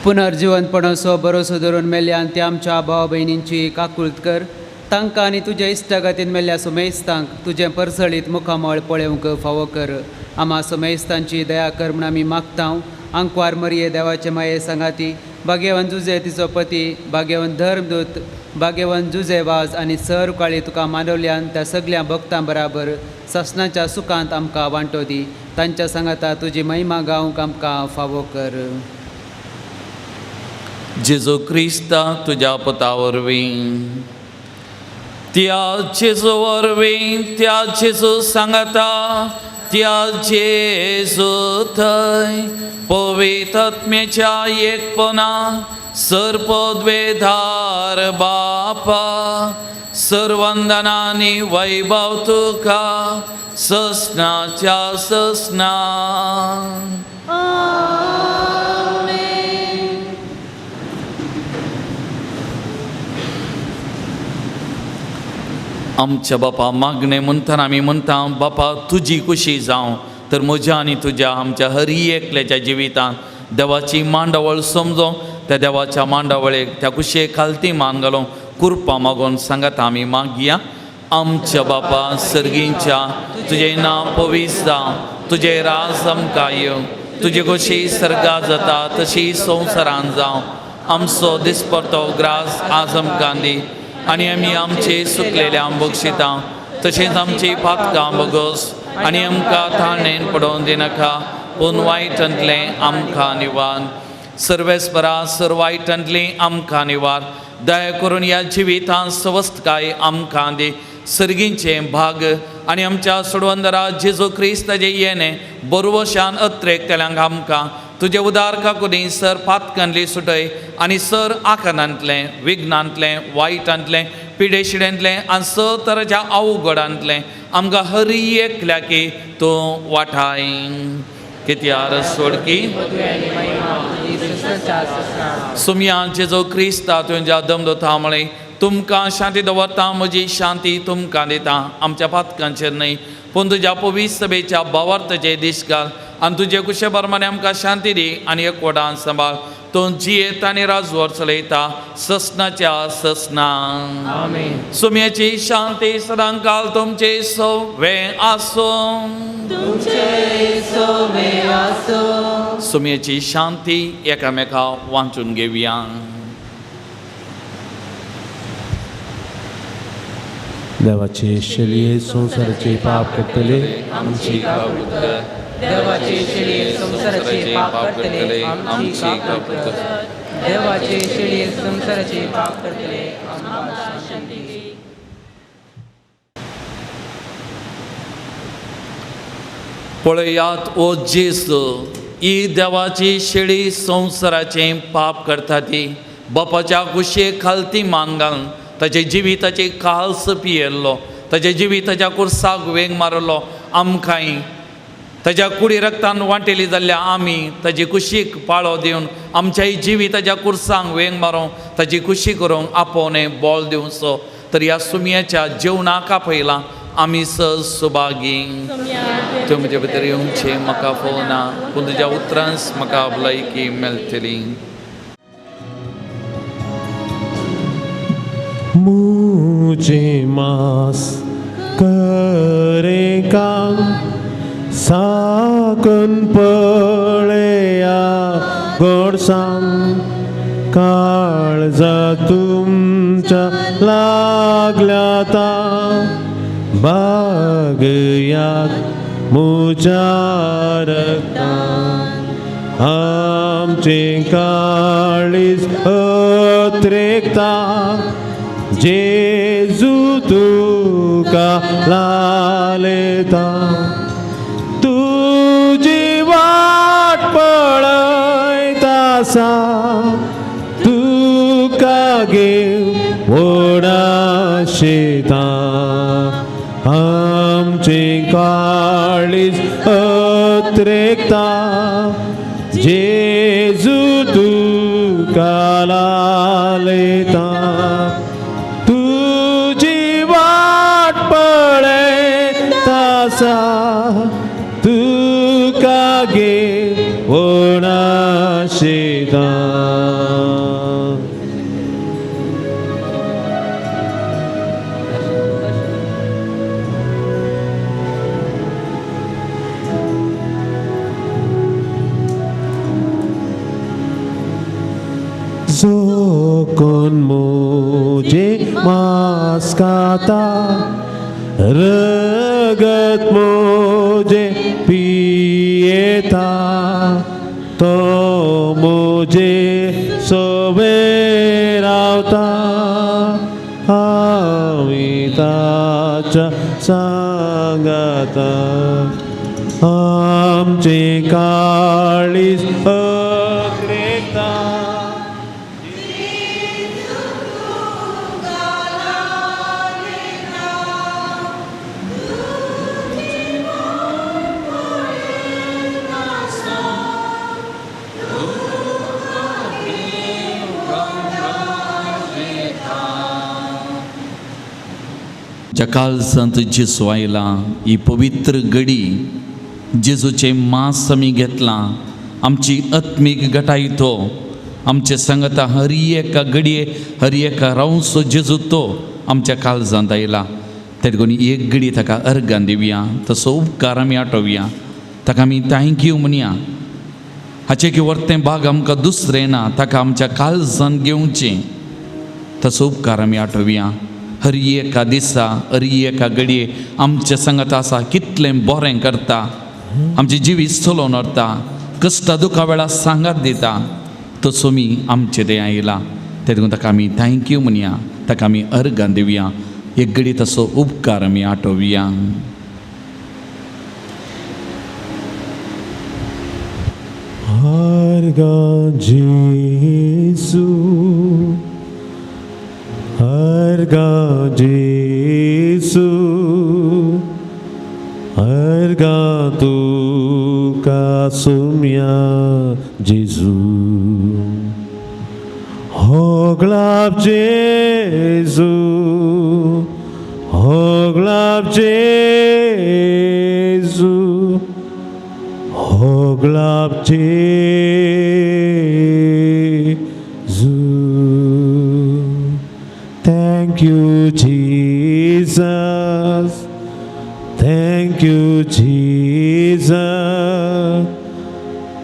पुनर्जिवनपणाचो भरोसो धरून मेल्ल्या आनी त्या आमच्या भाव भयणींची काकूळत कर. तांकां आनी तुज्या इश्टागतीन मेल्ल्या सुमेस्तांक तुजें परसळीत मुखामळ पळोवंक फावो कर. आमा सुमेस्तांची दया कर म्हूण आमी मागता. आंकवार मरये देवाचे माये सांगाती भाग्यवन जुजे तिचो पती, भाग्यवन धर्मदूत, भाग्यवन जुजे वाज आनी सर काळी तुका मानवल्यान त्या सगल्या भक्तां बराबर ससनाच्या सुखांत आमकां वांटो दी. तांच्या सांगाता तुजी महिमा गावंक आमकां फावो कर. जेजू क्रिस्ता तुज्या पुता वरवीं, त्या जेजू वरवीं, त्या जेजू सांगाता, त्या जेजू थंय पवित्र आत्म्याच्या एकपणा सर्पद्वेधार बापा सर्वंदनानी वैभव तुका ससनाच्या ससना. आमच्या बापा मागणें म्हणटाना आमी म्हणटा, बापा तुजी खुशी जावं तर म्हज्या आनी तुज्या आमच्या हरी एकल्याच्या जिवितांत देवाची मांडावळ समजोंक त्या देवाच्या मांडावळेक त्या कुशेक खालती मान घालूंक कृपा मागून सांगात आमी मागया. आमच्या बापा सर्गींच्या तुजें नांव पवीस जावं, तुजें राज आमकां येवं, तुजी खोशी सर्गा जाता तशी संवसारान जावं. आमचो दिसपडतो ग्रास आज आमकां दी आनी आमी आमचे सुकलेल्या बक्षिता तशेंच आमची पातकां बगस आनी आमकां थाळणेन पडोवन दिनाका पूण वायटांतलें आमकां निवार. सर्वेस्परा सर वायटांतलें आमकां निवार. दया करून ह्या जिवितांत सवस्तकाय आमकां दी. सर्गींचें भाग आनी आमच्या सोडवंदरा जेजू क्रिस्ताचें येणें बरवशान अत्रेकतल्यांक आमकां तुजे उदार काकुनी सर पातकांतली सुटय आनी सर आकानांतलें विघ्नांतलें वायटांतलें पिडेशिड्यांतलें आनी स तराच्या अवघडांतलें आमकां हरी एकल्याकी तूं वाठाय. कित्यार सोडकी सुमया जेजो क्रिस्ता तुज्या दमदोता म्हळें तुमकां शांती दवरता, म्हजी शांती तुमकां दिता. आमच्या पातकांचेर न्हय पूण तुज्या पवित्र सभेच्या भावार्थाचे दीस घाल आनी तुजे कुशे प्रमाणे आमकां शांती दी आनी एकवटान सांबाळ. तूं जियेत आनी राजवर चलयता ससनाच्या ससना. सुम्याची शांती सदांकाल तुमचे सवे आसूं. सुम्याची शांती एकामेका वांचून घेवया. देवाचे शेलये संवसाराचे पाप करतले आमची देवाचे शेळये संवसाराचे पाप करतले आमची काकूळ कर. देवाचे शेळये संवसाराचे पाप करतले आमकां शांती दी. पळयात ओ जेजू, ही देवाची शेळी संवसाराचें पाप करता ती बापाच्या कुशेक खालती मान घालून ताचे जिविताची काल्स पियेल्लो, ताच्या जिविताच्या कुर्साक वेंग मारलो. आमकांय ताज्या कुडी रक्तान वांटेली जाल्ल्या आमी ताजी कुशीक पाळो दिवन आमच्याय जिविताच्या कुर्सांक वेंग मारूंक ताजी खुशी करूंक आपोवणें बोल दिवचो. तर ह्या सुमयाच्या जेवणाक आपयला आमी सहभागी. तुवें म्हजे भितर येवचें म्हाका फोवना, पूण तुज्या उतरांच म्हाका भलायकी मेळटली. मुझे मास करे काम साकून पळया गोडसांग काळजा तुमच्या लागल्या ता बागयात मुझ्या रक्तान आमचे काळीज अत्रेकता जेजू तुका लालता तुजी वाट पळयता सा तुका घेव ओडाशेता आमचे काळीज अत्रेकता जेजू तुका लालता तुजी वाट पळयता सा तुका घेव ओडाशेता. जो कोण मुझे मांस खाता रगत मुझे पियेता तो मुझे सोबे रावता हांव ताच्या सांगाता आमचे काळीज अग्रेता. जकाल संत जेजू आयला ही पवित्र घडी जेजूचें मांस आमी घेतलां आमची आत्मीक गटाय तो आमचे सांगता हर एका घडये हर एका रावंसो जेजू तो आमच्या काळजांत आयला. तेदून एक घडी ताका अर्गान दिवया, तसो उपकार आमी आठोवया, ताका आमी thank you म्हणया. हाचें की वर्तें भाग आमकां दुसरें ना, ताका आमच्या काळजांत घेवचें, तसो उपकार आमी आठोवया. हर एका दिसा हर एका घडये आमच्या सांगात आसा, कितलें बरें करता, आमचें जिवीत चलोवन व्हरता, कश्टा दुखा वेळार सांगात दिता, तसो मी आमचे तें आयला. तेदून ताका आमी thank you म्हणया, ताका आमी अर्गां दिवया, एक घडी तसो उपकार आमी आठोवया. अर्गां जेजू अर्गां जेजू अर्गां तुका सुम्या जेजू होगलाप जेजू होगलाप जेजू होगलाप जेजू. Thank you, Jesus. Thank you, Jesus.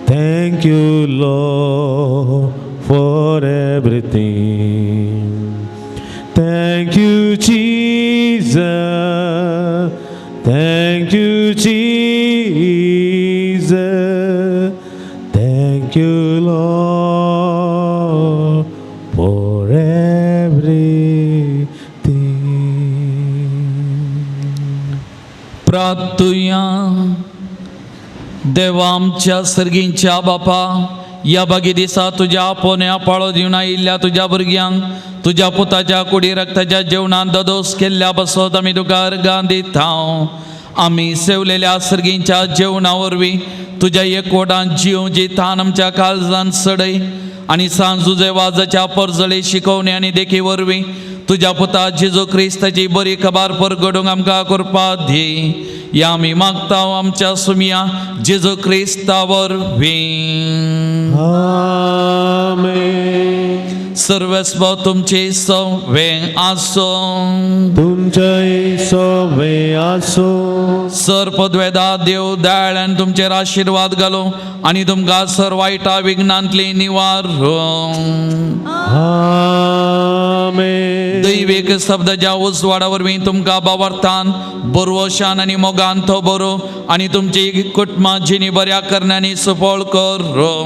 Thank you, Lord, for everything. Thank you, Jesus. Thank you, Jesus. Thank you, Lord, for everything. प्रार्थुया. देवा आमच्या सर्गींच्या बापा, ह्या बागी दिसा तुज्या आपोवण्या पाळो दिवन आयिल्ल्या तुज्या भुरग्यांक तुज्या पुताच्या कुडी रक्ताच्या जेवणान ददोस केल्ल्या बसत आमी तुका अर्गां दिता. आमी सेवलेल्या सर्गींच्या जेवणा वरवीं तुज्या एकवटान जीव जी थान आमच्या काळजान सडय आनी सांजुजे वाजाच्या परजळे शिकवणे आनी देखी वरवीं तुज्या पुता जेजू क्रिस्ताची बरी खबर परगडूंक आमकां कृपा दी. या आमी मागता आमच्या सुमिया जेजू क्रिस्ता वरवीं. आमेन. सर्वस्व तुमचे सवे आसूं. तुमचें सवे आसूं. सर पदवेदा देव दयाळ आनी तुमचेर आशिर्वाद घालूं आनी तुमकां सर वायटा विघ्नांतली निवारूं. आमेन. दैवीक शब्दाच्या उजवाडा वरवीं तुमकां बावर्थान बरवशान आनी मोगान तो बरो आनी तुमची कुटुंबां जिणी बऱ्या करण्यांनी सुफळ करूं.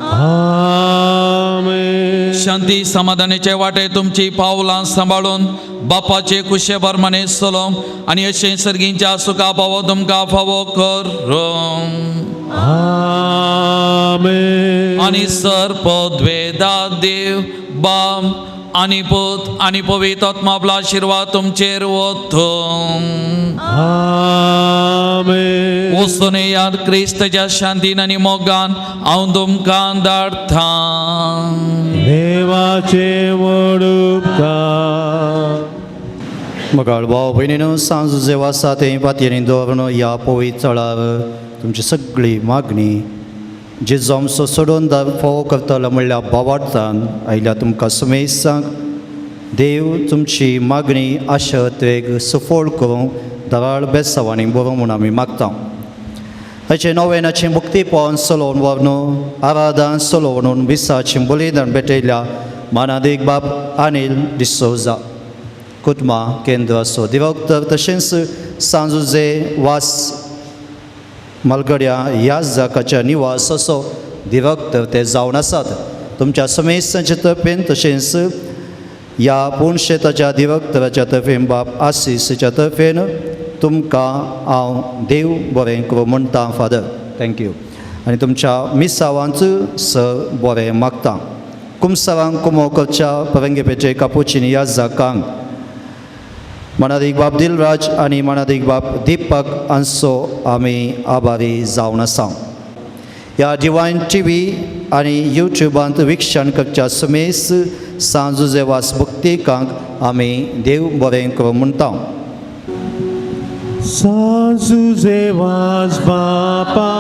आमेन. शांती समाधानाचे वाटे तुमची पावलां सांबाळून बापाचे कुशे बरमाने चलोवंक आनी अशें सर्गींच्या सुखा पावो तुमकां फावो करूं. आमेन. आनी सर पदवेदा देव बाम आनी पूत आनी पवित्र आत्मा आपलो आशिर्वाद तुमचेर वतूं. आमेन. वचून याद क्रिस्ताच्या शांतीन आनी मोगान हांव तुमकां धाडटां. देवाचे व्हड उपकार. मगाळ भाव भयणीनो, सांज जेवा तें पातयेनी दवरून ह्या पवित्र थळार तुमची सगळी मागणी जेजू आमचो सोडून फावो करतलो म्हणल्यार भावार्थान आयल्या तुमकां सुमेसांक देव तुमची मागणी आशा सुफळ करूंक दराळ बेसांवांनी बरो म्हूण आमी मागता. हाचें नवेनाचें मुक्तीपण चलोवन व्हरून आराधन चलोवन विसाचें बलिदान भेटयल्या मानादीक बाप अनिल डिसोजा कुटुंबा केंद्राचो दिवक्तर, तशेंच सांजुजे वास मालगड्या ह्या जाकाच्या निवास असो दिवक्तर ते जावन आसात. तुमच्या समेस्तांचे तर्फेन तशेंच ह्या पूण शेताच्या दिवक्तराच्या तर्फेन बाप आसिसाच्या तर्फेन तुमकां हांव देव बरें करूं म्हणटा फादर. Thank you. आनी तुमच्या मिसावांच स बरें मागता. कुमसारांक कुमो करच्या परंगेपेचे कापुचिनी ह्या जाकांक मनादीक बाप दिलराज आनी मनादीक बाप दीपक हांचो आमी आभारी जावन आसा. ह्या डिवायन टीव्ही आनी युट्युबांत विक्षण करच्या समेस सांजुजेवास भक्तिकांक आमी देव बरें करूं म्हणटा. सांजुजेवास बापा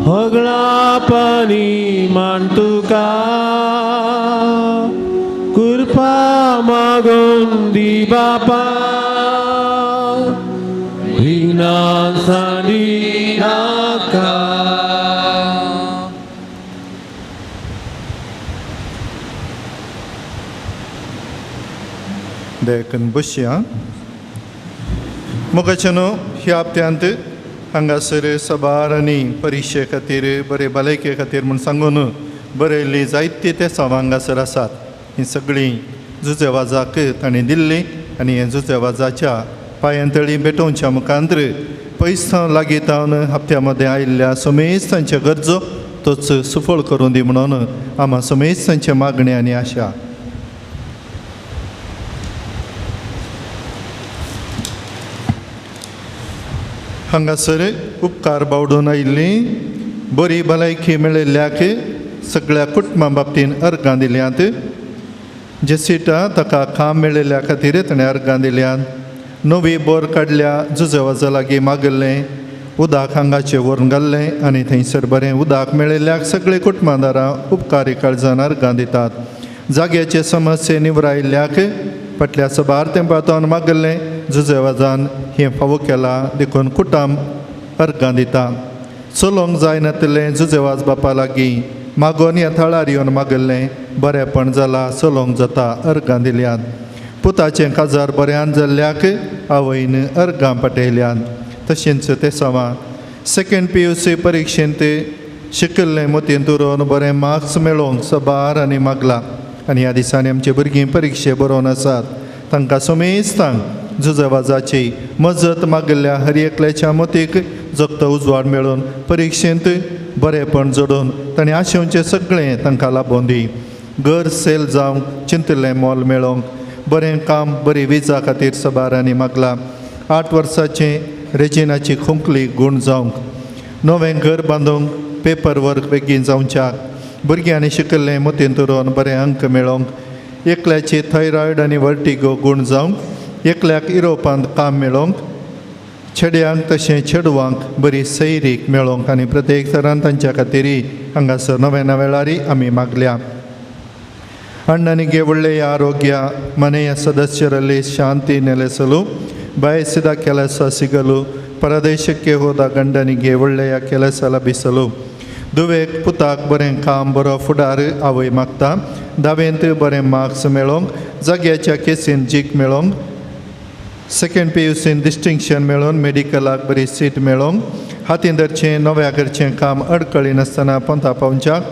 होगळापणी मान तुका कृपा मागून दी बापा विघ्नांसानी नाका. देखून बसया. मोगाचे न्हू, ह्या हप्त्यांत हांगासर सबार आनी परिक्षे खातीर बरे भलायके खातीर म्हूण सांगून बरयल्ली जायती ते सवां हांगासर आसात. हीं सगळीं जुजेवाजाक तांणी दिल्ली आनी हे जुजेवाजाच्या पांयांतळी भेटोवच्या मुखांतर पयस थावन लागीं थावन हप्त्या मदें आयिल्ल्या समेस्तांच्यो गरजो तोच सुफळ करूं दी म्हणून आमा समेस्तांचे मागणें आनी आशा. हांगासर उपकार बावडून आयिल्ली बरी भलायकी मेळिल्ल्याक सगळ्या कुटुंबा बाबतीन अर्गां दिल्यांत. जेसिटा ताका काम मेळिल्ल्या खातीर ताणें अर्गां दिल्यांत. नवी बोर काडल्या जुजेवाजा लागीं मागल्लें उदक हांगाचें व्हरून घाल्लें आनी थंयसर बरें उदक मेळिल्ल्याक सगळे कुटुंबादारां उपकारी काळजान अर्गां दितात. जाग्याचे समस्ये निवरायिल्ल्याक फाटल्या सबार तेंपांत मागल्लें जुजेवाजान हें फावो केलां देखून कुटाम अर्गां दिता. चलोवंक जायनातिल्लें जुजेवाज बापा लागीं मागोन ह्या थळार येवन मागल्लें बरेंपण जालां चलोवंक जाता अर्गां दिल्यात. पुताचें काजार बऱ्यान जाल्ल्याक आवयन अर्गां पाटयल्यात. तशेंच ते सवा सेकेंड PUC परिक्षेंत शिकिल्लें मोतयेंत उरोवन बरें मार्क्स मेळोवंक सबार आनी मागलां. आनी ह्या दिसांनी आमचे भुरगीं परिक्षे बरोवन आसात तांकां समेस्तांक जुजेवाजाची मजत मागिल्ल्या हर एकल्याच्या मतीक जगतो उजवाड मेळून परिक्षेंत बरेंपण जोडून तांणी आशेवचें सगळें तांकां लाबोवन दी. घर सेल जावंक चिंतिल्लें मोल मेळोवंक बरें काम बरी विजा खातीर सबारांनी मागलां. 8 वर्साचें रेजिनाची खोंकली गूण जावंक नवें घर बांदूंक पेपर वर्क बेगीन जावच्याक भुरग्यांनी शिकिल्लें मोतयेंत उरोवन बरें अंक मेळोवंक एकल्याची थायरॉयड आनी वर्टिगो गूण जावंक, एकल्याक युरोपांत काम मेळोवंक, चेड्यांक तशें चेडवांक बरी सैरीक मेळोवंक आनी प्रत्येक तरान तांच्या खातीर हांगासर नव्या वेळारी आमी मागल्या. ಅಣ್ಣನಿಗೆ ಒಳ್ಳೆಯ ಆರೋಗ್ಯ, ಮನೆಯ ಸದಸ್ಯರಲ್ಲಿ ಶಾಂತಿ ನೆಲೆಸಲು, ಬಯಸಿದ ಕೆಲಸ ಸಿಗಲು, ಪರದೇಶಕ್ಕೆ ಹೋದ ಗಂಡನಿಗೆ ಒಳ್ಳೆಯ ಕೆಲಸ ಲಭಿಸಲು, दुवेक पुताक बरें काम बरो फुडार आवय मागता, धावेंत बरें मार्क्स मेळोवंक, जाग्याच्या केसीन जीक मेळोवंक, second P you seen distinction मेळोवन मेडिकलाक बरी सीट मेळोवंक, हातीन धरचें नव्या घरचें काम अडकळी नासतना पोंता पावच्याक,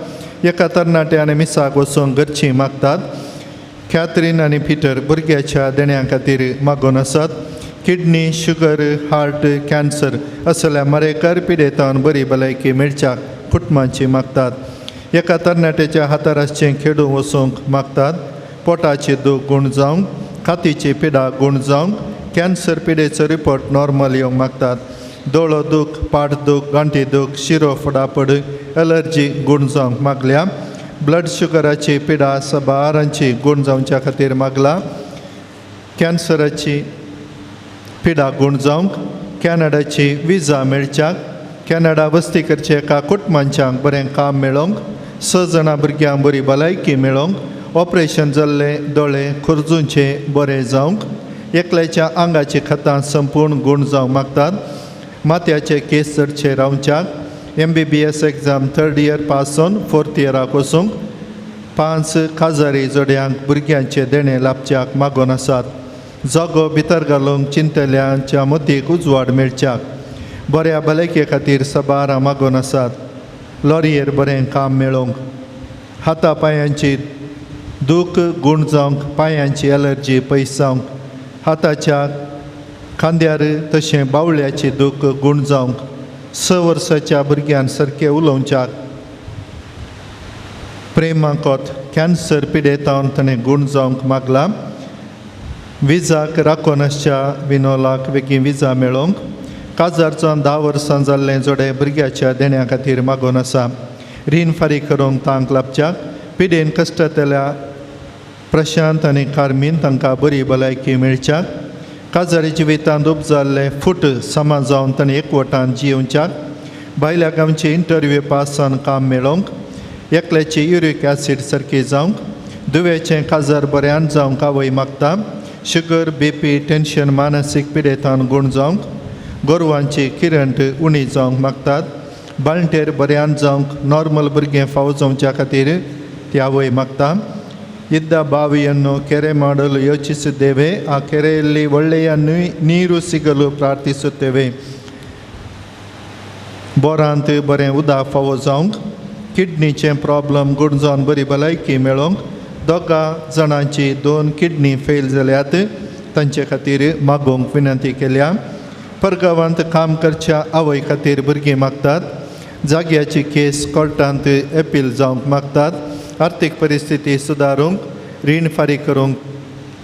एका तरणाट्या आनी मिसाक वचूंक घरचीं मागतात. कॅथरीन आनी पिटर भुरग्याच्या देण्या खातीर मागून आसात. किडनी, शुगर, हार्ट, कॅन्सर असल्या मरेकर पिडेतान बरी भलायकी मेळच्याक कुटुंबांची मागतात. एका तरणाट्याच्या हातार आसचें खेडूंक वचूंक मागतात. पोटाची दूख गूण जावंक, कातीची पिडा गूण जावंक, कॅन्सर पिडेचो रिपोर्ट नॉर्मल येवंक मागतात. दोळो दूख, पाट दूख, गांठी दूख, शिरो फडाफड, एलर्जी गूण जावंक मागल्या. ब्लड शुगराची पिडा सबारांची गूण जावच्या खातीर मागला. कॅन्सराची पिडा गूण जावंक, कॅनडाची विजा मेळच्याक, कॅनडा वस्ती करचे एका कुटुंबांच्यांक बरें काम मेळोवंक, 6 जाणां भुरग्यांक बरी भलायकी मेळोवंक, ऑपरेशन जाल्ले दोळे खोर्जूंचे बरें जावंक, एकल्याच्या आंगाची खतां संपूर्ण गूण जावंक मागतात. माथ्याचे केस चडशे रावच्याक, M B B S exam 3rd year pass जावन 4th इयराक वचूंक, 5 काजारी जोड्यांक भुरग्यांचे देणें लाभच्याक मागून आसात. जागो भितर घालूंक चिंतल्यांच्या मतीक उजवाड मेळच्याक, बऱ्या भलायके खातीर सबारां मागून आसात. लॉरयेर बरें काम मेळोवंक, हाता पांयांची दूख गूण जावंक, पांयांची एलर्जी पयस जावंक, हाताच्या खांद्यार तशें बावळ्याची दूख गूण जावंक, 6 वर्साच्या भुरग्यान सारकें उलोवच्याक, प्रेमाकोत कॅन्सर पिडेतावन ताणें गूण जावंक मागला. विजाक राखून आसच्या विनोलाक बेगीन विजा मेळोवंक, काजार जावन 10 वर्सां जाल्लें जोडे भुरग्याच्या देण्या खातीर मागून आसा. रीण फारीक करूंक तांक लाभच्याक, पिडेन कश्टतल्या प्रशांत आनी कार्मीन तांकां बरी भलायकी मेळच्याक, काजारी जिवितांत उब जाल्ले फूट समा जावन ताणें एकवटान जियोवच्याक, भायल्या गांवचे इंटरव्यू पास जावन काम मेळोवंक, एकल्याची युरीक एसीड सारकी जावंक, दुव्याचें काजार बऱ्यान जावंक आवय मागता. शुगर, बी पी, टेन्शन, मानसीक पिडेतान गूण जावंक, गोरवांची किरंट उणी जावंक मागतात. बाळंटेर बऱ्यान जावंक, नॉर्मल भुरगें फावो जावच्या खातीर ती आवय मागता. ಇದ್ದ ಬಾವಿಯನ್ನು ಕೆರೆ ಮಾಡಲು ಯೋಚಿಸಿದ್ದೇವೆ. ಆ ಕೆರೆಯಲ್ಲಿ ಒಳ್ಳೆಯ ನೀರು ಸಿಗಲು ಪ್ರಾರ್ಥಿಸುತ್ತೇವೆ. बोरांत बरें उदक फावो जावंक, किडनीचें प्रॉब्लम गूण जावन बरी भलायकी मेळोवंक, 2 जाणांची 2 किडनी फेल जाल्यात तांचे खातीर मागोवंक विनंती केल्या. परगांवांत काम करच्या आवय खातीर भुरगीं मागतात. जाग्याची केस कोर्टांत एपील जावंक मागतात. आर्थीक परिस्थिती सुदारूंक, रीण फारीक करूंक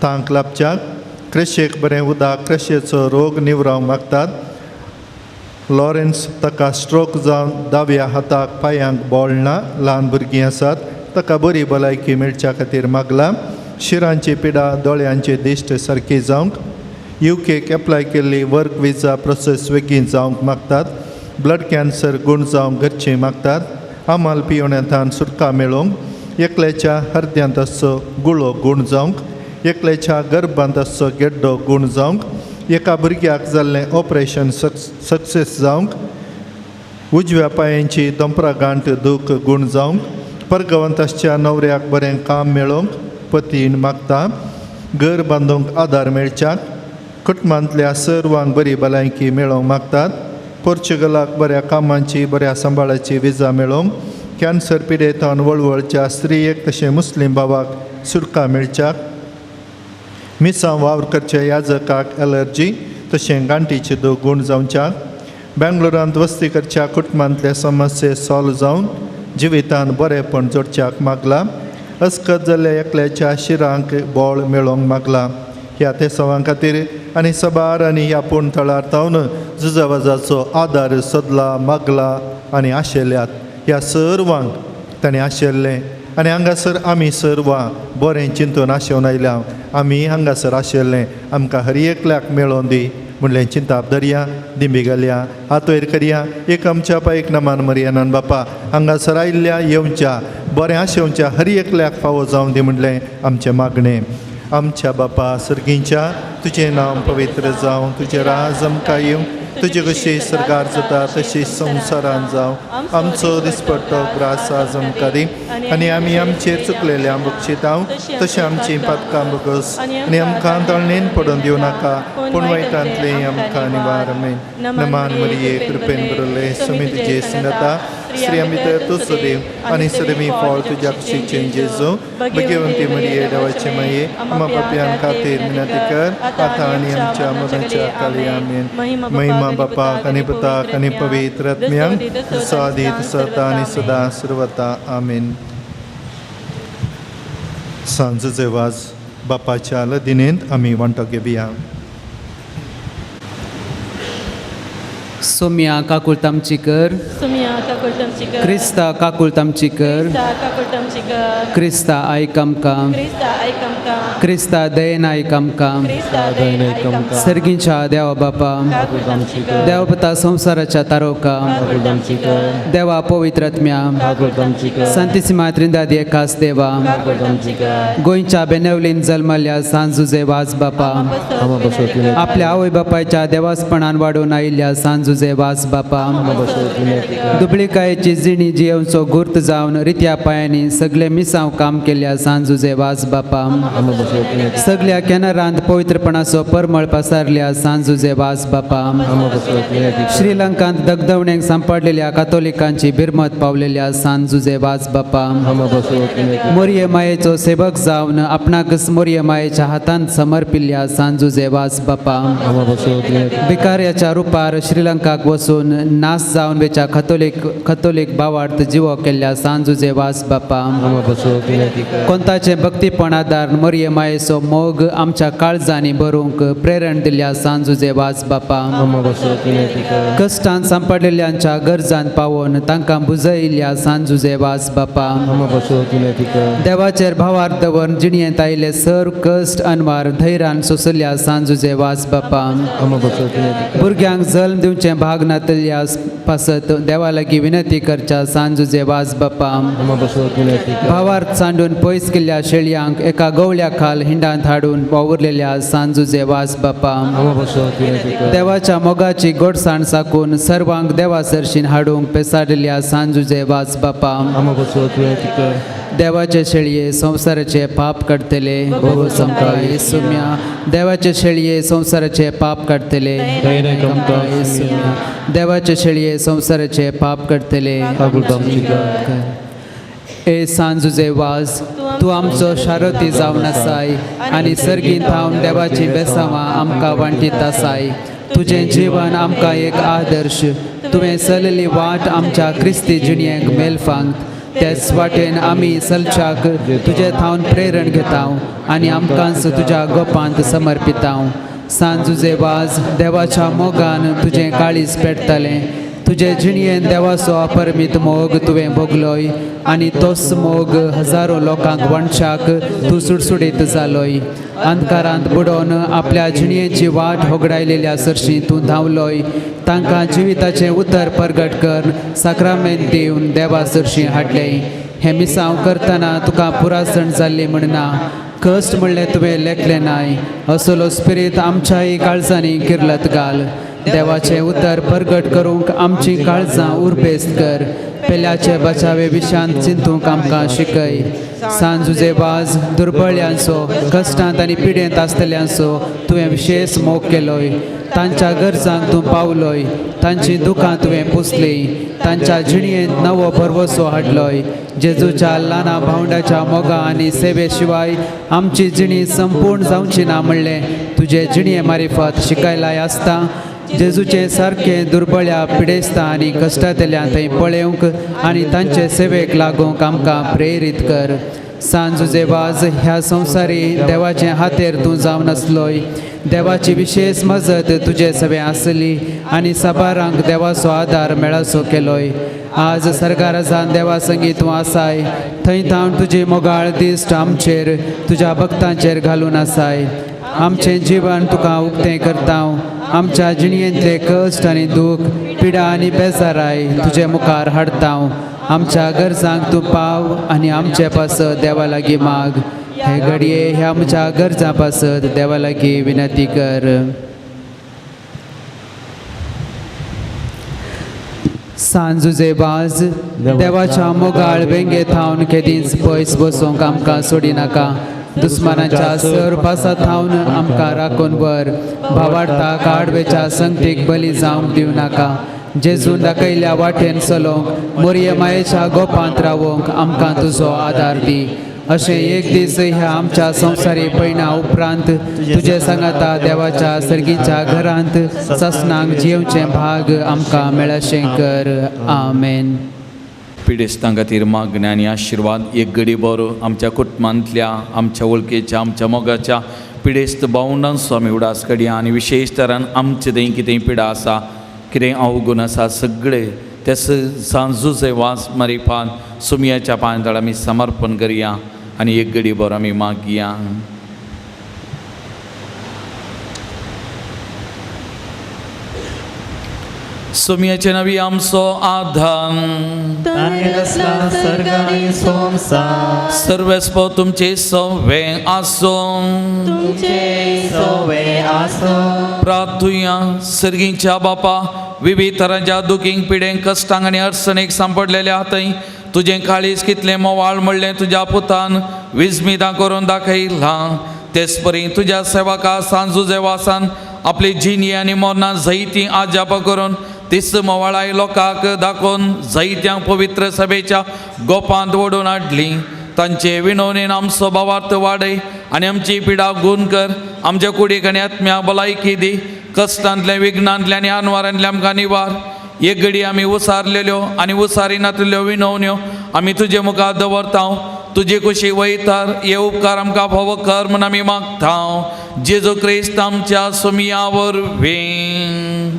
तांक लाभच्याक, क्रशेक बरें उदक, क्रशेचो रोग निवरावंक मागतात. लॉरेन्स ताका स्ट्रोक जावन दाव्या हाताक पांयांक बोळ ना, ल्हान भुरगीं आसात, ताका बरी भलायकी मेळच्या खातीर मागला. शिरांची पिडा, दोळ्यांची दिश्ट सारकी जावंक, you cake apply केल्ली वर्क विजा प्रोसेस बेगीन जावंक मागतात. ब्लड कॅन्सर गूण जावंक घरचीं मागतात. आमाल पिवण्यातान सुटका मेळोवंक, एकल्याच्या हरद्यांत आसचो गुळो गूण जावंक, एकल्याच्या गर्भांत आसचो गेड्डो गूण जावंक, एका भुरग्याक जाल्लें ऑपरेशन सक्सेस जावंक, उजव्या पांयांची दोंपरा गांठ दूख गूण जावंक, परगवंत आसच्या न्हवऱ्याक बरें काम मेळोवंक पतीन मागता. घर बांदूंक आदार मेळच्याक, कुटुंबांतल्या सर्वांक बरी भलायकी मेळोवंक मागतात. पोर्चुगलाक बऱ्या कामांची बऱ्या सांबाळाची विजा मेळोवंक, कॅन्सर पिडेतान वळवळच्या स्त्रियेक तशें मुस्लीम भावाक सुटका मेळच्याक, मिसां वावर करच्या याजकाक एलर्जी तशें गांठीचे दूख गूण जावच्याक, बेंगलोरांत वस्ती करच्या कुटुंबांतले समस्ये सॉल्व जावन जिवितान बरेंपण जोडच्याक मागला. अस्कत जाल्ल्या एकल्याच्या शिरांक बोळ मेळोवंक मागला. ह्या तेसांवां खातीर आनी सबार आनी ह्या पूण थळार तावन झुजावाजाचो आदार सोदला, मागला आनी आशेल्यात. ह्या सर्वांक ताणें आशिल्लें आनी हांगासर आमी सर्वां बरें चिंतून आशेवन आयल्या. आमी हांगासर आशिल्लें आमकां हर एकल्याक मेळोवन दी म्हणलें चिंताप दरया दिंबी घालया हात वयर करया. एक आमच्या पायक नमान मरियानान बापा हांगासर आयिल्ल्या येवच्या बरें आशेवच्या हर एकल्याक फावो जावन दी म्हणलें आमचें मागणें. आमच्या बापा सर्गींच्या तुजें नांव पवित्र जावं, तुजें राज आमकां येवं, तुजे कशी सरकार जाता तशी संवसारान जावं. आमचो दिसपट्टो ग्रास आज आमकां दी आनी आमी आमचेर चुकलेल्या बक्षितांव तशें आमचीं पातकां बगस आनी आमकां तळणेन पडून दिवं नाका पूण वायटांतलें आमकां निवार. आमेन. नमान मरिये, कृपेन भरले, सुमी तुजे संगता, स्त्रियां भितर तूं सदैव आनी सदैवी फळ तुज्या कुशीचें जेजू. भगवंती मरिये, देवाचे माये, आमा पापयां खातीर विनंती कर आतां आनी आमच्या मरणाच्या काळी. आमेन. महिमा बापाक आनी पुताक आनी पवित्र आत्म्यांक, जसो आदी तसो आतां आनी सदां सर्वता. आमेन. सांजचे वाज बापाच्या लदिनेंत आमी वांटो घेवया. सोम्या काकुळत आमची कर, सुमिया काकुळट आमची कर, क्रिस्ता काकुळत आमची कर, क्रिस्ता काकुळट आमची कर, क्रिस्ता आयक आमकां, क्रिस्ता आयक आमकां, क्रिस्ता दयेन आयक आमकां. क्रिस्ता दयेन आयक आमकां. सर्गींच्या देवा बापा, काकुळट आमची कर, देवपता संवसाराच्या तारोका, काकुळट आमची कर, देवा पवित्र आत्म्या, काकुळट आमची कर, संतीसिमा त्रिंदाद एकास देवा, काकुळट आमची कर, गोंयच्या बेनेवलीन जल्मल्या सांजुजे वाज बापा, आपल्या आवय बापायच्या देवासपणान वाडून आयिल्ल्या सांजुजे वाज बापा, दुबळीकायेची जिणी जियेवचो गुर्त जावन रित्या पांयांनी सगळे मिसांव काम केल्ल्या सांजुजे वाज बापा, सगळ्या केनरांत पवित्रपणाचो परमळ पसारल्या सांजुजे वाज बापा, श्रीलंकांत दगदवणेक सांपडलेल्या कातोलिकांची बिरमत पावलेल्या सांजुजे वाज बापा, मोरये मायेचो सेवक जावन आपणाकच मोरये मायेच्या हातांत समर्पिल्ल्या सांजुजे वाज बापा, भिकाऱ्याच्या रुपार श्रीलंकाक वचून नास जावन वेच्या कथोलीक भावार्थ जिवो केल्ल्या सांजुजे वाज बापा, कोंताचें भक्तीपण आदार मोरये मायेचो मोग आमच्या काळजांनी भरूंक प्रेरण दिल्ल्या सांजुजे वाज बापा, कश्टान सांपडलेल्यांच्या गरजान पावोवन तांकां बुजयिल्ल्या सांजुजे वाज बापा, देवाचेर भावार्थ दवरून जिणयेंत आयिल्ले सर कश्ट अनवार धैर्यान सोंसल्या सांजुजे वाज बापा, भुरग्यांक जल्म दिवचें भाग नातल्या पासत देवा लागीं विनंती करच्या सांजुजे वाज बापा, भावार्थ सांडून पयस केल्ल्या शेळयांक एका गवळ्या खाल हिंडांत हाडून वावुरलेल्या सांजुजे वाज बापा, देवाच्या मोगाची गोडसाण साकून सर्वांक देवा सरशीन हाडूंक पेसाडलेल्या सांजुजे वाज बापा, देवाचे शेळये संवसाराचे पाप काडटले भोगोस आमकां येसुम्या, देवाचे शेळये संवसाराचे पाप काडटले येसुम्या, देवाचे शेळये संवसाराचे पाप काडटले. ए सांजुजे वाज, तूं आमचो शारती जावन आसाय आनी सर्गीन थावन देवाचीं बेसांवां आमकां वांटीत आसाय. तुजें जीवन आमकां एक आदर्श, तुवें चलयल्ली वाट आमच्या क्रिस्ती जिणयेक मेलफांक, तेच वाटेन आमी चलच्याक तुजे थावन प्रेरण घेताव आनी आमकांच तुज्या गोपांत समर्पिताव. सांजुजे वाज, देवाच्या मोगान तुजें काळीज पेटतालें, तुजे जिणयेन देवाचो अपरमीत मोग तुवें भोगलोय आनी तोच मोग हजारो लोकांक वणशाक तूं सुडसुडीत जालोय. अंधकारांत बुडोवन आपल्या जिणयेची वाट होगडायलेल्या सरशी तूं धांवलोय, तांकां जिविताचें उतर परगट कर साक्रामेंत दिवन देवा सरशी हाडलें. हें मिसांव करतना तुका पुरासण जाल्ली म्हणना, कश्ट म्हणलें तुवें लेखलें नाय, असलो स्पिरीत आमच्याय काळजांनी किर्लत घाल. देवाचें उतर परगट करूंक आमचीं काळजां उर्बेस्त कर, पेल्याचे बचावे विशांत चिंतूंक आमकां शिकय. सांजुजे वाज, दुर्बळ्यांचो कश्टांत आनी पिडेंत आसतल्यांचो तुवें विशेश मोग केलोय, तांच्या गरजांक तूं पावलोय, तांचीं दुकां तुवें पुसलीं, तांच्या जिणयेंत नवो भरवसो हाडलोय. जेजूच्या ल्हाना भावंडाच्या मोगा आनी सेवे शिवाय आमची जिणी संपूर्ण जावची ना म्हणलें तुजे जिणये मारिफत शिकयलाय आसता. जेजूचे सारकें दुर्बळ्या पिडेस्तां आनी कश्टांतल्या थंय पळेवंक आनी तांचे सेवेक लागूंक आमकां प्रेरीत कर. सांजुजे वाज ह्या संवसारी देवाचे हातेर तूं जावन आसलोय. देवाची विशेश मजत तुजे सगळें आसली आनी साबारांक देवाचो आदार मेळासो केलोय. आज सरकारासान देवा संगी तूं आसाय थंय थावन तुजी मोगाळ दिश्ट आमचेर तुज्या भक्तांचेर घालून आसाय. आमचें जिवन तुका उक्तें करता. आमच्या जिणयेंतले कश्ट आनी दूख पिडा आनी बेजाराय तुजे मुखार हाडता. आमच्या गरजांक तूं पाव आनी आमचे पासत देवा लागीं माग. हे घडये ह्या आमच्या गरजां पासत देवा लागीं विनंती कर. सांजुजे वाज देवाच्या मोगाळ बेंगे थावन केदींच पयस बसूंक आमकां सोडिनाका. दुस्मानाच्या सर पासा थावन आमकां राखून व्हर. भावार्थाक आडवेच्या संगतीक बली जावंक दिवं नाका. जेजून दाखयल्या वाटेन चलोवंक मोरये मायेच्या गोपांत रावोंक आमकां तुजो आदार दी. अशें एक दीस ह्या आमच्या संवसारी पयणा उपरांत तुजे सांगाता देवाच्या सर्गीच्या घरांत ससनांक जियेवचें भाग आमकां मेळशें कर. आमेन. पिडेस्तां खातीर मागण्या आनी आशिर्वाद एक घडी बरो आमच्या कुटुंबांतल्या आमच्या वळखेच्या आमच्या मोगाच्या पिडेस्त भावंडांचो आमी उडास कडया आनी विशेश तरान आमचे थंय कितें पिडा आसा कितें अवगुण आसा सगळे त्या सांजुचे वास मारिपान सुमयाच्या पांयतळ आमी समर्पण करया आनी एक घडी बरो आमी मागया. सुमयाचे नवी आमचो आधार सर्वेस्पो तुमचे सवे आसूं. प्रार्थुया. सर्गीच्या बापा विविध तरांच्या दुखींक पिडेंक कश्टांक आनी अडचणीक सांपडलेल्या थंय तुजें काळीज कितलें मोवाळ म्हणलें तुज्या पुतान विस्मितां करून दाखयलां. तेच परी तुज्या सेवका सांजुजे वासान आपली जिणी आनी मरणां जैती आजाप करून तीस मोवाळाय लोकांक दाखोवन जैत्यांक पवित्र सभेच्या गोपांत ओडून हाडली. तांचे विनवणेन आमचो भावार्थ वाडय आनी आमची पिडा गूण कर. आमच्या कुडीक आनी आत्म्या भलायकी दी. कश्टांतले विघ्नांतले आनी आनवारांतले आमकां निवार. एक घडी आमी उसारलेल्यो आनी उसारी नातिल्ल्यो विनवण्यो आमी तुजे मुखार दवरता. तुजे कुशी वयतार हे उपकार आमकां फावो कर म्हूण आमी मागता. जेजू क्रिस्त आमच्या सुमया वरवीं.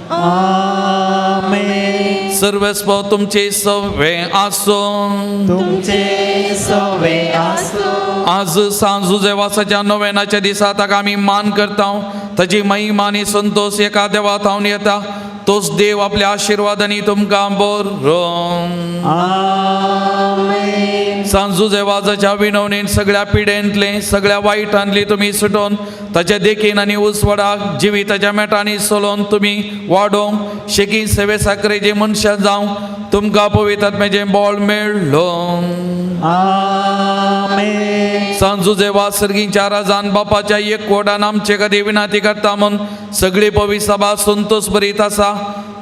सर्वेस्पो तुमचे सवे आसूं. तुमचे सवे आसूं. आज सांजुजे वासाच्या नोवेनाच्या दिसा ताका आमी मान करता. ताची महिमा आनी संतोश एका देवा थावन येता. तोच देव आपल्या आशिर्वादांनी तुमकां बरो. सांजुजे वाजाच्या विनवणेन सगळ्या पिडेंतले सगळ्या वायटांतली तुमी सुटोवन ताच्या देखीन आनी उसवडाक जिविताच्या मेटांनी चलोवन तुमी वाडोवंक शेकी सेवे साकरेचे मनशां जावंक तुमकां पवित्र आत्म्याचें बळ मेळ्ळो. सांजुजे वाज सर्गीच्या राजान बापाच्या एक कोडान आमचे खातीर विनंती करता म्हूण सगळी पवित्र सभा संतोष भरीत आसा.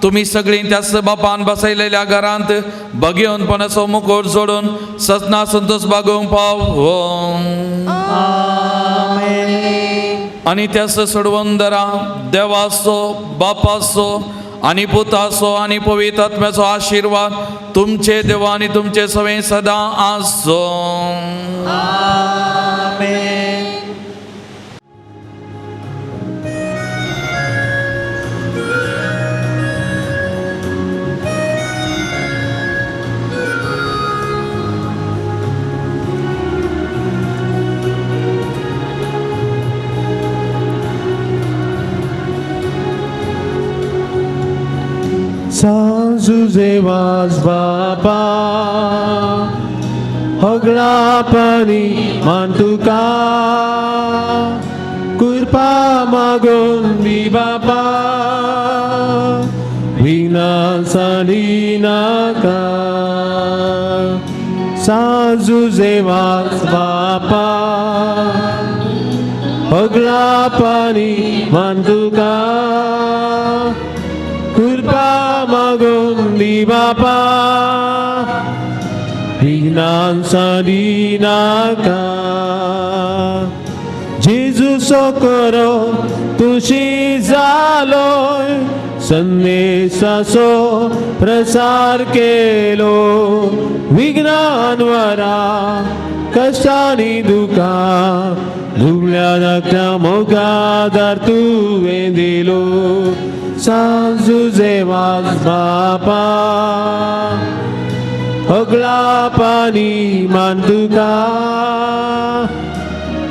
तुमी सगळीं त्याच बापान बसयलेल्या घरांत भगेवनपणाचो मुकोट जोडून सजना संतोष बागोवंक पाव. आनी त्याच सोडवंदरा देवाचो बापाचो आनी पुताचो आनी पवित्र आत्म्याचो आशिर्वाद तुमचे देवा आनी तुमचे सवे सदां आसूं. सांजुजे वाज बापा होगळापणी मान तुका कृपा मागून दी बापा विना साडी नाका. सांजुजे वाज बापा होगळापणी मान तुका कृपा मागून दी बापा विघ्नांसादी नाका. जेजू सोकरो तुशी जालोय संदेशाचो प्रसार केलो विघ्नांवरा कश्टांनी दुखां दुबळ्या धाकट्या मोगादार तुवें दिलो सांत जुझे वाज बापा अगलापानी मान तुका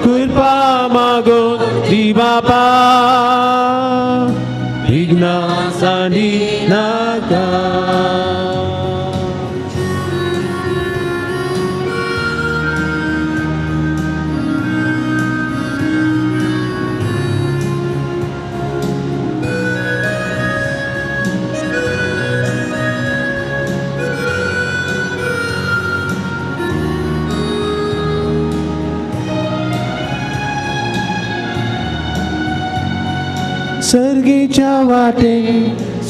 कृपा मागून दी बापा विघ्नां सांडी नाका. सर्गीच्या वाटे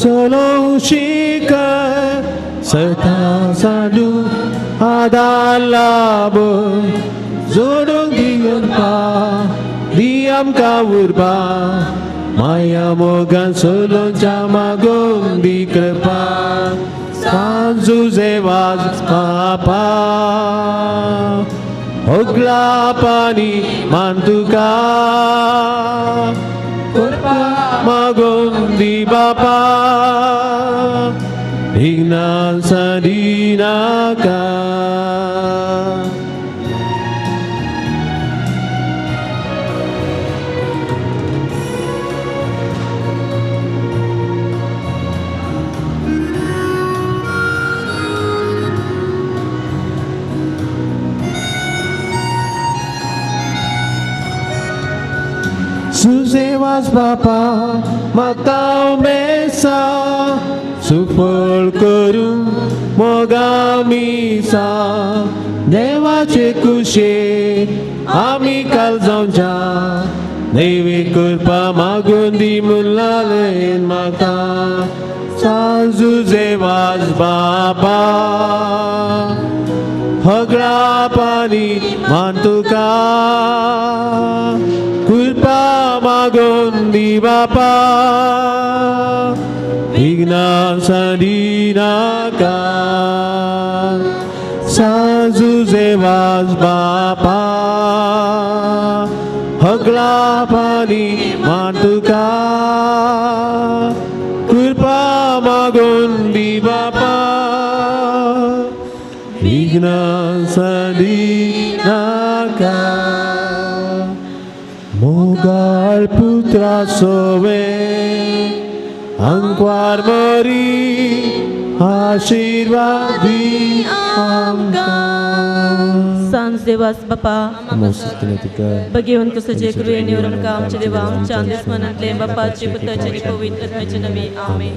चलोवंक शिक सतां सांडू आदार लाभ जोडूंक दी दी आमकां उर्बा माया मोगान चलोवच्या मागूंक दी कृपा सांत जुझे वाज बापा ओगलापानी मान तुका कृपा मागून दी बापा विघ्नां सांडी नाका. जुझे वाज बापा म्हाका उमेसा सुफळ करूं मोगा मिसा देवाचे कुशे आमी काल जावच्या देवी कृपा मागून दी मुलालयन म्हाका सांत जुझे वाज बापा हगळापानी मान तुका कृपा मागून दी बापा विघ्नां सांडी नाका सांत जुझे वाज बापा हगळापानी मान तुका कृपा मागून दी बापा विघ्नां सांडी नाका. मोगाळ पुत्रा सोवे अंकवार मोरी आशिर्वाद दी आमकां. सांत देवास बापा भगेवन कसचे कृये निवरण का आमच्या देवा आमच्या दुश्मनांतले बापाचे पुताचे आणि पवित्र आत्म्याचे नवी. आमेन.